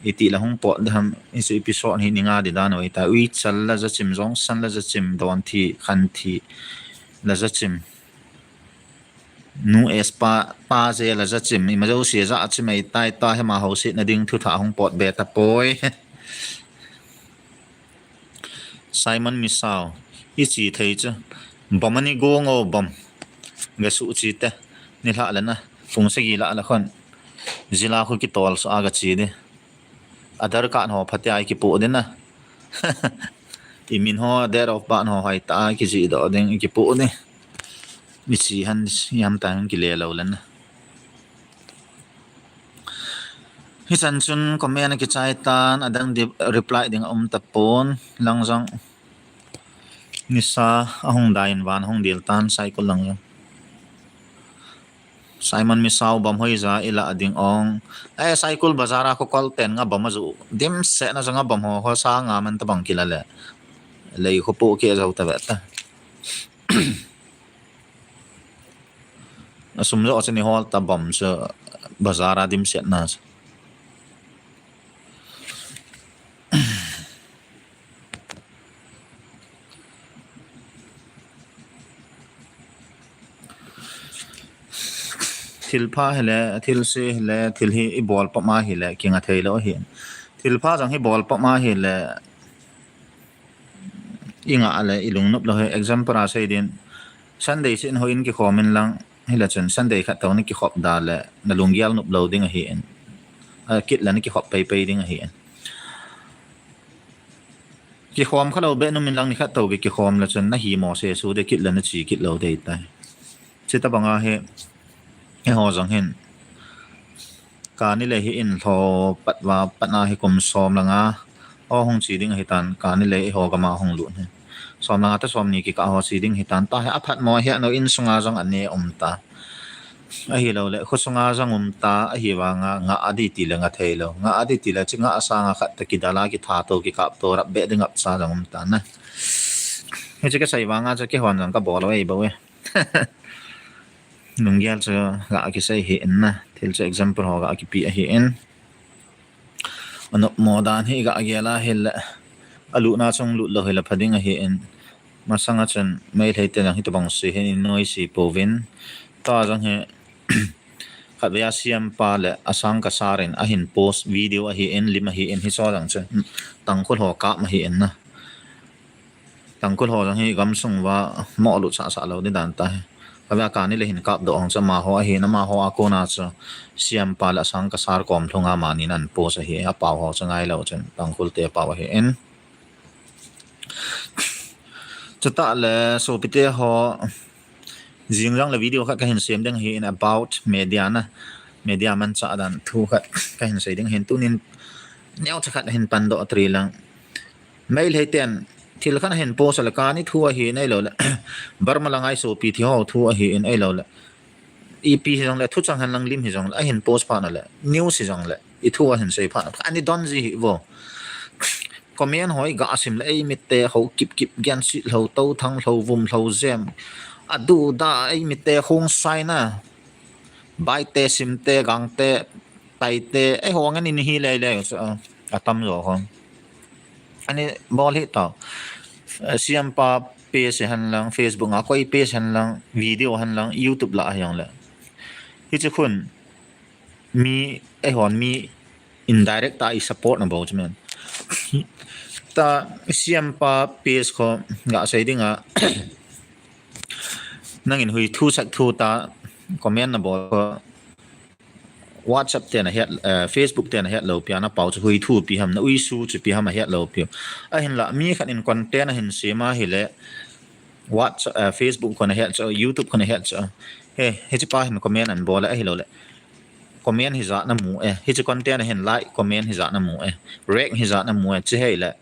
Iti la hung pot dam, hiche episode hi ni nga di dan oi ta. Ui chal la jachim, jong san la jachim, don thi, khan thi la jachim. Nu es pa, pa je la jachim, ima jo si jachim ai tai ta, hema ho sit na ding thu tha hung pot be ta poi. Simon Misao, i chi thei chu. Bom ani gong o bom. Ga su chi te. Ni hla la na. Phung sagi la la khon. Jila khu ki tol so a ga chi di. Aadhaar card ho phatea i kipoh ding na. I min ho, date of birth ho, hai ta i kijih doh ding i kipoh ding. I chi han, i ham ta hung kile lou len na. Hichan chun comment a kichai tan, adang di reply ding a um tapon, lang jong. Nisa ahung dai in van hung dil tan, Saikul lang jong. Simon Misao bom hoija i la ding ong. Eh, Saikul bazar a khu kol ten nga bom a ju. Dimset na jong a bom ho, ho sa nga man ta bang kila le. Lei khu po ke jau ta ve ta. A sum jo chani hol ta bom chu bazar a dimset na chu. Thil pha hile, thil se hile, thil hi i bol pam a hile, kinga thei lou hi. Thil pha jong hi bol pam a hile, i nga le, i lungnop lou hi. Example a sei din, Sunday sin ho in kikhom in lang, hila chun Sunday khat to ni kikhop da le, na lunggel nop lou ding ahi in. A, kit la ni kikhop pei pei ding ahi in. Kikhom kha lou be num in lang ni khat to ki kikhom la chun na hi mo se su de kit la na chi kit lou dei tai. Chita banga hi, eiho jong hin. Kani le hi in lho pat va pat na hi kum som langa. O hung chi ding hi tan, kani le eiho gama hung lut hi. Som langa ta som ni kikah ho chi ding hi tan, ta hi a phat mo hi a no in sunga jong ane um ta. Ahi lou le, khu sunga jong um ta, ahi vanga, nga adi ti le nga thei lou. Nga adi ti le, chi nga asanga khat ta kidala, kitha to, kikap to, rap be ding ap cha jong um ta na. Hiche ka sei vanga, cha kihon jong ka bol lou ei bou e. Lunggel chu ga kisei hi in na. Thil chu example ho ga kipe ahi in. Anop mo dan hi ga gel a hile. Alut na chung lut lou hile pha ding ahi in. Masanga chun Meitei te jong hi tobang si hin in noi si pouvin. Ta jong hi khat vei a C M pa le Asang Kasar in ahin post video ahi in, lim ahi in, hi so jong chu Tangkhul ho kap ahi in na. Tangkhul ho jong hi gamsung va mo lut sa sa lou di dan ta hi. Kavei a kani le hin kap doh hong chu amaho ahi na, amaho a kona chu C M pa le Asang Kasar kom lhunga mani nan post ahi, apao ho chu ngai lou chun Tangkhul te pao ahi in. Chuta le sopite ho jing jang le video khat kahin sem ding ahi in about media na. Media manchah dan thu khat kahin sei ding ahin tunin neocha khat hin pan doh tri lang. Meitei ten thil khat ahin post le kani thu ahi in ahilou le. Burma langa i sopi thi ho thu ahi in ahilou le. Ipi hi jong le, thuchang hen lang lim hi jong le, ahin post phat na le, news hi jong le, i thu ahin sei phat na, ani don ji hi vo. Comment ho i ga sim le, ei mit te ho kip kip gen si lou, to thang lou, vum lou, jem. Adu da, ei mit te hung sai na. Bai te, sim te, gang te, tai te, ei ho ngan in hi le le, a tam jo ho. Ani bol hi tau. Eh, C M pa page hen lang, Facebook a koi page hen lang, video hen lang, YouTube la a hi jong le. Hiche khun mi, eihon mi indirect ta i support na bou chu men. Ta C M pa page kho ga sei ding a. Nangin hui thu sak thu ta comment na bol kho. WhatsApp te na het, eh, Facebook te na het lou pi a na pao chu hui thu pi ham, na ui su chu pi ham a het lou pi. Ahin la, mi khat in content ahin sem a hile, WhatsApp, eh, Facebook kho na het chu, YouTube kho na het chu. He, hiche pa hin comment an bol a ahilou le. Comment hi ja na mu e. Hiche content ahin like, comment hi ja na mu e. React hi ja na mu e. Chi hei le.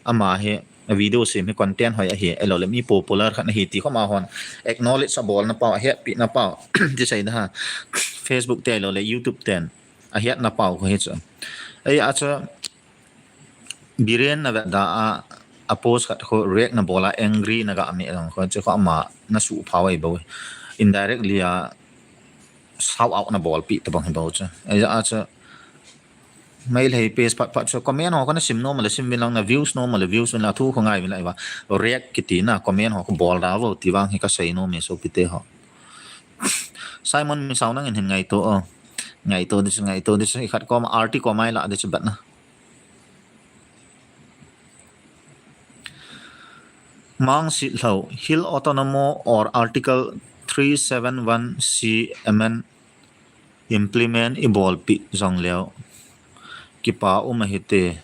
Ama hi A video sem hi content hoi ahi, ahilou le mi popular khat ahi ti kho amahon acknowledge abol na pau, ahetpi na pau, ti sei da ha. Facebook te ahilou le YouTube ten ahet na pau kho hi chu. Ahia chu Biren na vet da a, a post khat kho react na bol a angry na ga me lang kho chu kho ama na su phau ai bo. Indirectly a shout out na bolpi tabang hi bo chu. Ahia chu Meitei page phat phat chu comment ho kho na sim nom le sim vin lang, na views nom le views vin lang, thu kho ngai vin lang, iva react kiti na comment ho kho bol da vo ti vang hi ka sei nom e sopite ho. Simon Misao nangin hin ngaito o. Ngaito di chu, ngaito di chu, i khat kom article mai la di chu bat na. Mang Sit Lhau, Hill Autonomy or Article three seven one C amend implement i bolpi jong leu kipa um ahi te.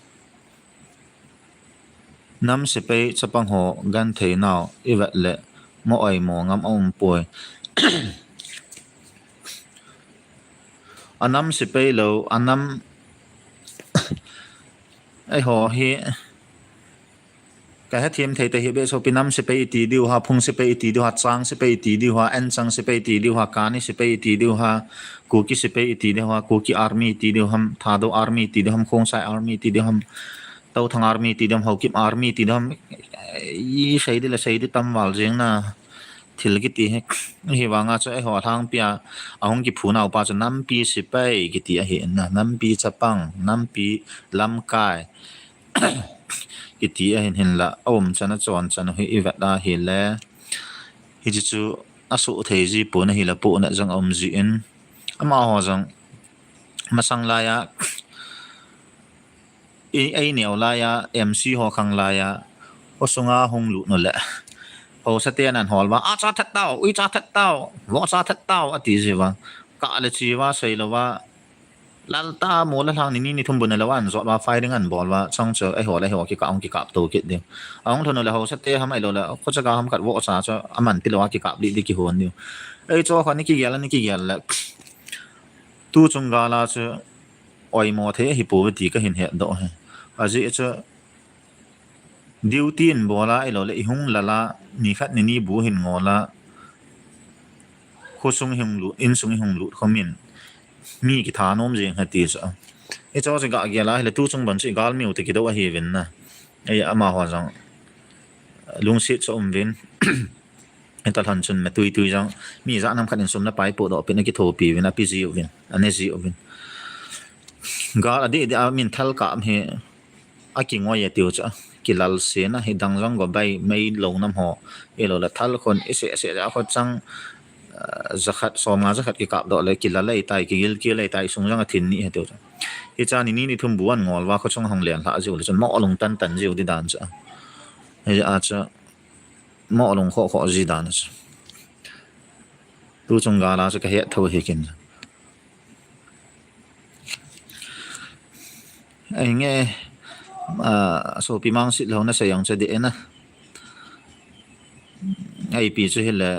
Nam sepai chapang ho genthei nau i vet le mo oimo ngam a um poi. A nam sepai lou, a nam, eiho hi, ka hethem thei te hi be sopi, nam sepai i ti diu ha, phung sepai i ti diu ha, chang sepai i ti diu ha, anchang sepai i ti diu ha, kani sepai i ti diu ha, Kuki sepai i ti diu ha, Kuki army i ti diu ham, Thadou army i ti diu ham, Khongsai army i ti diu ham, Touthang army i ti diu ham, Haokip army i ti diu ham, i sei di le sei di tam val jeng na. Thil kiti hi, hi vanga chu eiho lhangpi a, ahung kiphu nau pa chu nampi sepai kiti ahi na, nampi chapang, nampi lamkai kiti ahin, hinla a um chan a chon chan hi i vet a hile, hichi chu a suh thei ji pon ahile, pohnat jong a um ji in, amaho jong masang lai a, ei, ei neo lai a, M C ho khang lai a, khosunga hung lut nu le, haosa te nan hol va, a cha that tau, ui cha that tau, vo cha that tau, ati ji va, ka le chi va, sei lo va, lal ta mo la lhang ni ni ni thum bun le va an jot va, firing an bol va, chang chu eiho le eiho kikap, hung kikap to kit ding. Ahung lhun nu le haosa te ham ahilou le, khocha ka ham khat vo cha chu, aman ti lo va kikap li di kihon diu. Ei chu kha ni kigel, ni kigel le. Tu chung gal a chu, oimo thei ahi pouve ti ka hin het doh hi. Ajeh chu duty in bol a, ahilou le i hung lal a, ni khat ni ni bu hin ngol a, khosung i hung lut, insung i hung lut khom in, mi kitha nom jeng ha ti chu. I chu chu ga gel a hile tu chung ban chu i gal miu te kido ahi vin na. Ei amaho jong lungset chu um vin. Hita lhon chun me tui tui jong, mi ja nam khat in sum le pai podoh pin a kithopi uvin, a pi ji uvin, a ne ji uvin. Gal a di di a min thal kap hi a kingoi a tiu chu, kilal se na hi dang jong go bai mei lo nam ho, i lo le thal khon i se se ja kho chang, ah, jakhat, somnga jakhat kikap doh le kilal ei tai, kigil kil ei tai, sung jong a thin ni ha tiu chu. Hi cha ni ni ni thum bu an ngol va kho chung hung len hla jiu le chun mo lung tan tan jiu di dan chu. Hi a chu. Mo lung kho kho ji dan chu. Tu chung gal a chu ka het tho hi kin. Ei nge, ah, sopi Mang Sit Lhau na sei jong chu di e na. Ei pi chu hile,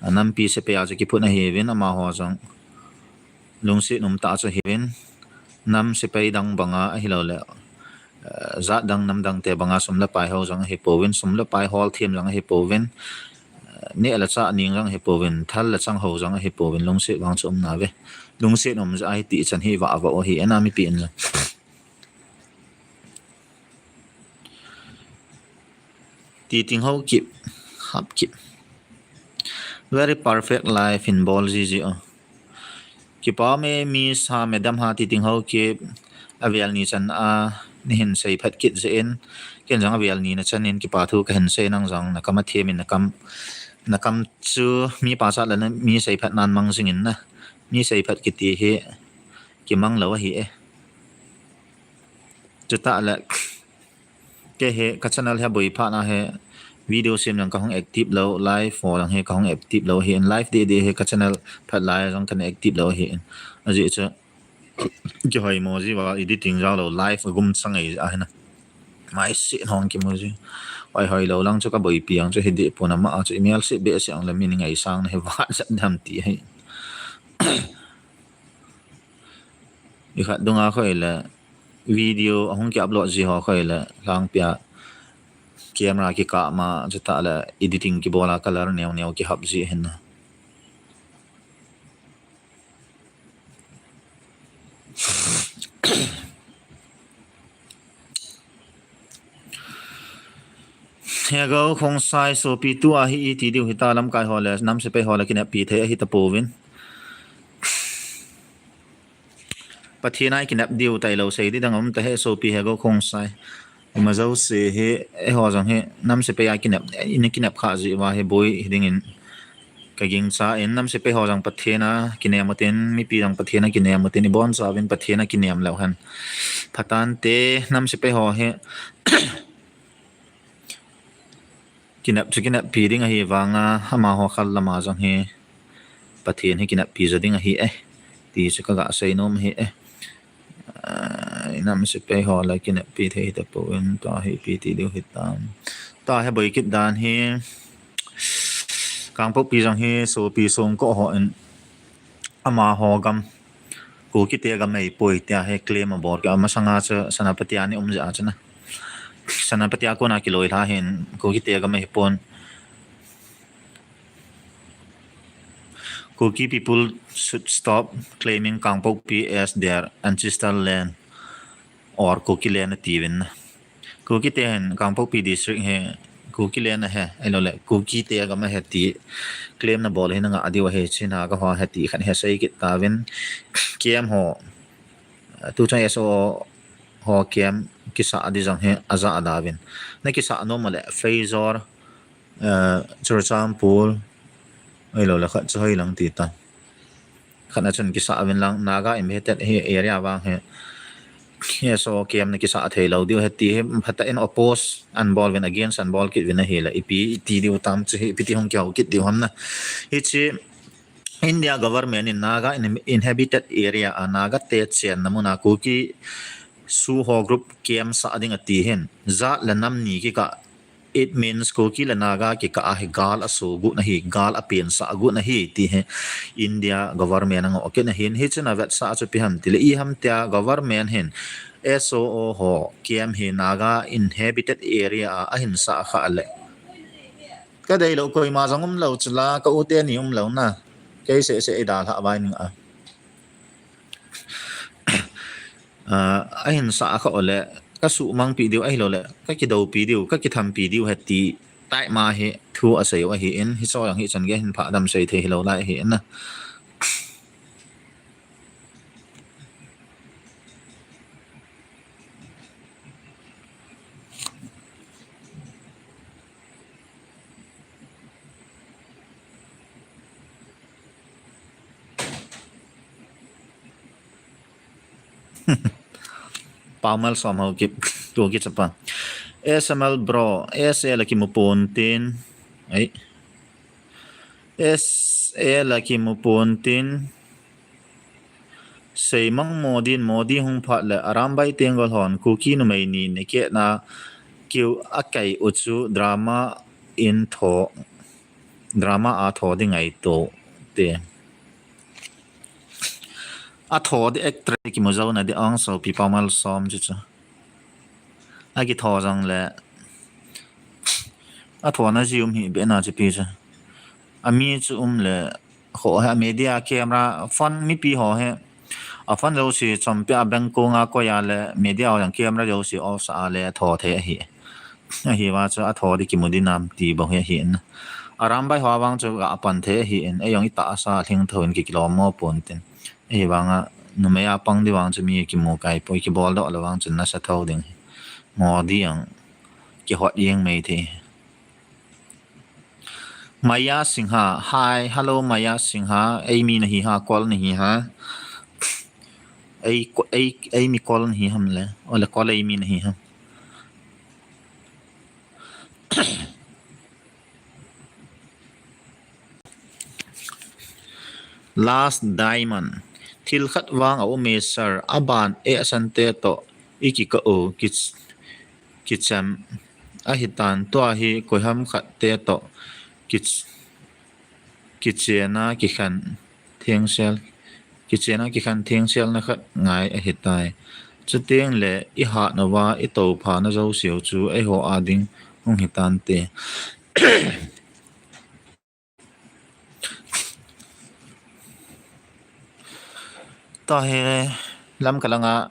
a nampi sepai a chu kiphut ahi vin amaho jong. Lungset um ta chu hiuvin, nam sepai dang banga ahilou le, eh, jat dang nam dang te banga sum le pai ho jong ahi pouvin, sum le pai hol them jong ahi pouvin, eh, neh le chah ning jong ahi pouvin, thal le chang ho jong ahi pouvin, lungset vang chu um na ve. Lungset um ja ahi ti chan hi va va ahi e na mipi in jong. Titing Haokip, Hapkip. Very perfect live in bol ji ji o. Kipa me mi sa madam ha Titing Haokip. Avel ni chan a ni hin sei phat kit je in. Ken jong avel ni na chan in kipa thu ka hin sei nang jong na kam a them in na kam, na kam chu mi pa sa la na mi sei phat nan mang jing in na. Mi sei phat kiti hi kimang lo ahi e. Chuta le. Kei hi ka channel hi aboi phat na hi video sem jong ka hung active lou, live ho jong hi ka hung active lou hi in, live deh deh hi ka channel phat lai jong ka na active lou hi in. Ajeh chu kihoimo ji va editing jao lou, live gum chang ei a hi na. Mai se hong kimu ji. Hoi hoi lou lang chu ka boipi ang chu hi deh pon ama a chu email se be se ang le min ngai sang na hi vat jat dam ti hi. I khat dunga khoi le video ahung ki upload ji ho khoi le lhangpia Camera kikah ma, chutah le editing kibol a color neo neo kihap ji hin. Hego Khongsai, sopi, tua hi iti diu hita, lamkai ho le nam sepai ho le kineppi thei ahi tapouvin. Pathen a ikinep diu tailou sei di dang um tahe sopi Hego Khongsai. Ima jouse hi, eiho jong hi nam sepai a kinep, ina kinep kha ji uva hi boi hi dingin ka gingchan, nam sepai ho jong Pathen a kinem utin, mipi jong Pathen a kinem utin, ibonchauvin Pathen a kinem leu hen phatante, nam sepai ho hi kinep chu kineppi ding ahi vanga, amaho khat lama jong hi Pathen hi kineppi jo ding ahi e, ti chu kaga sei nom ahi e. Ah, nam sepai ho le kineppi thei tapouvin, tua hi ipi ti diu hitam. Tua hi boi kit dan hi, Kangpokpi jong hi sopi Songko hon amaho gam, Kukite gam ahipoi tia hi claim abol kit, amasanga chu Senapati a ana um jeh a chu na. Senapati a kona kiloi lha hin Kukite gam ahipon. Kuki people should stop claiming Kangpokpi as their ancestral land or Kuki land atiuvin. Kukite hin Kangpokpi district hi Kuki land ahi, ahilouleh Kukite gam ahi ti claim nabol hi nangah diu ahi, Chin Naga ho ahi ti khat hi sei kit tauvin. Camp ho, tuchung S O O ho camp kisah di jong hi ajah a dauvin. Na kisah nom uleh Phaizawl, eh, Churachandpur, ahilouleh khat chu hoilang ti ta. Khat na chun kisah uvin lang, Naga inhabited hi area vang hi S O O camp na kisah thei lou diu ahi ti hi, phatah in oppose ana bol uvin, against ana bol kit uvin ahileh, ipi iti diu tam chu hi, ipi ti hung kihou kit diu ham na. Hiche India government in Naga in-, inhabited area a Naga te chenna mun a Kuki Shu ho group camp sah ding ati hin, jat le nam ni kikah, it means Kuki le Naga kikah a hi gal aso got na hi, gal apensah got na hi ti hi India government a ngoh kit na hin, hichun avetsah chu ipi ham tileh, iham tia government hin S O O ho camp hi Naga inhabited area a ahin sah khah leh, ka deilou koima jong umlou chula, ka u teni umlou na, kei seh seh eidalhah vai ning a. Ah, ahin sah khah uleh, ka suhmangpi diu ahilouleh, ka kidoupi diu, ka kithampi diu ahi ti, taima hi thu asei u ahin, hiche jong hichan gei hin phat dam sei thei hilou lai ahin na. Pamal som ho kip, tu ki chapa. S M L bro, S A la kimu pon tin. Ai. S A la kimu pon tin. Seimang Modi in, Modi hung phat le Arambai Tenggol hon Kuki numei ni nekehna kiu akai u chu drama in tho, drama a tho ding ahi to te. Atho di actress kimu jou na di ang so pi Pamal som chu chu. Akitho jong le. Athona ji um hi bena chu pi chu. Ami chu um le, ho he media camera phone mipi ho he. A phone jouse chompi a bengkong a koi a le media ho jong camera jouse off sah a le tho thei ahi. Ahivang chu atho di kimu di nam ti bou hi ahin. Arambai ho vang chu ga pan thei ahin. Eijong itahsa lhing thou in kikilom mo pon tin. Ahivanga numei a pang di vang chu mi kimu kai poi, kibol doh le vang chu nasa thou ding. Modi ang kihot jeng mai thei. Maya Singha, hi, hello Maya Singha, eimi nahi ha, Kol nahi ha. Ei, ko-, ei, eimi Kol nahi ham le, ole Kol eimi nahi ham. Last Diamond. Thil khat vang a um e sir, aban e asante toh, i kikah u, ki, kichem, ahitan tua hi koiham khat te toh, ki, kichena kikhen thengsel, kichena kikhen thengselna khat ngai ahitai. Chuteng le i hatna uva i tophana jouse u chu eiho a ding hung hitante. Tahe Lamka langa,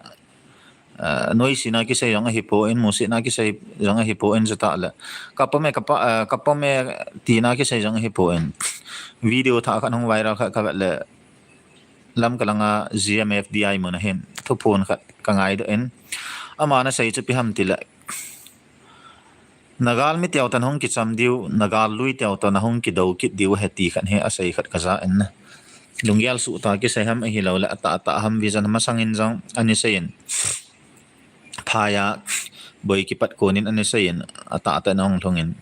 uh, noisy na kisei jong ahipon, musit na kisei jong ahipon, jatah le. Kapame, kapa, uh, kapame tina kisei jong ahipon. Video thah khat hung viral khat kavet le. Lamka langa G M F D I mun ahin. Thuphon khat kangaidoh in. Aman asei chu ipi ham tile. Nagal mi teu tan hung kicham diu, Nagal lui teu tan hung kidou kit diu ahi ti khat hi asei khat kaja in. Lunggel suh tah kisei ham ahilou le atah atah ham vision masangin jong ani seiyin. Phaya boi kipat konin ani seiyin atah atah na hung lhungin.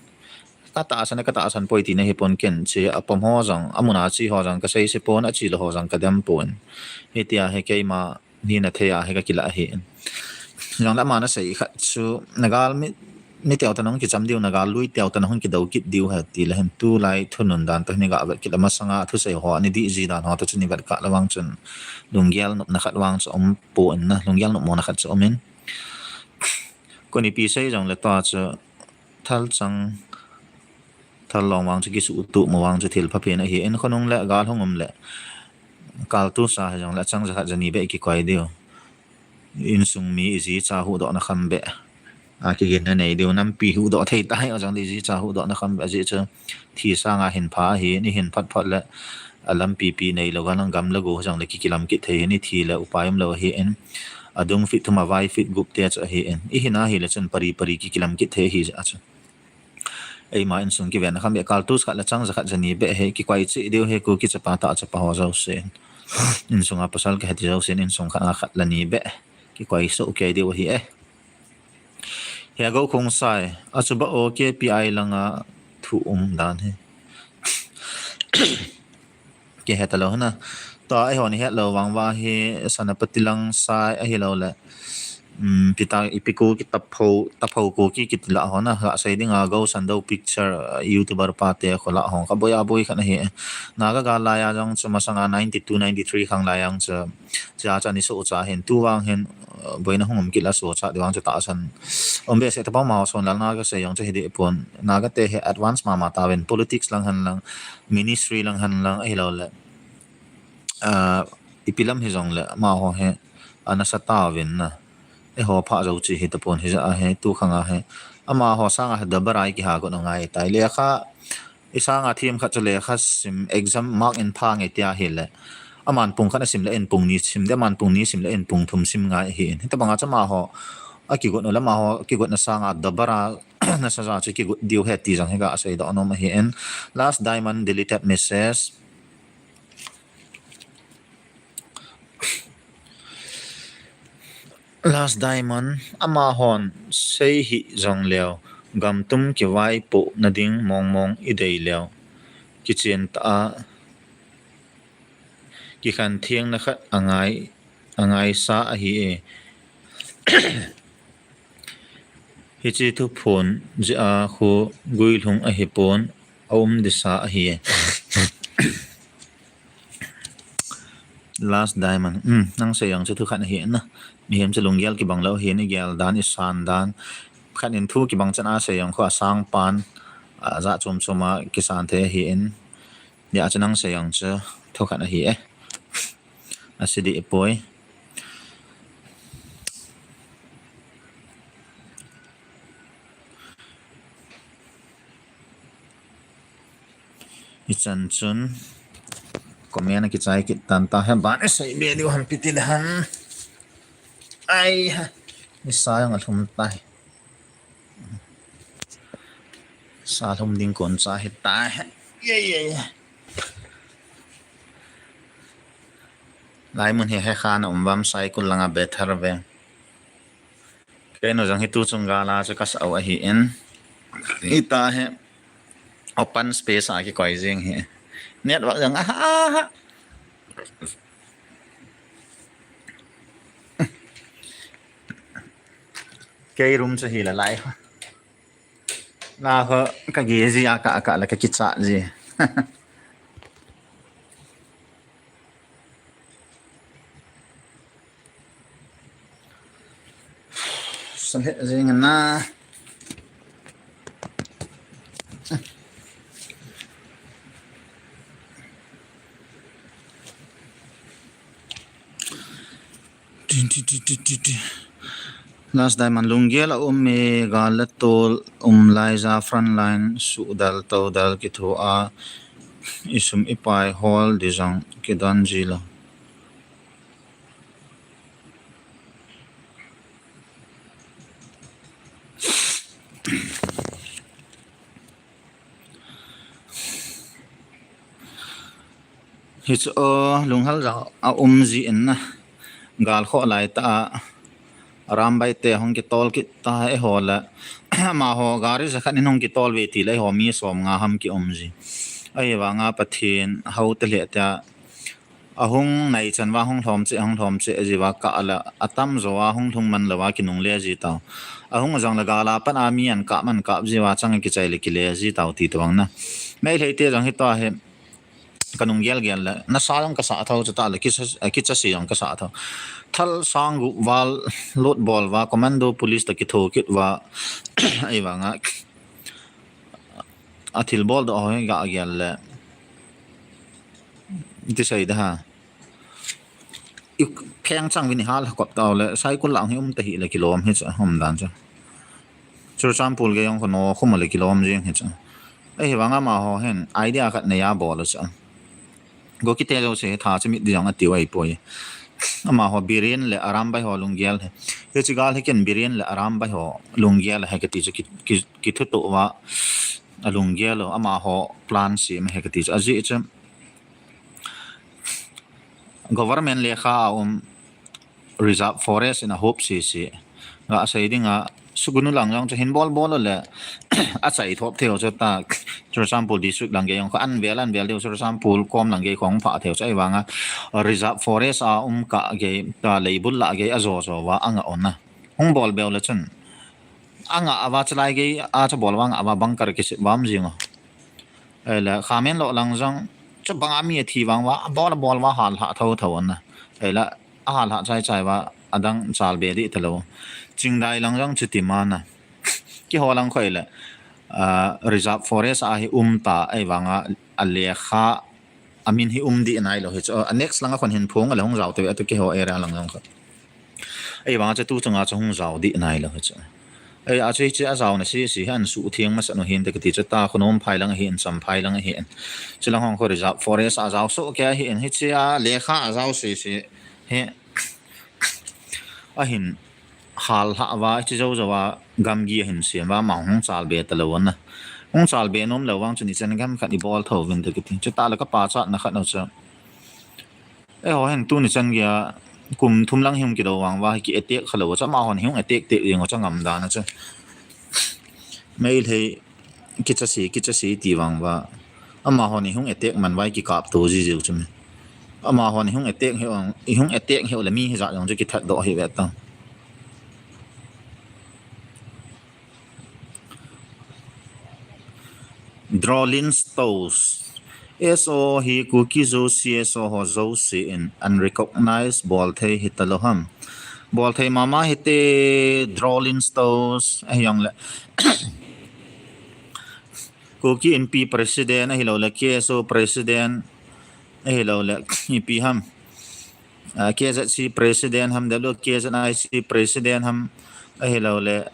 Katahsan, katahsan poi tina hipon ken, chi apom ho jong, amun a chi ho jong, kasei sepon, achi lou ho jong, kadem pon. Hitia hi keima, hina thei a hi kakila ahi. Jong le aman asei khat chu, Nagal mi, mi teu tan hung kicham diu, Nagal lui teu tan hung kidou kit diu ahi tile hin tulai thunun dan toh hin gavet kit le masanga thusei ho, ani dih ji dan ho toh chun ivet kah le vang chun, lunggel nopna khat vang chu umpon na, lunggel nopmona khat chu umin. Koni ipi sei jong le tua chu, Thalchang, Thallong vang chu kisuhtup mo vang chu thil phapen ahi. In khonung le gal hung um le. Kaltusa hi jong le chang jakhat jani beh kikoi diu. Insung mi iji cha huhdohna kham beh. A kigin na nei diu nampi huhdoh thei tai o jong le iji cha huhdohna kham beh ji chu. Thi sanga hin pha ahi, ni hin phat phat le. A lampi pi nei lou gan gam le go jong le kikilam kit thei hi ni thi le upai umlou ahi in. Adung fit thum avai fit gup te chu ahi in. Ihin ahile chun pari pari kikilam kit thei hi a chu. Eima insung kiven a kham beh kaltus khat le chang jakhat jani beh hi kikoi cheh diu hi Kuki chapa tah chapa ho jousen. Insung a pasal kahet jousen insung khat nga khat le ni beh. Kikoi soh kei diu ahi e. Hia go khong sai. Achuba o K P I langa thu um dan hi. Kihet lou hina. Tua eiho ni het lou vang va hi Senapati lang sai ahilou le. Um, pita ipi Kuki tapho, tapho Kuki kiti la ho na. Ga sei dinga Go Sando picture, uh, YouTuber pa te kho la ho. Kaboi aboi khat ahi. Naga gal laiya jong chu masanga ninety-two, ninety-three khang laiya jong chu. Cha cha ni so cha hin tu vang hin, uh, boina hung um kit la so cha di vang chu tahsan. Um behseh tapou ma ho son lal na kasei jong chu hi deh pon. Naga te hi advance mama tauvin politics lang hen lang, ministry lang hen lang ahilou le. Ah, ipi lam hi jong le, amaho hi, anasa tauvin na. Eiho pha jou chi hi tapon hi ja ahi, tu khang ahi. Amaho sanga hi dabarai kiha got angai tai. Lekha, isanga thim khat chu lekha sim exam mark in pha nge tia hi le. Aman pung khat asim le in pung ni sim de, aman pung ni sim le in pung thum sim ngai hi in. Hitabanga chu amaho, akigot u le amaho, akigot na sanga dabara, nasa ja chu kigot diu ahi ti jong hi kasei doh nom ahi in. Last diamond deleted message. Last diamond, amahon sei hi jong leo, gamtum kivaipoh na ding mong mong i dei leo, kichen ta a, kikhan theng na khat angai, angaisa ahi e. Hiche thuphon jeh a khu guilhung ahipon, aum disa ahi e. Last diamond. Um, nang sei jong chu thu khat ahi na. Mihem chu lunggel kibang lou ahi, igel dan, isan dan. Khat in thu kibang chan a sei jong khu asang pan, aja chom chom a kisan thei ahi in. Dia chu nang sei jong chu thu khat ahi e. Asei dih poi. Ichan chun comment akichai kit tan ta, he ban isei be diu ham piti le han. Ai ha. Isa jong alhum tai. Sa lhum ding kon cha hi tai. Ye, ye, ye. Lai mun hi he khan um vam, Saikul langa better ve. Keinu jong hi tu chung gala chu kasau ahi in. Ita hi open space a kikoi jing hi. Network jong aha, aha. Kei room chu hi la lai. Na ho ka ge ji a ka, ka la ka kicha ji. Sa le jing na. Last Diamond, lunggel a um e, gal le tol um laija frontline sudal todal kithoa isum ipai hol di jong kidon jilou. Hichu o, lunghal jong a um ji in na. Gal khoh lai tah a Arambai te hung kitol kit ta eiho le. Amaho gari jakhat in hung kitol ve tile eiho mi som nga ham ki um ji. Ahivanga Pathen hou te lheh tia. Ahung nai chan uva hung lhom cheh, hung lhom cheh jiuva kah le atam jouva hung lhung man louva kinungle ji tau. Ahung jong le gal a pat a mi an kap man kap jiuva chang kichai le kile ji tau ti tobang na. Meitei te jong hitia hi kanung gel gel le nasa jong kasah tho, chutah le kicha, kicha si jong kasah tho. Thal sang gup val lut bol uva, commando police toh kitho kit uva, ahivanga athil bol doh ho hi ga gel le. Iti sei da ha. I pheng chang vin i hal kop tau le, Saikul lang hi um ta hile kilom hi chu, um dan chu. Churachandpur gei jong khu no khum le kilom jing hi chu. Ahivanga amaho hin idea khat nei a bol u chu. Kuki te jouse hi tha chu mit di jong atiu ahipoi. Amaho Biren le Arambai ho lunggel hi. Hiche gal hi ken Biren le Arambai ho lunggel hi kati chu ki, ki, kithutoh uva alunggel u, amaho plan sem hi kati chu. Ajeh chu government lekha a um reserve forest in a hop sese. Ga sei dinga, Sugnu lang jong chu hin bol bol le, achai thop thei u chu ta, Churachandpur district lang gei jong khu an vel, an vel diu Churachandpur kom lang gei khu hung phah thei u chu ahivanga, reserve forest a um kah gei ta leibul lah gei ajo jo uva anga u na. Hung bol beu le chun. Anga uva chalai gei a cha bol uva anga uva bunker kisem uva um jing u. Ahile, Khamenlok lang jong, chubanga mi athi vang uva, abol, abol uva, hal lhah tho tho u na. Ahile, ahal lhah chai chai uva, adang chal be dih talou. Chingdai lang jong chuti ma na. Keiho lang khu ahile, ah, reserve forest a hi um ta, ahivanga, alekha, amin hi um dih nailou hi chu. A next lang a khun hin phong ale hung jao teu, atu keiho area lang jong khu. Ahivanga chu tu chunga chu hung jao dih nailou hi chu. Ei, achu hiche ajaona sese hi an suhtheng masat u hinte kati chu ta, Khonom phai lang ahin, Champhai lang ahin. Chulang hung khu reserve forest a jao soh kei ahin, hiche a lekha a jao sese hi ahin hal lhah uva, hiche jou jouva gamgi ahin sem uva, ama hung chal be talou u na. Hung chal be nom lou vang chun ichan gam khat i bol tho uvin te kiti. Chutah le ka pachatna khat u chu. Eiho hin tuni chan geiya kum thum lang hi hung kidou vang uva hi ki attack khalou u chu, amahon hi hung attack tei jing u chu ngam dan a chu. Meitei kicha si, kicha si ti vang uva. Amahon hi hung attack man uva hi kikap to ji jiu chu me. Amahon hi hung attack hi u, hi hung attack hi u le mi hijat jong chu kithat doh hi ve ta. Drolin Stones. S O hi Kuki Zo C S O ho jouse in unrecognized bol thei hi talou ham. Bol thei mama hite Drolin Stones ahi jong le. Kuki Inpi President ahilou le K S O President ahilou le ipi ham. Ah, K Z C President ham, W K Z I C President ham, ahilou le,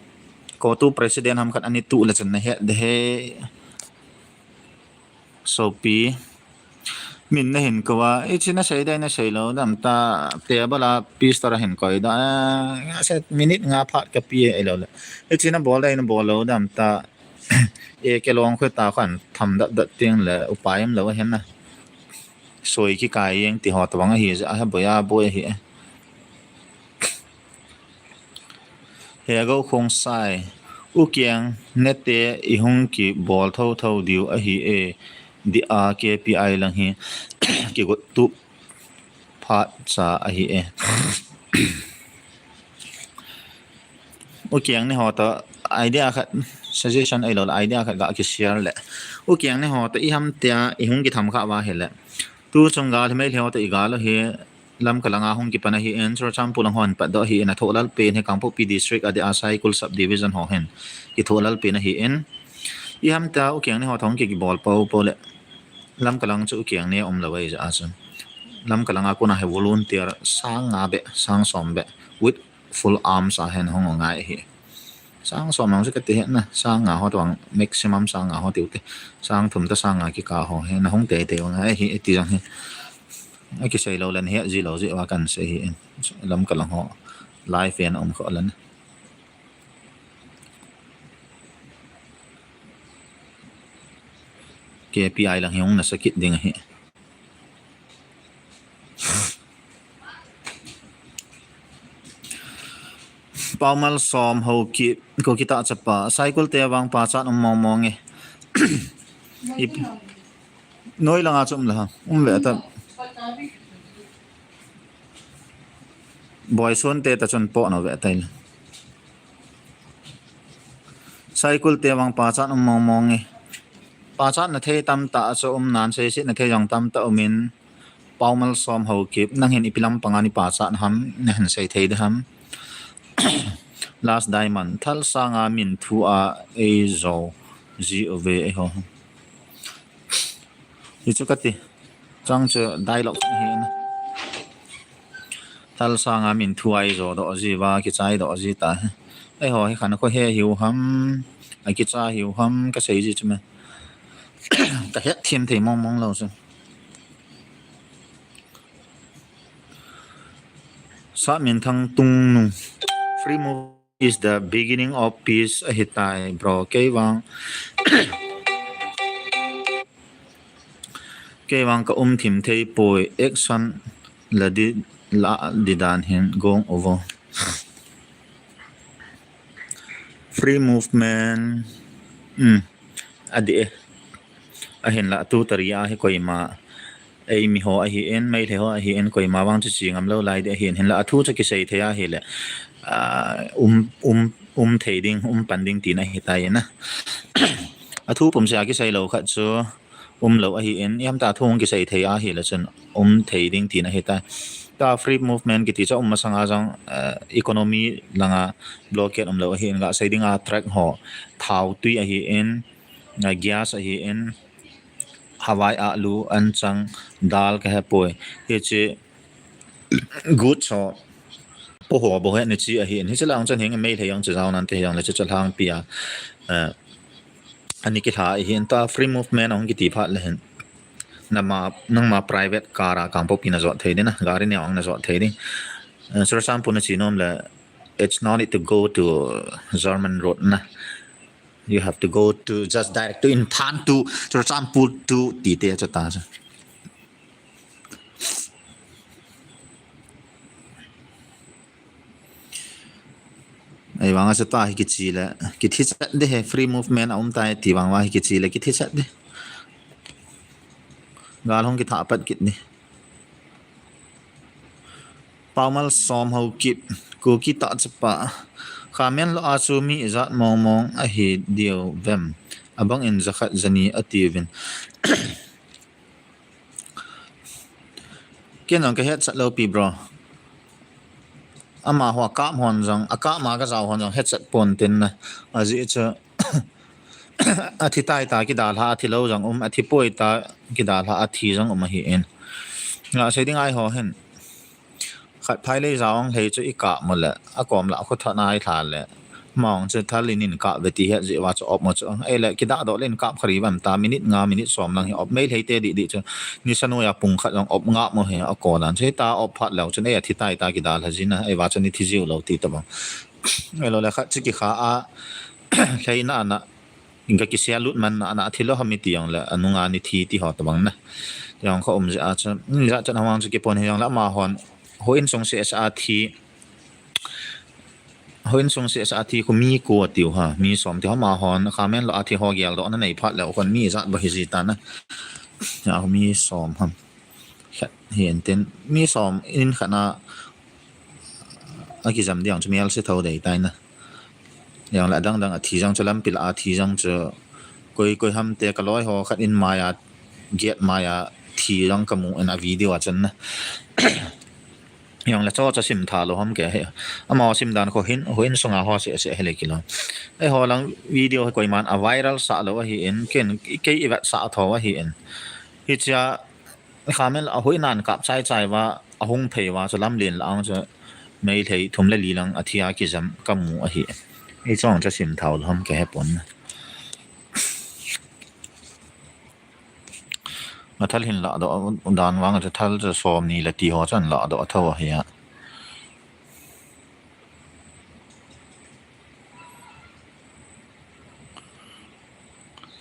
CoTU President ham khat ani tu le chun na het de he. Sopi. Min na hin kou a, hiche na sei dai na sei lou dam ta, table a pistol a hin koi da, ah, nga se minute nga phat ka pe ahilou le. Hiche na bol dai na bol lou dam ta, e ke long khu ta khan tham dat dat ting le upai um lou ahin na. Soi kikai jeng ti ho tobang ahi jeh a, boi a boi ahi. He Go Khongsai, U Kiang nete i hung kibol tho tho diu ahi e, dia K P I lang hi kigot tup phat cha ahi e. U Kiang ne ho toh idea khat, suggestion ahilou le idea khat ga ki share le. U Kiang ne ho toh i ham tia i hung kitham kha uva hile. Tu chung gal hi Meitei ho toh i gal u hi Lamka langa hung kipan ahi in, Churachandpur lang hon pat doh ahi in, a thoh lal pen hi Kangpokpi District a dia Saikul Subdivision ho hin kithoh lal pen ahi in. I ham tia U Kiang ne ho toh hung ki, kibol po po le. Lamka lang chu U Kiang ne um lou ahi jeh a chu. Lamka langa kona hi volunteer sang nga beh, sang som beh, with full arms a hin hung ngai hi. Sang som lang chu kati hi na, sang nga ho tobang, maximum sang nga ho tiu te. Sang thum ta sang nga kikah ho hi, na hung teitei u ngai hi, ti jong hi. Akisei lou len hi, ji lou ji va kan sei hi. Lamka lang ho, live ven um kho len. K P I lang hi hung nasa kit ding ahi. Paumal som ho ki, ko kita chapa. Saikul te vang pachat um mong mong e. Ip, noi langa chu um la ha. Um ve ta. Boyson te ta chun po no ve tai la. Saikul te vang pachat um mong mong e. Pachat na thei tam ta chu um nan sei si na thei jong tam ta um in. Paumal som ho kip, nang hin ipi lampang a ni pachat ham, na hin sei thei de ham. Last Diamond, thal sanga min thu a ei zo ji uve ei ho. Hi chu kati, chang chu dialogue hi na. Thal sanga min thu a ei zo doh ji va, kichai doh ji ta. Ei ho hi khan ko he hiu ham, a kicha hiu ham, ka sei ji chu me. Ka het thim thei mong mong lou chu. Sa min thang tung nung. Free move is the beginning of peace ahi tai, bro. Kei vang, kei vang ka um thim thei poi, action la di, la di dan hin gong over. Free movement. Um. Adi e. Ahin la tu tari a hi koima. Ei mi ho ahi in, Meitei ho ahi in, koima vang chu chi ngam lou lai di ahi in. Hin la a thu chu kisei thei ahi le. Ah, um, um, um thei ding, um pan ding tina hi tai na. A thu pum se a kisei lou khat chu. Um lou ahi in, iam ta thu hung kisei thei ahi le chun um thei ding tina hi ta. Ta free movement kiti chu um masang a jong, eh, economy langa blockade um lou ahi in, ga sei ding a truck ho, thau tui ahi in, eh, gas ahi in, hawai alu, an chang, dal ka he poi. Hi chi good so, po ho bo he ni chi ahi in. Hi chi lang chun hing Meitei jong chu jao nan te jong le chu chu lang pia. Eh, Ani kila ahi in ta free movement ahung kiti phat le hin. Nama, nangma private car a Kangpokpi na jot thei ding na, gari neo ang na jot thei ding. Eh, Churachandpur na chi nom le, it's no need to go to German road na. You have to go to just direct to Imphal to Churachandpur to ti te cha ta cha. Ei vang a chu ta hi kichi le, kithi chat de he, free movement a um tai ti vang va hi kichi le, kithi chat de. Gal hung kitha pat kit ni. Paumal som ho kip, Kuki ta chapa. Khamen lo a chu mi ijat mong mong ahi diu vem. Abang in jakhat jani ati vin. Ken jong ka het chat lou pi bro. Ama ho a kap hon jong, a kap ma ka jao hon jong het chat pon tin na. Ajeh chu, athi tai ta kidalha, athi lou jong um, athi poi ta kidalha, athi jong um ahi in. Nga sei ding ai ho hin. Khat phai lei jao ang lei chu i kap mo le, a kom la khu tha nai tha le. Mong chu thal in in kap ve ti het jeh va chu op mo chu. Ei le kidah doh le in kap khari vam ta minute nga minute som lang hi op Meitei te di di chu. Nisa noi a pung khat jong op nga mo hi a ko dan. Chu ta op phat leu chu ei a thi tai ta kidalha jin a. Ei va chu ni thi jiu lou ti ta bang. Ei lo le khat chu kikha a. Hlei na na. Inka kisia lut man na na thi lou ham i ti jong le. Anunga ni thi ti ho ta bang na. Ti jong kha um jeh a chu. Ni jat chan hawang chu kipon hi jong le ama hon. Ho in sung se sa thi. Ho in sung se sa thi khu mi ko tiu ha, mi som tiu ha, ama hon khamen lo a thi ho gel doh na nei phat leu khon mi jat ba hi ji ta na. Ya mi som ham. Khat hi en tin mi som in khat na a kijam diang chu mial se tho dei tai na. Yang la dang dang a thi jang chu lampi la a thi jang chu koi koi ham te ka loi ho khat in mai a giat mai a thi jang ka mu in a video a chan na. Yang le cho cha sim tha lou ham ke he. Ama sim dan kho hin, ho in sunga ho se se he le kilo. Ei ho lang video he koiman a viral sa lou ahi in, ken kei i vat sa tho ahi in. Hichia Khamen a hoi nan kap chai chai va, a hung phei va, chu lam lin la ang chu May lhei thum le li lang a thia kijam ka mu ahi. Ei chong cha sim thau lhom ka he pon. A thal hin la do dan vang chu thal chu som ni la ti ho chan la do a thau ahi a.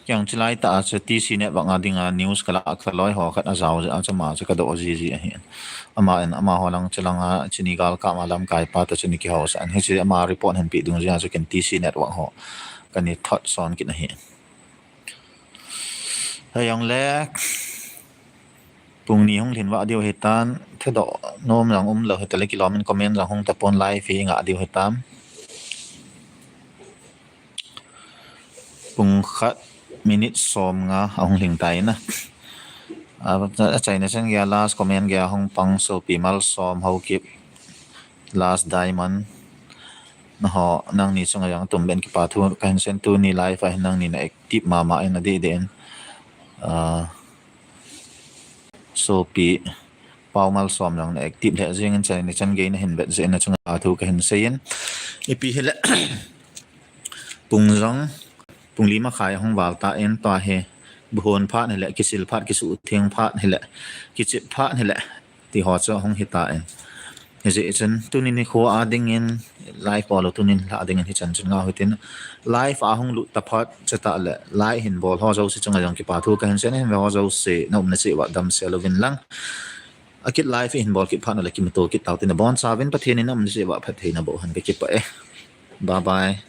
Kiang chilai ta chu T C Network a dinga news kala kaloi ho khat a zau a chu ama chu ka do ji ji ahi. Ama in ama ho lang chu langa chini gal ka ma lam kai pa ta chini ki hausa an hi chi ama report hen pi dung ji a chu ken T C Network ho kani thot son kin ahi. Hei ang le pung ni hung lhin va diu hitan, thedo nom jang um lo hitale kilom in comment jang hung tapon live hi nga diu hitam. Pung khat minute som nga a hung lhing tai na. A chaina chen gea last comment gea hung pang sopi Malsom Haokip last diamond. Na ho nang ni chunga jang tum ben kipa thu ka hin sen tu ni live a hin nang ni na active mama in a di den. Sopi Pau Malsom jang na active le jing in chaina chen gei na hin bet je na chunga thu ka hin sei in. Ipi hile pung jang pung lima khai hung val ta in ta he buhon phat hile kisil phat kisu thing phat hile kichip phat hile ti ho chu hung hita in. Hijeh chun tunin hi kho a dingin live bol tunin la dingin hi chan chun nga hitin live a hung lut ta phat chata le live hin bol ho jo si chunga jong kipa thu ka hin sen hin ve ho jo si na um na si wa dam se lovin lang. A kit live hin bol kit phat na le kimuto kit tau tin a bon sa vin Pathen in um na si wa phat thei na bo han ka kipa e. Bye bye.